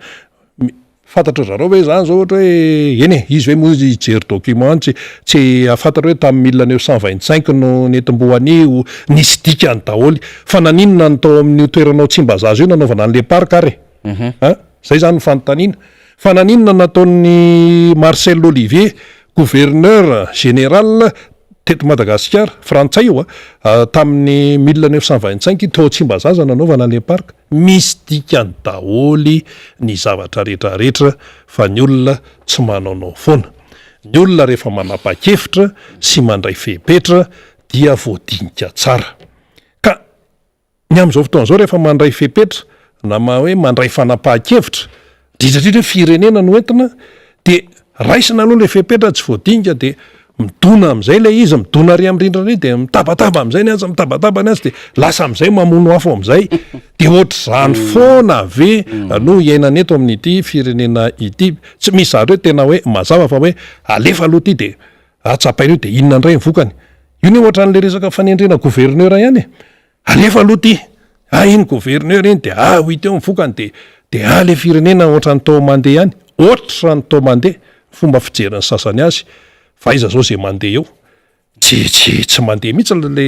Speaker 1: Fantatry zareo ve zany zao ohatra hoe eny e, izy ve moa hijery document tsy tsy hahafantatra hoe tamin'ny 1925 no nentim-boa an'io, nisy dikany daholo. Fa naninona no tao amin'io toerana ao Tsimbazaza io nanaovana an'le parc ary e? An? Zay zany ny fanontaniana. Fa naninona nataon'i Marcel Olivier, gouverneur général teto Madagasikara, frantsay io a, tamin'ny 1925 tao Tsimbazaza nanaovana an'le parc? Misy dikany daholo ny zavatra rehetra rehetra fa ny olona tsy manaonao foana. Ny olona rehefa manapa-kevitra sy mandray fepetra dia voadinika tsara. Ka ny amin'izao fotoana izao rehefa mandray fepetra na hoe mandray fanapahan-kevitra, indrindra indrindra hoe firenena no entina dia raisina aloha ilay fepetra tsy voadinika dia midona amin'izay ilay izy, midona ary amin'ny rindrina ary dia mitabataba amin'izay ny azy, mitabataba ny azy dia lasa amin'izay mamono afo amin'izay, dia ohatr'izany foana ve no iainana eto amin'ity firenena ity? Tsy misy zavatra hoe tena hoe mazava fa hoe alefa aloha ity dia tsapaina io dia inona indray ny vokany? Io anie ohatran'ilay resaka fanendrena gouverneur ihany e! Alefa aloha ty! Ah iny gouverneur iny dia ah ho hita eo ny vokany dia dia ah le firenena ohatran'ny toa mandeha ihany, ohatran'ny toa mandeha ny fomba fijerin'ny sasany azy fa aiza zao ze mandeha eo? Tsy tsy tsy mandeha mihitsy le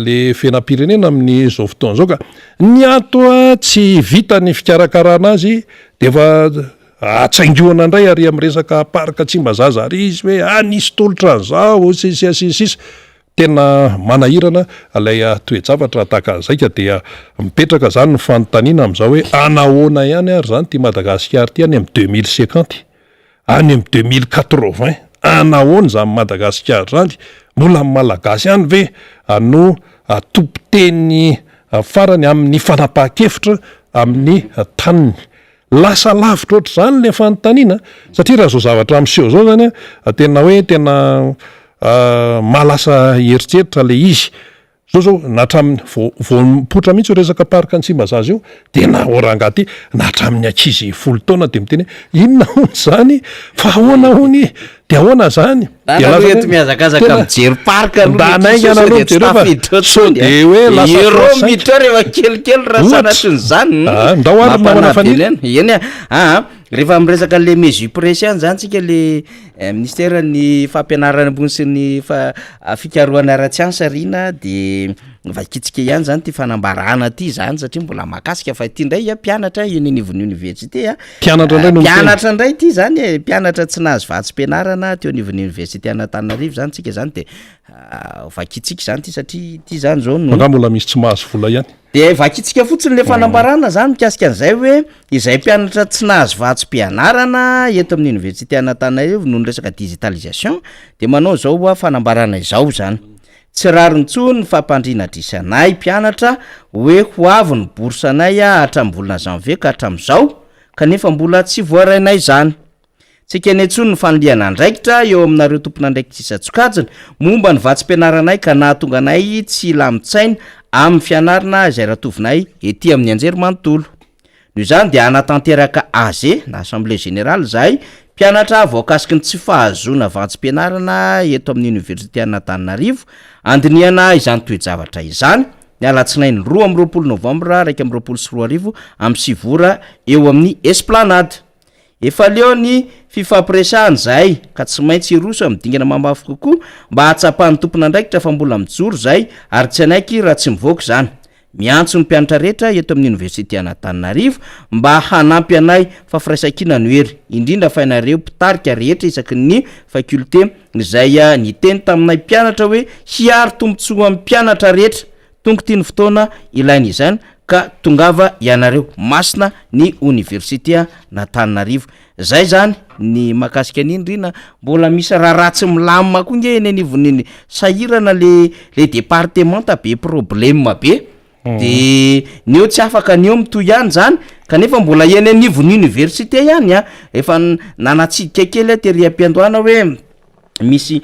Speaker 1: le fiainam-pirenena amin'izao fotoana izao ka! Ny ato a tsy vita ny fikarakarana azy dia efa atsaingohana indray ary amin'ny resaka parc Tsimbazaza ary izy hoe ah nisy tolotra an'izao sy ny sisa sy ny sisa. Tena manahirana ilay toe-javatra tahaka an'izay ka dia mipetraka izany ny fanontaniana amin'izao hoe anahoana ihany ary izany ity Madagasikara ity any amin'ny 2050, any amin'ny 2080, anahoana izany Madagasikara izany? Mbola ny Malagasy ihany ve no tompon-teny farany amin'ny fanapahan-kevitra amin'ny taniny? Lasa lavitra ohatr'izany ilay fanontaniana satria raha izao zavatra miseho izao izany an, tena hoe tena mahalasa eritreritra ilay izy. Izao izao na hatramin'ny vao vao nipoitra mihitsy io resaka parc an'i Tsimbazaza io dia na ô rangahy ity na hatramin'ny ankizy 10 taona dia miteny hoe inona hono izany fa ahoana hono e? Dia ahoana izany?
Speaker 2: Dia lasa hoe mihazakazaka mijery parc aloha
Speaker 1: Ndana haingana aloha
Speaker 2: mijery eo fa
Speaker 1: sao dia hoe lasa
Speaker 2: Euro miditra eo rehefa kelikely raha sanatria an'izany.
Speaker 1: Ah, ndao ary namana Faniry.
Speaker 2: Eny a, aa rehefa miresaka le mesure presse ihany zany tsika le ministère ny fampianarana ambony sy ny fa- fikarohana ara-tsiansa rina de vakintsika ihany zany ty fanambarana ty zany satria mbola mahakasika fa ity ndray a mpianatra eny anivon'ny université a.
Speaker 1: Mpianatra indray no miteny.
Speaker 2: Mpianatra indray ity zany e, mpianatra tsy nahazo vatsim-pianarana teo anivon'ny université an'Antananarivo zany tsika zany de vakintsika zany ity satria ity zany zao no.
Speaker 1: Angaha mbola misy tsy mahazo vola ihany?
Speaker 2: De vakintsika fotsiny le fanambarana zany mikasika an'izay hoe izay mpianatra tsy nahazo vatsim-pianarana eto amin'ny université an'Antananarivo noho ny resaka digitalisation de manao zao hoa fanambarana izao zany. Tsy rariny intsony ny fampandriana adrisa anay mpianatra hoe ho avy ny bourse anay hatramin'ny volana janvier ka hatramin'izao kanefa mbola tsy voarainay izany. Tsy ekena intsony ny fanilihana andraikitra eo aminareo tompon'andraikitra isan-tsokajiny momba ny vatsim-pianaranay ka nahatonga anay tsy hilamin-tsaina amin'ny fianarana izay ratovinay ety amin'ny anjerimanontolo. Noho izany dia hanatanteraka AG na Assemblée Générale izahay mpianatra voakasiky ny tsy fahazoana vatsim-pianarana eto amin'ny Oniversite an'Antananarivo handinihana izany toe-javatra izany ny alatsinainy 22 novambra 2021 amin'ny 9 ora eo amin'ny Esplanade. Efa leo ny fifampiresahana izahay ka tsy maintsy hiroso amin'ny dingana mamafy kokoa mba hahatsapan'ny tompon'andraikitra fa mbola mijoro izahay ary tsy hanaiky raha tsy mivoaka izany. Miantso ny mpianatra rehetra eto amin'ny Oniversite an'Antananarivo mba hanampy anay fa firaisankina no hery, indrindra fa ianareo mpitarika rehetra isaky ny faculté izay niteny taminay mpianatra hoe hiaro tombontsoan'ny mpianatra rehetra, tonga ity ny fotoana ilaina izany ka tongava ianareo, masina ny Oniversite an'Antananarivo. Zay zany. ny mahakasika an'iny ry na mbola misy raharaha tsy milamina koa nge eny anivon'iny sahirana le le departemanta be problème be de ny eo tsy afaka ny eo mitohy ihany zany kanefa mbola eny anivon'ny université ihany a efa nanatsidika kely aho tery am-piandohana hoe misy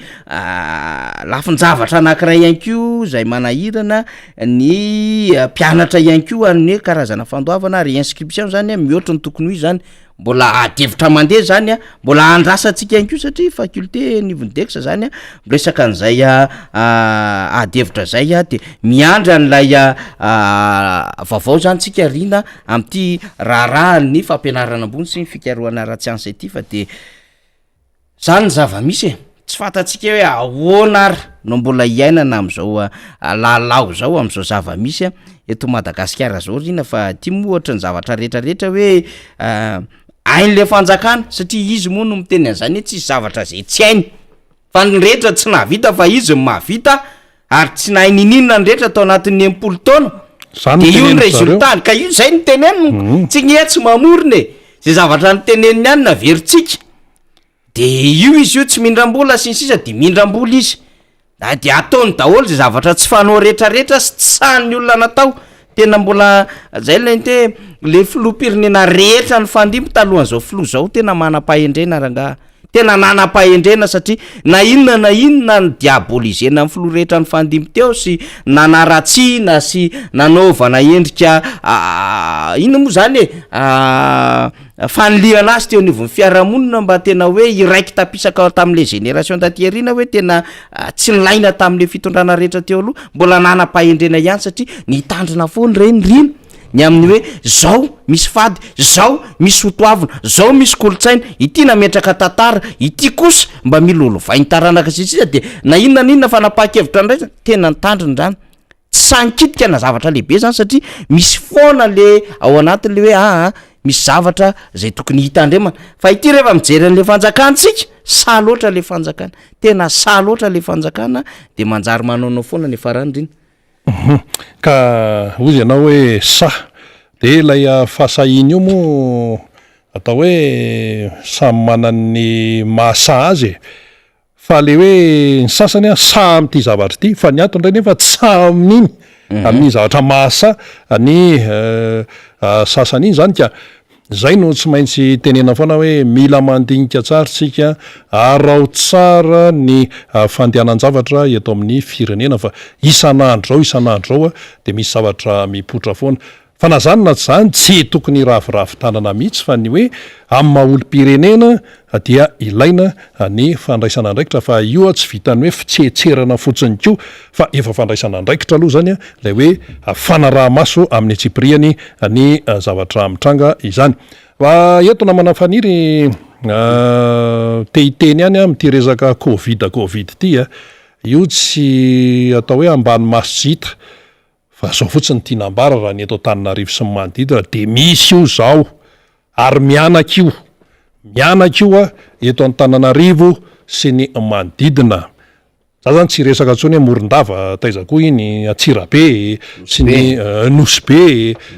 Speaker 2: lafin-javatra anankiray ihany koa zay manahirana ny mpianatra ihany koa amin'ny hoe karazana fandoavana réinscription zany a mihoatra ny tokony ho izy zany, mbola ady hevitra mandeha zany a, mbola andrasantsika ihany koa satria faculté anivon'ny DECS zany a miresaka an'izay ady hevitra zay a de miandry an'ilay vaovao zany tsika rina am'ty raharahan'ny fampianarana ambony sy ny fikarohana ara-tsiansa ity fa de Zany ny zava-misy e! Tsy fantatsika hoe ahoana ary no mbola hiainana amin'izao lalao izao, amin'izao zava-misy eto Madagasikara izao ry na fa ity moa ohatry ny zavatra rehetra rehetra hoe hain'le fanjakana satria izy moa no miteny an'izany hoe tsisy zavatra zay tsy hainy fa ny rehetra tsy nahavita fa izy no mahavita ary tsy nahay nininona ny rehetra tao anatin'ny 60 taona
Speaker 1: Zany
Speaker 2: de
Speaker 1: no
Speaker 2: io ny
Speaker 1: tenenin-dry zareo.
Speaker 2: résultat-ny ka io zay no teneniny tsy ny tsy mamorona e zay zavatra noteneniny ihany no averintsika. De io izy io tsy mindram-bola sy ny sisa de mindram-bola izy, na de ataony daholo zay zavatra tsy fanao retraretra sy tsy sahin'ny olona natao, tena mbola zay lay nite hoe le filoham-pirenena rehetra nifandimby talohan'izao filoha zao tena manam-pahendrena rangaha, tena nanam-pahendrena satria na inona na inona ni-diaboliser-na ny filoha rehetra nifandimby teo sy nanaratsiana sy nanaovana endrika inona moa zany e Fanilihana azy teo anivon'ny fiarahamonina mba tena hoe hiraiki-tapisaka tamin'ilay génération taty aoriana hoe tena tsy nilaina tamin'ilay fitondrana rehetra teo aloha, mbola nanam-pahendrena ihany satria nitandrina foana ireny rina ny amin'ny hoe zao misy fady, zao misy soatoavina, zao misy kolontsaina, ity nametraka tantara, ity kosa mba mila holovain'ny taranaka sy ny sisa dia na inona na inona fanapahan-kevitra niraisana tena nitandrina izany. Tsy sahy nikitika na zavatra lehibe zany satria misy foana le ao anatiny le hoe aa misy zavatra zay tokony hitandremana fa ity rehefa mijery an'le fanjakana tsika sahy loatra le fanjakana, tena sahy loatra le fanjakana de manjary manaonao foana ny farany rina.
Speaker 1: Hum ka hozy ianao hoe sahy de ilay fahasahiana io moa atao hoe samy manana ny mahasahy azy e! Fa le hoe ny sasany an sahy amin'ity zavatra ity fa ny ato indray nefa tsy sahy amin'iny, amin'iny zavatra mahasahy ny sasany iny zany ka. Zay no tsy maintsy tenenina foana hoe mila mandinika tsara isika, araho tsara ny fandehanan-javatra eto amin'ny firenena fa isan'andro zao isan'andro zao dia misy zavatra mipoitra foana. Fa na zany na tsy zany tsy tokony hiraviravy tanana mihitsy fa ny hoe amin'ny maha olom-pirenena dia ilaina ny fandraisana andraikitra fa io tsy vitan'ny hoe fitsetserana fotsiny koa fa efa fandraisana andraikitra aloha zany ilay hoe fanaraha-maso amin'ny antsipiriany ny zavatra mitranga izany. Fa eto namana Faniry te hiteny ihany aho amin'ity resaka covid covid ity a, io tsy atao hoe ambany maso tsy hita Fa zao fotsiny no tiana ambara raha ny eto Antananarivo sy ny manodidina dia misy io zao ary mianaka io, mianaka io eto Antananarivo sy ny manodidina. Za zany tsy hiresaka intsony hoe Morondava taiza koa iny, Antsirabe sy ny Nosy Be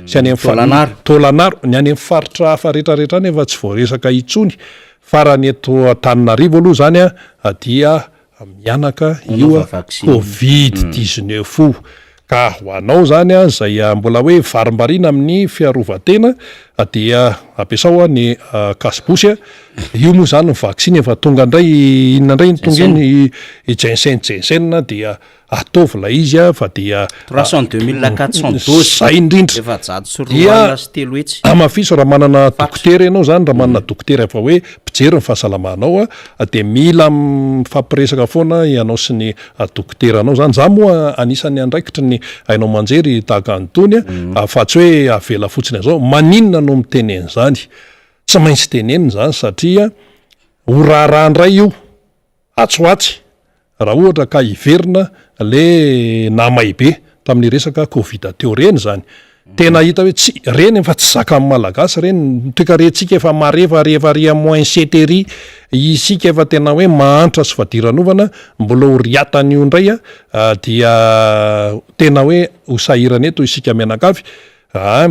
Speaker 1: sy any amin'ny Taolagnaro, ny any amin'ny faritra hafa rehetrarehetra any efa tsy voaresaka intsony fa raha ny eto Antananarivo aloha zany dia mianaka io covid 19 io ka ho anao zany a zay mbola hoe varimbariana amin'ny fiarovan-tena dia ampiasao ny cache-bouche a, io moa zany ny vaksiny efa tonga indray inona indray ny tonga iny i Jensen Jensen dia ataovy ilay izy a fa dia
Speaker 2: 302 400 doses
Speaker 1: zay indrindra
Speaker 2: 304
Speaker 1: dia hamafiso raha manana dokotera ianao zany raha manana dokotera efa hoe mpijery ny fahasalamanao a dia mila mifampiresaka foana ianao sy ny dokoteranao zany za moa anisan'ny andraikitry ny haino aman-jery tahaka an'itony a fa tsy hoe avela fotsiny an'izao maninona no miteny an'izany tsy maintsy tenenina izany satria ho raharaha indray io Atsy ho atsy, raha ohatra ka hiverina le nahamay be tamin'ny resaka covid teo reny izany, tena hita hoe tsy, reny efa tsy zakan'ny Malagasy reny, ny toekarentsika efa marefo ary efa ary moins sept ery, isika efa tena hoe mahantra sy fadiranovana, mbola ho riatan'io indray dia tena hoe ho sahirana eto isika mianakavy. Aa!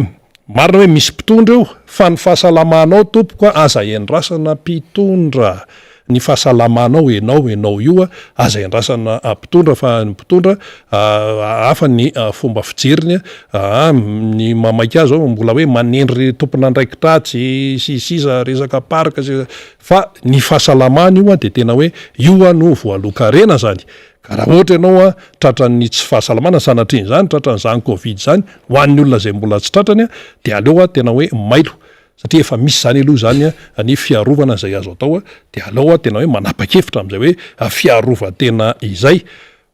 Speaker 1: Marina hoe misy mpitondra eo fa ny fahasalamanao tompoko a aza endrasana mpitondra, ny fahasalamanao enao enao io a aza endrasana mpitondra fa ny mpitondra hafa ny fomba fijeriny a, ny mamaika azy zao mbola hoe manendry tompon'andraikitra atsy sy sisa resaka parc sy fa ny fahasalamana io a de tena hoe io a no voalohan-karena zany. Ka raha ohatra ianao an, tratran'ny tsy fahasalamana, sanatrian'izany, tratran'izany covid izany, ho an'ny olona izay mbola tsy tratrany an, dia aleo an tena hoe mailo, satria efa misy izany aloha izany an ny fiarovana izay azo atao an, dia aleo an tena hoe manapa-kevitra amin'izay hoe fiarovan-tena izay,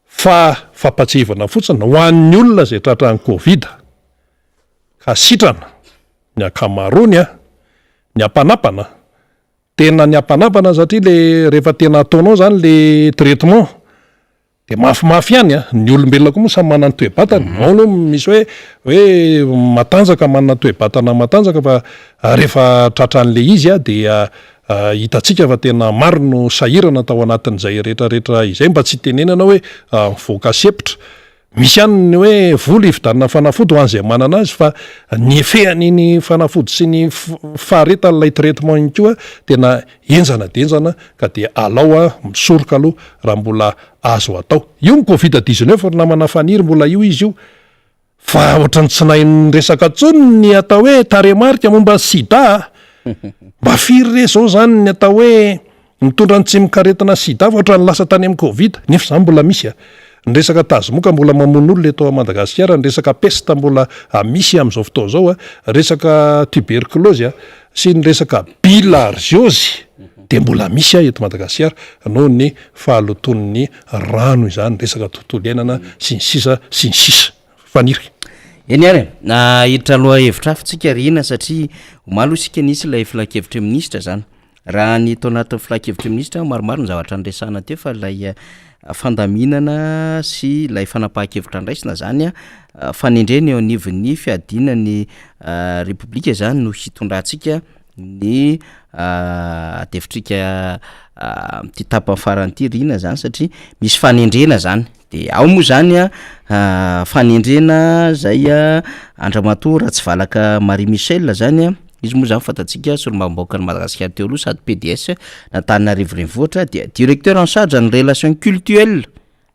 Speaker 1: fa fampatsiahivana fotsiny ho an'ny olona izay tratran'ny covid ka sitrana, ny ankamaroany an, ny ampanapana, Tena niampanapana satria le rehefa tena ataonao zany le traitement de mafimafy ihany a, ny olombelona koa moa samy manana ny toe-batany, ao aloha misy hoe hoe matanjaka manana toe-batana matanjaka fa rehefa tratran'le izy a dia hitantsika fa tena maro no sahirana tao anatin'izay retraretra izay mba tsy hitenenana hoe mivoaka sempotra. Misy ihany ny hoe vola hividianana fanafody ho an'izay manana azy fa ny effet an'iny fanafody sy ny faharetan'ilay traitement iny koa tena henjana dia henjana ka dia alao misoroka aloha raha mbola azo atao. Io ny covid 19 ry namana Faniry mbola io izy io fa ohatran'ny tsy nahay niresaka intsony ny atao hoe tarehimarika momba ny sida a! Mba firy re zao zany ny atao hoe Mitondra ny tsimokaretina sida fa ohatran'ny lasa tany amin'ny covid, nefa izany mbola misy a! Ny resaka tazomoka mbola mamono olona eto Madagasikara, ny resaka peste mbola misy amin'izao fotoana izao a, resaka tuberculose a, sy ny resaka bilharziose dia mbola misy a eto Madagasikara noho ny fahalotoan'ny rano izany, resaka tontolo iainana sy ny sisa sy ny sisa. Faniry.
Speaker 2: Eny ary e, hiditra lohahevitra hafa tsika ry Ina satria omaly hoy isika nisy ilay filankevitry ny minisitra zany. Raha ny tao anatin'ny filankevitry ny minisitra, maromaro ny zavatra niresahana teo fa ilay fandaminana sy ilay fanapahan-kevitra ndraisina zany fanendrena eo anivon'ny fiadiana ny repoblika zany no hitondrantsika ny adefitrika amin'ity tapany farany ity ry Rina zany satria misy fanendrena zany de ao moa zany an fanendrena zay Andriamatoa Ratsivalaka Marie Michelle zany an. Izy moa zany fantatsika solombavambahoakan'i Madagasikara teo aloha sady PDS n'Antananarivo Renivohitra dia directeur en charge ny relation cultuelle,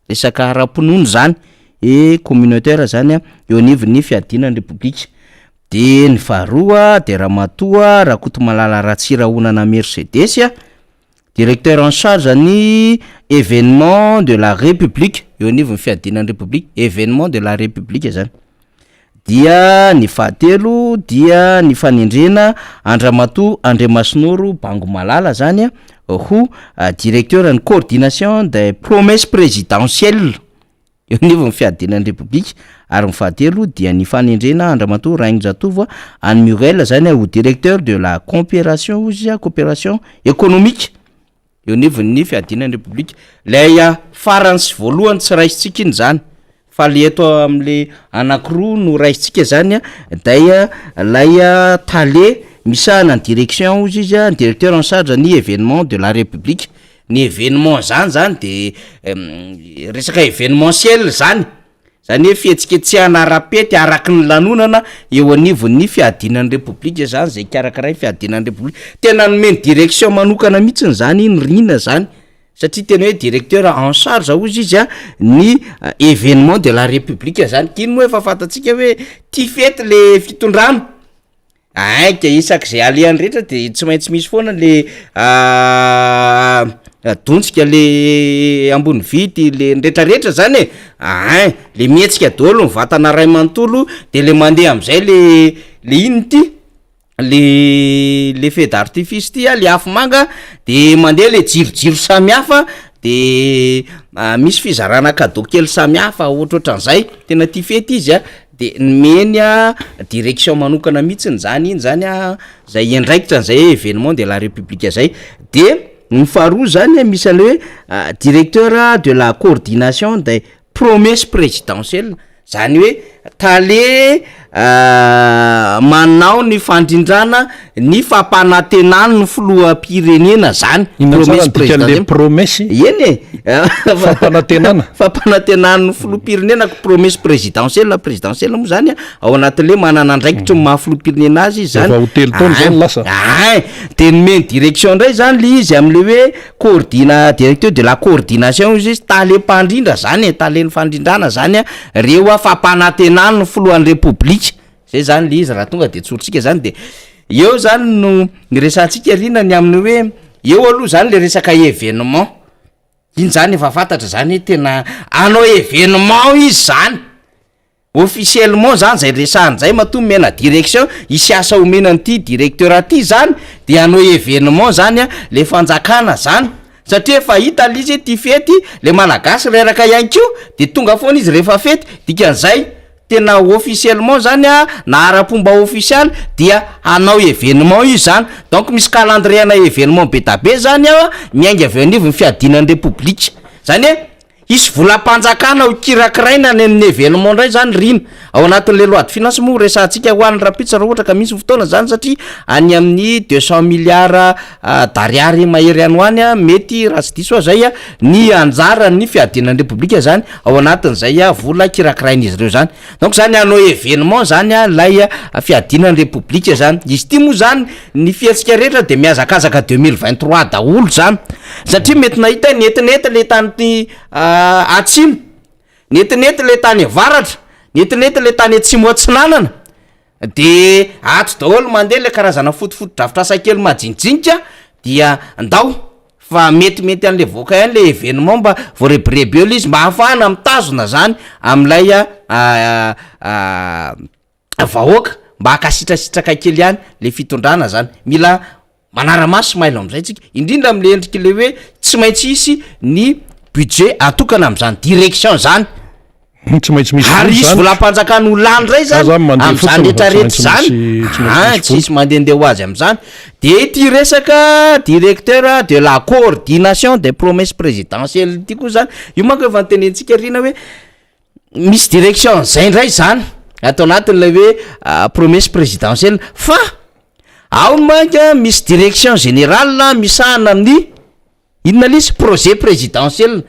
Speaker 2: resaka ara-pinoana zany et communautaire zany eo anivon'ny fiadiana ny repoblika. De ny faharoa de ramatoa Rakotomalala Ratsirahonana Mercedes, directeur en charge ny événement de la république eo anivon'ny fiadiana ny république, événement de la république zany. Dia ny fahatelo dia ny fanendrena an-dRamatoa Andriamasinoro Bangomalala zany ho directeur ny coordination des promesses présidentielles eo anivon'ny fiadiana ny Repoblika ary ny fahatelo dia ny fanendrena an-dRamatoa Rainjatovo Anne Muriel zany ho directeur de la coopération hozy izy coopération économique eo anivon'ny fiadiana ny Repoblika. Ilay farany sy voalohany tsy raisintsika iny zany fa le eto am'le anankiroa no raisintsika zany a dai lay tale misahana ny direction hozy izy a, ny directeur en charge ny événement de la République. Ny événement zany zany de resaka événementiel zany. Zany hoe fihetsiketsehana ara-pety araky ny lanonana eo anivon'ny fiadiana ny Repoblika zany zay karakarain'ny fiadiana ny Repoblika. Tena nomeny direction manokana mihitsiny zany iny Rina zany satria tena hoe directeur en charge hozy izy a ny événement de la République zany, k'iny moa efa fantatsika hoe tia fety le fitondrana. Aika isak'izay alehany rehetra de tsy maintsy misy foana le dontsika le ambony vity le ny retraretra zany e, ein le mihetsika daholo ny vatana ray manontolo de le mandeha am'zay le le inona ty le le feu d'artifice ty a le afomanga de mandeha le jirojiro samihafa de misy fizarana cadeau kely samihafa ohatrohatran'izay, tena tia fety izy a. De nomeny direction manokana mihitsiny zany iny zany a, zay hiandraikitra an'zay événement de la république zay, de ny faharoa zany a misy an'le hoe directeur de la coordination des promesses présidentielles, zany hoe tale manao ny fandrindrana ny fampanantenan'ny filoham-pirenena zany.
Speaker 1: Inona tsara ny dikan'le promesse?
Speaker 2: Eny e.
Speaker 1: Fampanantenana.
Speaker 2: Fampanantenan'ny filoham-pirenena ko promesse présidentielle, présidentielle moa zany ao anatin'le manana andraikitry ny maha filoham-pirenena azy izy zany.
Speaker 1: Efa ho telo taona zao no lasa.
Speaker 2: Ay, de nomeny direction ndray zany le izy am'le hoe coordina- directeur de la coordination hozy izy, tale mpandrindra zany e, talen'ny fandrindrana zany a, reo a fampanantenan'ny filohan'ny repoblika, zay zany le izy raha tonga de tsorintsika zany de eo zany no niresahantsika rina ny amin'ny hoe eo aloha zany le resaka événement, iny zany efa fantatra zany hoe tena hanao événement izy zany. Officiellement zany zay resahany zay matoa omena direction hisy asa omena an'ity directeur ty zany de hanao evenement zany a le fanjakana zany satria efa hita le izy hoe ty fety le malagasy reraka ihany koa de tonga foana izy rehefa fety dikan'izay tena officiellement zany a na ara-pomba ofisialy dia hanao evenement io zany donc misy calendrier ana evenement be da be zany ao a miainga avy eo anivon'ny fiadiana ny repoblika zany hoe Hisy volam-panjakana ho kirakiraina any amin'ny événement indray zany Rina. Ao anatin'ilay loi de finance moa ho resahantsika ho an'ny rahampitso raha ohatra ka misy ny fotoana zany satria any amin'ny 200 milliards d'ariary mahery any ho any mety raha tsy diso aho zay ny anjaran'ny fiadiana ny repoblika zany ao anatin'izay vola kirakirain'izy ireo zany. Donc zany hanao événement zany ilay fiadiana ny repoblika zany. Izy ity moa zany ny fihetsika rehetra dia mihazakazaka 2023 daholo zany satria mety nahita netinety le tany atsimo, netinety le tany avaratra, netinety le tany atsimo atsinanana de ato daholo mandeha le karazana fotofotodrafitrasa kely majinijinika dia ndao fa metimety an'le voaka ihany le événement mba voarebireby eo le izy mba ahafahana mitazona zany am'ilay vahoaka mba hankasitrasitraka kely ihany le fitondrana zany, mila manara-maso sy mailo am'zay tsika, indrindra am'le endriky le hoe tsy maintsy hisy ny budget atokana am'zany direction zany.
Speaker 1: Tsy maintsy misy
Speaker 2: Ary
Speaker 1: vola
Speaker 2: hisy
Speaker 1: zany.
Speaker 2: volam-panjakana ho lany ndray
Speaker 1: Za
Speaker 2: zany
Speaker 1: zany mandeha
Speaker 2: am'zany
Speaker 1: fotsiny fa
Speaker 2: rehetrarehetra
Speaker 1: tsy
Speaker 2: zany.
Speaker 1: maintsy misy, tsy maintsy
Speaker 2: Aa,
Speaker 1: misy
Speaker 2: tsy
Speaker 1: vola.
Speaker 2: hisy mandehandeha ho azy am'zany. De ity resaka directeur de la coordination des promesses présidentielles ity koa zany, io manko efa notenenitsika ry Rina hoe misy direction zay ndray zany ato anatin'ilay hoe promesse présidentielle fa ao manko misy direction générale misahana amin'ny inona le izy projet présidentiel,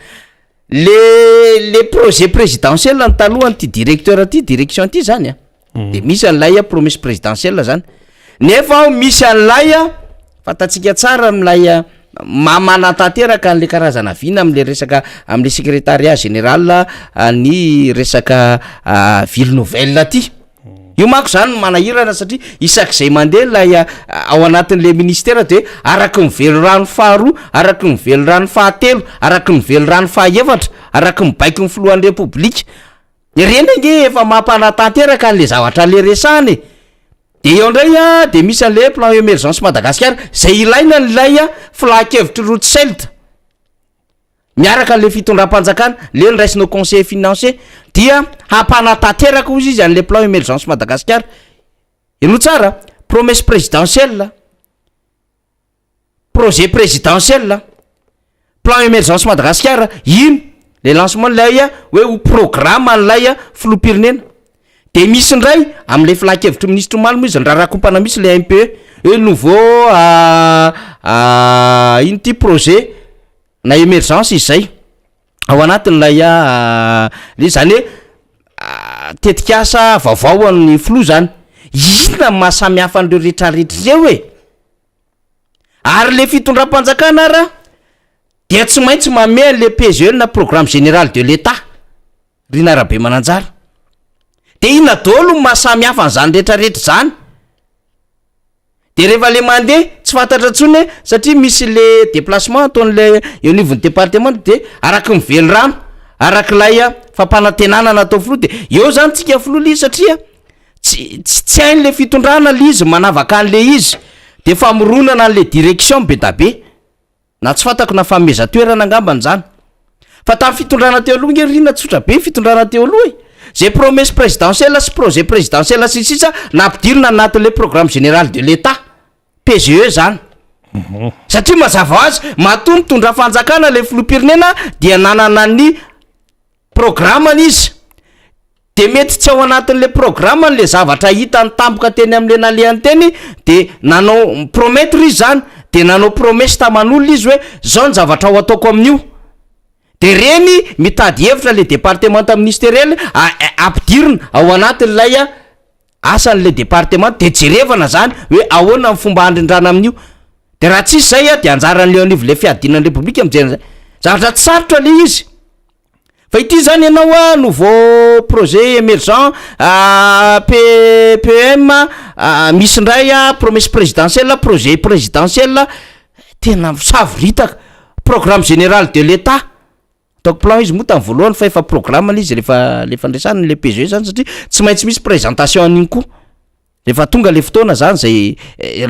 Speaker 2: le projet présidentiel ny talohan'ity directeur ty direction ty zany a de misy an'ilay promesse présidentielle zany nefa ao misy an'ilay a fantatsika tsara am'ilay manatanteraka an'le karazana vina am'le resaka am'le secrétariat général ny resaka ville nouvelle ty. Io manko zany no manahirana satria isak'izay mandeha lay ao anatin'le ministère de araky ny velirano faharoa, araky ny velirano fahatelo, araky ny velirano fahaefatra, araky ny baiko ny filohan'ny repoblika ireny ange efa mampanatanteraka an'le zavatra le resahana e. De eo ndray a de misy an'le plan émergence Madagasikara zay ilaina n'ilay a filan-kevitry Rothschild miaraka an'le fitondram-panjakana le nraisinao conseil financier dia hampanatanteraka ozy izy an'le plan émergence Madagasikara. Ino tsara promesse présidentielle, projet présidentiel, plan émergence Madagasikara ino le lancement lay a hoe ho programme an'ilay a filoham-pirenena. De misy ndray am'le filan-kevitry ministre omaly moa izy ndrarakompana misy le MPE hoe nouveau ino ty projet na émergence izy zay ao anatin'ilay a le zany hoe tetikasa vaovao amin'ny filoha zany. Inona ny mahasamihafa an'ireo rehetrarehetra ireo e? Ary le fitondram-panjakana ara dia tsy maintsy manome an'le PGE na programme général de l'État Rina Rabemananjara. De inona daholo ny mahasamihafa an'izany rehetrarehetra zany? De rehefa le mandeha tsy fantatra intsony hoe satria misy le déplacement ataon'le eo anivon'ny département de araky ny velirano, araky ilay fampanantenana natao filoha de eo zany tsika filoha le izy satria tsy tsy hain'le fitondrana le izy manavaka an'le izy de famoronana an'le direction be da be na tsy fantako na fanomezan-toerana angambany zany. Fa tamin'ny fitondrana teo aloha nge Rina tsotra be fitondrana teo aloha e, zay promesse présidentielle sy projet présidentiel sy ny sisa nampidirina anatin'le programme général de l'État PGE zany. Satria mazava ho azy matoa mitondra fanjakana le filoham-pirenena dia nanana ny programme izy. De mety tsy ao anatin'le programme le zavatra hitany tampoka teny am'le nalehany teny, de nanao promettre izy zany, de nanao promesse taman'olona izy hoe zao ny zavatra ho ataoko amin'io. De reny mitady hevitra le département ministériel ampidirina ao anatin'ilay asan'le département, de jerevana zany hoe ahoana ny fomba andrindrana amin'io. De raha tsisy zay a, de anjaran'le anivo le fiadinany République mijery zay. Zavatra tsy sarotra le izy, fa ity zany ianao a, nouveau projet émergent PPM, misy ndray a promesse présidentielle, projet présidentiel, tena savoritaka, programme général de l'État. Ataoko plan izy moa tamy voalohany, fa efa programme le izy rehefa le fandresana le PGE zany, satria tsy maintsy misy présentation an'iny koa rehefa tonga le fotoana zany zay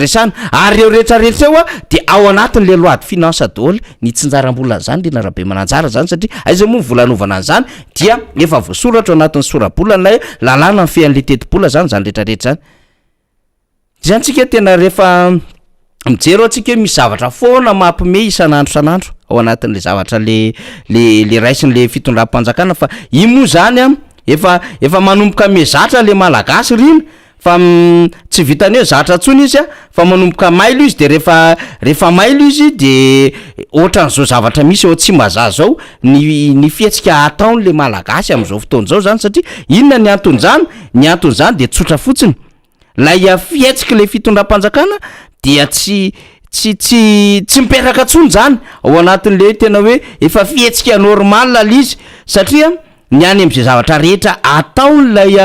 Speaker 2: resana. Ary reo rehetrarehetra eo a, de ao anatin'le loi de finance daholy ny tsinjaram-bola zany, le narabe mananjara zany, satria aiza moa ny vola anaovana an'zany? Dia efa voasoratra ao anatin'ny sora-bola lay lalàna ny fean'le tetibola zany. Zany rehetrarehetra zany zany tsika tena rehefa mijery atsika hoe misy zavatra foana mampime isan'andro san'andro ao anatin'le zavatra le raisin'le fitondram-panjakana. Fa io moa zany a, efa manomboka mezatra le Malagasy rina, fa tsy vitany hoe zatra ntsony izy a, fa manomboka mailo izy. De rehefa mailo izy, de ohatran'izao zavatra misy eo Tsimbazaza zao ny fihetsika ataony le Malagasy am'izao fotoana zao zany. Satria inona ny anton'zany? Ny anton'zany de tsotra fotsiny: lay fihetsiky le fitondram-panjakana dia tsy mipetraka ntsony zany ao anatin'le tena hoe efa fihetsika normal le izy, satria ny any am'izay zavatra rehetra ataon'lay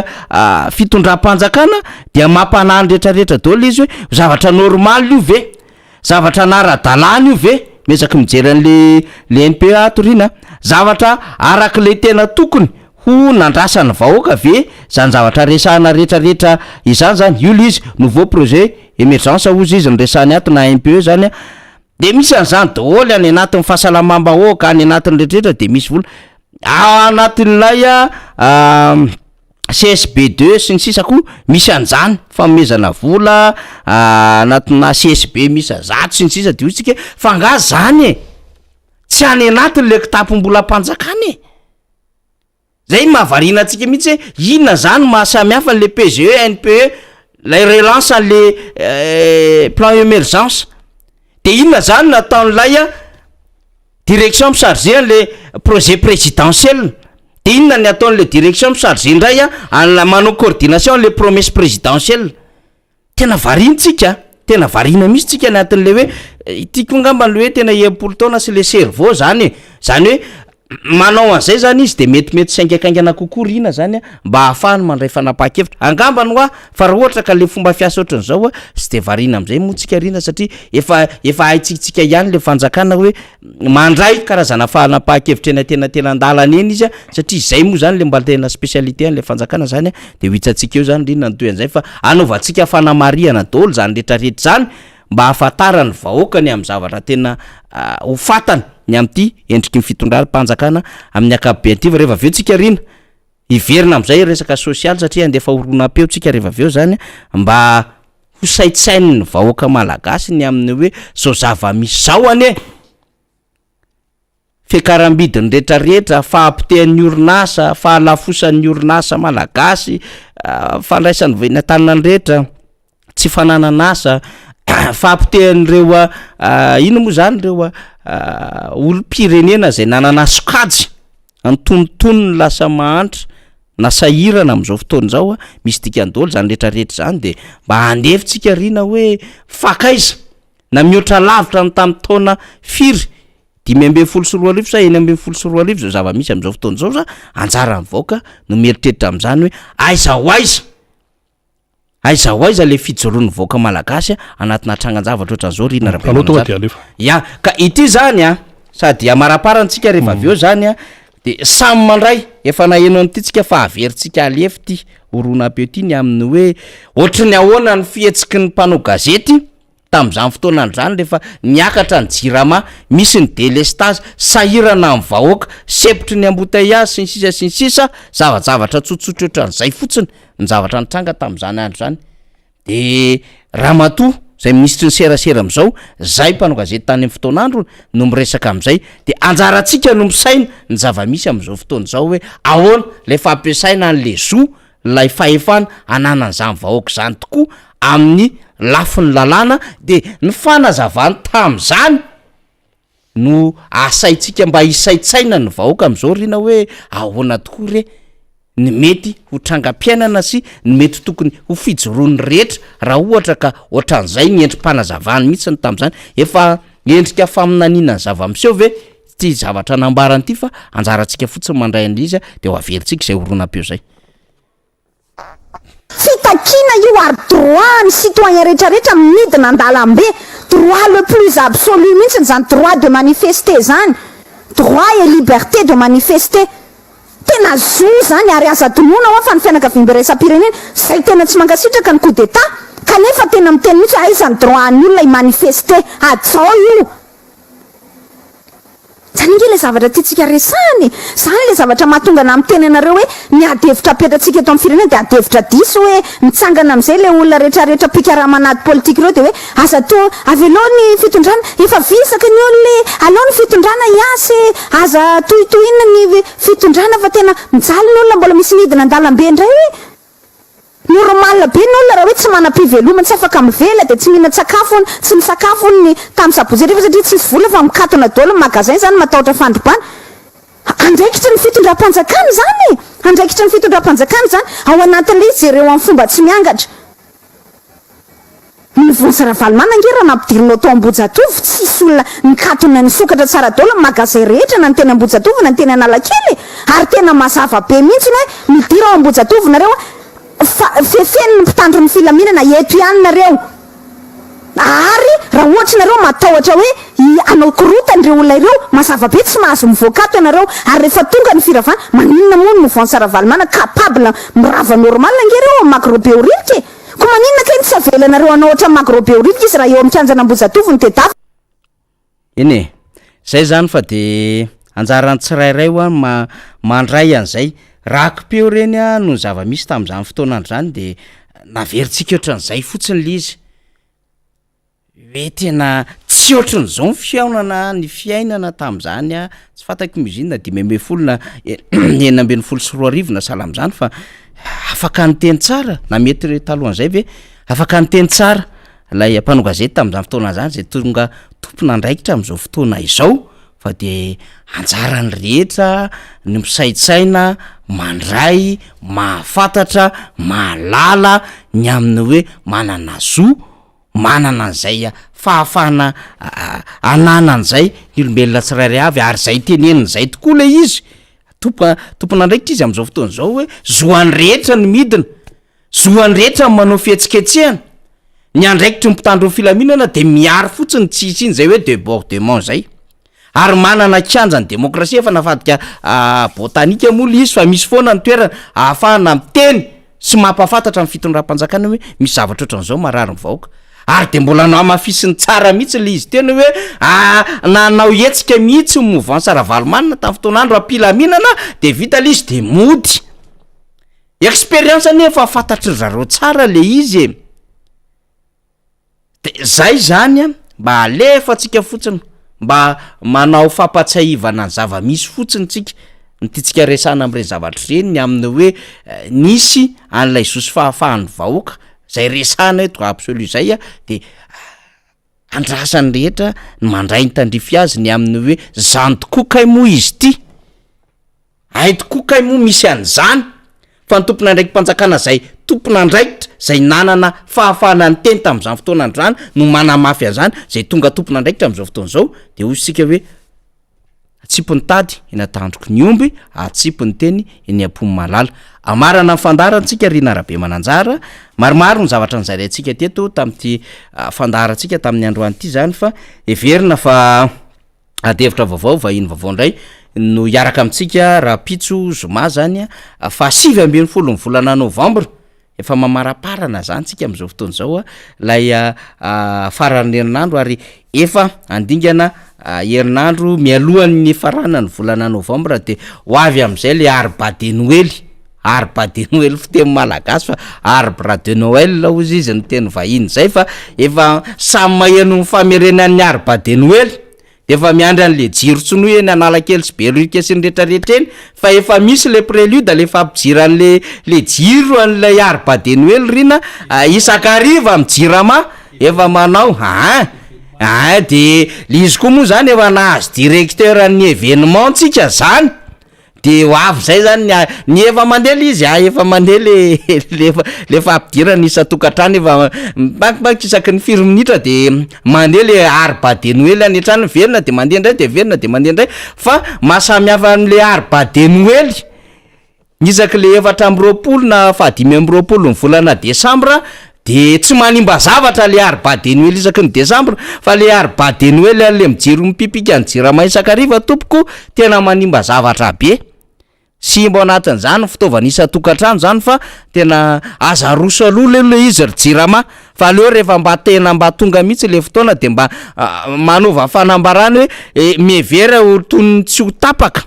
Speaker 2: fitondram-panjakana dia mampanany rehetrarehetra daholo izy hoe zavatra normal io ve, zavatra nara-dalàna io ve. Miezaky mijery an'le le NPE ato rina, zavatra arak'le tena tokony ho nandrasan'ny vahoaka ve zany zavatra resahana rehetrarehetra izany? Zany io le izy, nouveau projet émergence ozy izy ny resahany ato na NPE zany a, de misy an'izany daholo any anatin'ny fahasalamam-bahoaka, any anatin'ny rehetrarehetra, de misy vola anatin'ilay a CSB 2 sy ny sisa koa, misy an'izany fanomezana vola anatina CSB misy 100 sy ny sisa. De hoy tsika, fa nga zany e, tsy any anatin'le kitapom-bolam-panjakana e? Zay mahavariana antsika mihitsy hoe inona zany mahasamy hafa le PGE, NPE, lay relance le plan émergence, de inona zany nataon'lay a direction michargé an'le projet présidentiel, de inona ny ataon'le direction michargé indray a an'la manao coordination le promesse présidentielle? Tena varina-tsika, tena varina mihitsy tsika anatin'le hoe ity koa ngamba le hoe tena 60 taona sy le cerveau zany e. Zany hoe manao an'izay zany izy, de metimety saingakaingana kokoa rina zany a, mba ahafahany mandray fanapaha-kevitra angambany hoa. Fa raha ohatra ka le fomba fiasa ohatran'izao a, sy de varina am'izay moa tsika rina, satria efa haitsitsika ihany le fanjakana hoe mandray karazana fanapaha-kevitra eny antenatena an-dalana eny izy a, satria zay moa zany le mba tena spécialité an'le fanjakana zany a. De ho hitatsika eo zany rina ny toy an'izay, fa anaovantsika fanamarihana daholo zany rehetrarehetra zany mba ahafantarany vahoaka ny amy zavatra tena ho fatany ny am'ity endriky ny fitondram-panjakana amin'ny ankapobeny ty. Fa rehefa avy eo tsika rina hiverina am'izay resaka sosialy, satria andefa horonam-peo tsika rehefa avy eo zany, mba ho saintsain'ny vahoaka malagasy ny amin'ny hoe zao zava-misy zao anie, fiakaram-bidiny rehetrarehetra, fahapotehan'ny orinasa, fahalafosan'ny orinasa malagasy, fandraisan'ny vahiny an-tanana rehetra, tsy fananan'asa, fahapotehan'ireo ino moa zany reo olom-pirenena zay nanana sokajy antonontonony lasa mahantra na sahirana am'izao fotoana zao a, misy dikany daholo zany rehetrarehetra zany. De mba andefitsika rina hoe fakaiza na mihoatra lavitra ny tamin'ny taona firy, 2015 sa 2016 zao zava-misy am'izao fotoana zao. Za anjaran'ny vahoaka no mieritreritra am'izany hoe aiza ho aiza, aiza ho aiza le fijoroan'ny vahoaka malagasy anatina trangan-javatra ohatran'izao rina.
Speaker 1: Aloha tonga de alefa.
Speaker 2: Ya, ka ity zany a, sady amaraparantsika rehefa avy eo zany a, de samy mandray efa naheno an'ity tsika, fa averitsika alefy ty horonam-peo ty ny amin'ny hoe ohatry ny ahoana ny fihetsiky ny mpanao gazety tam'izany fotoanandro zany rehefa niakatra ny Jirama, misy ny délestage, sahirana amin'ny vahoaka, sepotry ny embouteillage sy ny sisa sy ny sisa, zavajavatra tsotsotra ohatran'izay fotsiny ny zavatra nitranga tam'izany andro zany. De ramatoa Zay minisitry ny serasera amin'izao, zay mpanao gazety tany amin'ny fotoan'androny no miresaka amin'izay, de anjarantsika no misaina ny zava-misy amin'izao fotoana izao hoe ahoana lay fampiasaina an'le zo, lay fahefana ananan'izany vahoaka izany tokoa amin'ny lafiny lalàna, de ny fanazavany tamin'izany no asaintsika mba hisaintsaina ny vahoaka amin'izao ry na hoe ahoana tokoa re ny mety ho trangam-piainana sy ny mety tokony ho fijoroan'ny rehetra raha ohatra ka ohatran'izay ny endri-panazavany mihitsy ny tamin'izany. Efa endrika faminaniana ny zava-miseho ve ity zavatra nambarany ity fa anjarantsika fotsiny mandray an'ilay izy dia ho averintsika izay horonam-peo izay.
Speaker 4: Fitakiana io ary droit ny citoyen rehetra rehetra midina andalambe, droit le plus absolu mihitsiny zany droit de manifester zany, droit et liberté de manifester, tena zo zany ary aza adinoina hoa fa ny fianakaviambe iraisam-pirenena zay tena tsy mankasitraka ny coup d'etat kanefa tena miteny mihitsy hoe aiza ny droit an'ny olona hi-manifester, hajao io. Zany ange ilay zavatra tiantsika resahana e! Zany ilay zavatra mahatonga anah miteny anareo hoe ny ady hevitra apetratsika eto amin'ny firenena dia ady hevitra diso hoe mitsangana amin'izay ilay olona retraretra mpikarama an'ady politika ireo dia hoe aza toa avelao ny fitondrana efa visaka ny olona e! Aleo ny fitondrana hiasa e! Aza tohitohinina ny fitondrana fa tena mijaly ny olona mbola misy midina an-dalambe indray hoe Normal be ny olona raha hoe tsy manam-pivelomana, tsy afaka mivela dia tsy mihinan-tsakafo hono, tsy nisakafo hono ny tamin'ny sabotsy hariva satria tsisy vola fa mikatona daholo ny magasin izany matahotra fandrobana. Andraikitry ny fitondram-panjakana izany e! Andraikitry ny fitondram-panjakana izany, ao anatin'ilay izy jereo amin'ny fomba tsy miangatra. Ny Vonjy Ravalomanana ange raha nampidirinao tao Ambohijatovo tsisy olona nikatona nisokatra tsara daholo ny magasin rehetra na ny teny Ambohijatovo na ny teny Analakely e! Ary tena mazava be mihitsy ny hoe midira ao Ambohijatovo nareo fa fefen'ny mpitandro ny filaminana eto ihany nareo ary raha ohatra nareo matahotra hoe hanao korotana ireo olona ireo mazava be tsy mahazo mivoaka ato ianareo ary rehefa tonga ny firavana maninona moa ny mouvance Ravalomanana capable mirava normal ange ireo ao Magro Behoririka e! Ko maninona kay no tsy avelanareo hanao ohatran'ny Magro Behoririka izy raha eo amin'ny kianjan'Ambohijatovo no tedavina?
Speaker 2: Eny e! Zay zany fa de anjaran'ny tsirairay hoa ny mandray an'izay. Raki-peo reny a noho ny zava-misy tamin'izany fotoan'andro zany de naverintsika ohatran'izay fotsiny le izy. Hoe tena tsy ohatran'izao ny fihaonana, ny fiainana tamin'izany a, tsy fantako moa izy iny na 2015 na 2016 na sahala amin'izany fa afaka niteny tsara na mety talohan'izay ve, afaka niteny tsara ilay mpanao gazety tamin'izany fotoana izany izay tonga tompon'andraikitra amin'izao fotoana izao fa de anjaran'ny rehetra ny misaintsaina, mandray, mahafantatra, mahalala ny amin'ny hoe manana zo Manana an'izay fahafahana ananany izay ny olombelona tsirairay avy ary izay teneniny izay tokoa ilay izy, tompo- tompon'andraikitra izy amin'izao fotoana izao hoe zo an'ny rehetra ny midina, zo an'ny rehetra ny manao fihetsiketsehana, ny andraikitry ny mpitandro ny filaminana de miaro fotsiny tsy hisian'izay hoe debordement izay. Ary manana kianja ny demokrasia efa navadika botanika moa le izy fa misy foana ny toerana ahafahana miteny sy mampahafantatra ny fitondram-panjakana hoe misy zavatra ohatran'izao marary ny vahoaka. Ary de mbola nohamafisiny tsara mihitsy le izy teny hoe nanao hetsika mihitsy ny mouvance Ravalomanana tamin'ny fotoan'andro am-pilaminana de vita le izy de mody. Expérience anie efa fantatry zareo tsara le izy e. De zay zany an, mba alefantsika fotsiny, mba manao fampatsiahivana ny zava-misy fotsiny tsika, ny tiantsika resahana am'ireny zavatra ireny ny amin'ny hoe nisy an'ilay zo sy fahafahan'ny vahoaka zay resahana eto absolu zay an, de andrasan'ny rehetra ny mandray ny tandrify azy ny amin'ny hoe zany tokoa kay moa izy ity. Hay tokoa kay moa misy an'izany fa ny tompon'andraiki-panjakana izay tompon'andraikitra izay nanana fahafahana niteny tamin'izany fotoana androany no manamafy an'izany, izay tonga tompon'andraikitra amin'izao fotoana izao de hoy isika hoe atsipy ny tady eny an-tandroky ny omby, atsipy ny teny eny am-pon'ny mahalala. Amarana ny fandaharantsika ry Narabemananjara, maromaro ny zavatra nozaraintsika teto tamin'ity fandaharantsika tamin'ny androany ity izany fa heverina fa Adihevitra vaovao, vahiny vaovao indray no hiaraka amintsika rahampitso zoma zany faha 19 ny volana novambra, efa mamaraparana zany tsika amin'izao fotoana izao ilay faran'ny herinandro ary efa handingana herinandro mialohan'ny faranan'ny volana novambra de ho avy amin'izay le arba de noely. Arbre de Noël fiteny malagasy fa arbre de Noël hozy izy ny teny vahiny zay fa efa samy maheno ny famerenan'ny arbre de Noël de efa miandry an'le jiro tsinoa eny Analakely sy Behoririka sy ny retraretra eny fa efa misy le prélude le fampijiran'le le jiro an'ilay arbre de Noël rina isan-kariva amin'ny jirama efa manao aa aa de le izy koa moa zany efa nahazo directeur ny événement tsika zany. De ho avy zay zany ny ny efa mandeha le izy a, efa mandeha le le efa le fampidirana isan-tokantrano efa mipakipaky isaky ny firy minitra de mandeha le arbre de Noël any an-trano, miverina de mandeha indray de miverina de mandeha indray, fa mahasamihafa an'le arbre de Noël isaky le 24 na faha-25 ny volana desambra de tsy manimba zavatra le arbre de Noël isaky ny desambra, fa le arbre de Noël an'le mijery mipipika ny jirama isan-kariva tompoko tena manimba zavatra be, simba ao anatin'izany fitaovana isan-tokantrano zany fa tena aza aroso aloha le le izy ry jirama fa aleo rehefa mba tena mba tonga mihitsy le fotoana de mba manova fanambarana hoe mihevera ho toy ny tsy ho tapaka.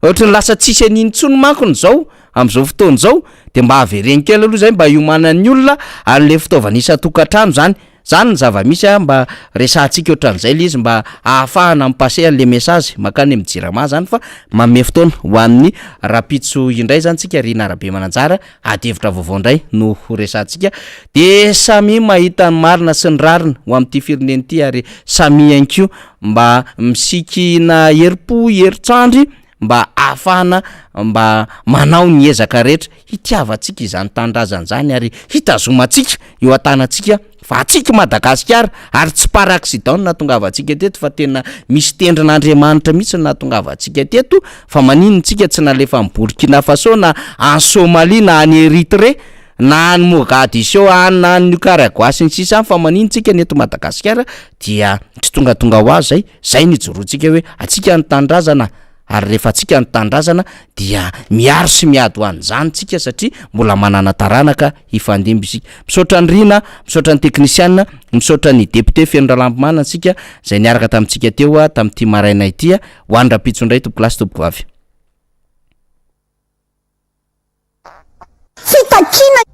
Speaker 2: Ohatry ny lasa tsisy an'iny intsony mankony zao am'zao fotoana zao de mba avereno kely aloha zay mba hiomanan'ny olona an'le fitaovana isan-tokantrano zany. Zany ny zava-misy a, mba resahantsika ohatran'izay le izy mba ahafahana mi-passer an'le message mankany amin'ny jirama zany fa manome fotoana ho an'ny rahampitso indray zany tsika ry Narabemananjara, ady hevitra vaovao indray no ho resahantsika de samia mahita ny marina sy ny rariny ho amin'ity firenena ity ary samia ihany koa mba misikina herim-po, herin-tsandry mba ahafahana mba manao ny ezaka rehetra hitiavantsika izany tanindrazana izany ary hitazomantsika eo an-tanantsika fa antsika Madagasikara ary tsy par accident no nahatongavantsika teto fa tena misy tendrin'Andriamanitra mihitsy no nahatongavantsika teto fa maninona tsika tsy nalefa any Burkina Faso na any Somalie na any Erythrée na any Mogadiscio any na any Nicaragua sy ny sisa any fa maninona tsika ny eto Madagasikara dia tsy tongatonga ho azy zay, zay no ijoroantsika hoe antsika ny tanindrazana ary rehefa antsika ny tanindrazana dia miaro sy miady ho an'izany tsika satria mbola manana taranaka hifandimby isika. Misaotra an'i Rina, misaotra ny teknisiana, misaotra ny député Feno Ralambomanana isika izay niaraka tamintsika teo tamin'ity maraina ity, ho any rahampitso indray tompokolahy sy tompokovavy.
Speaker 4: Fitakiana.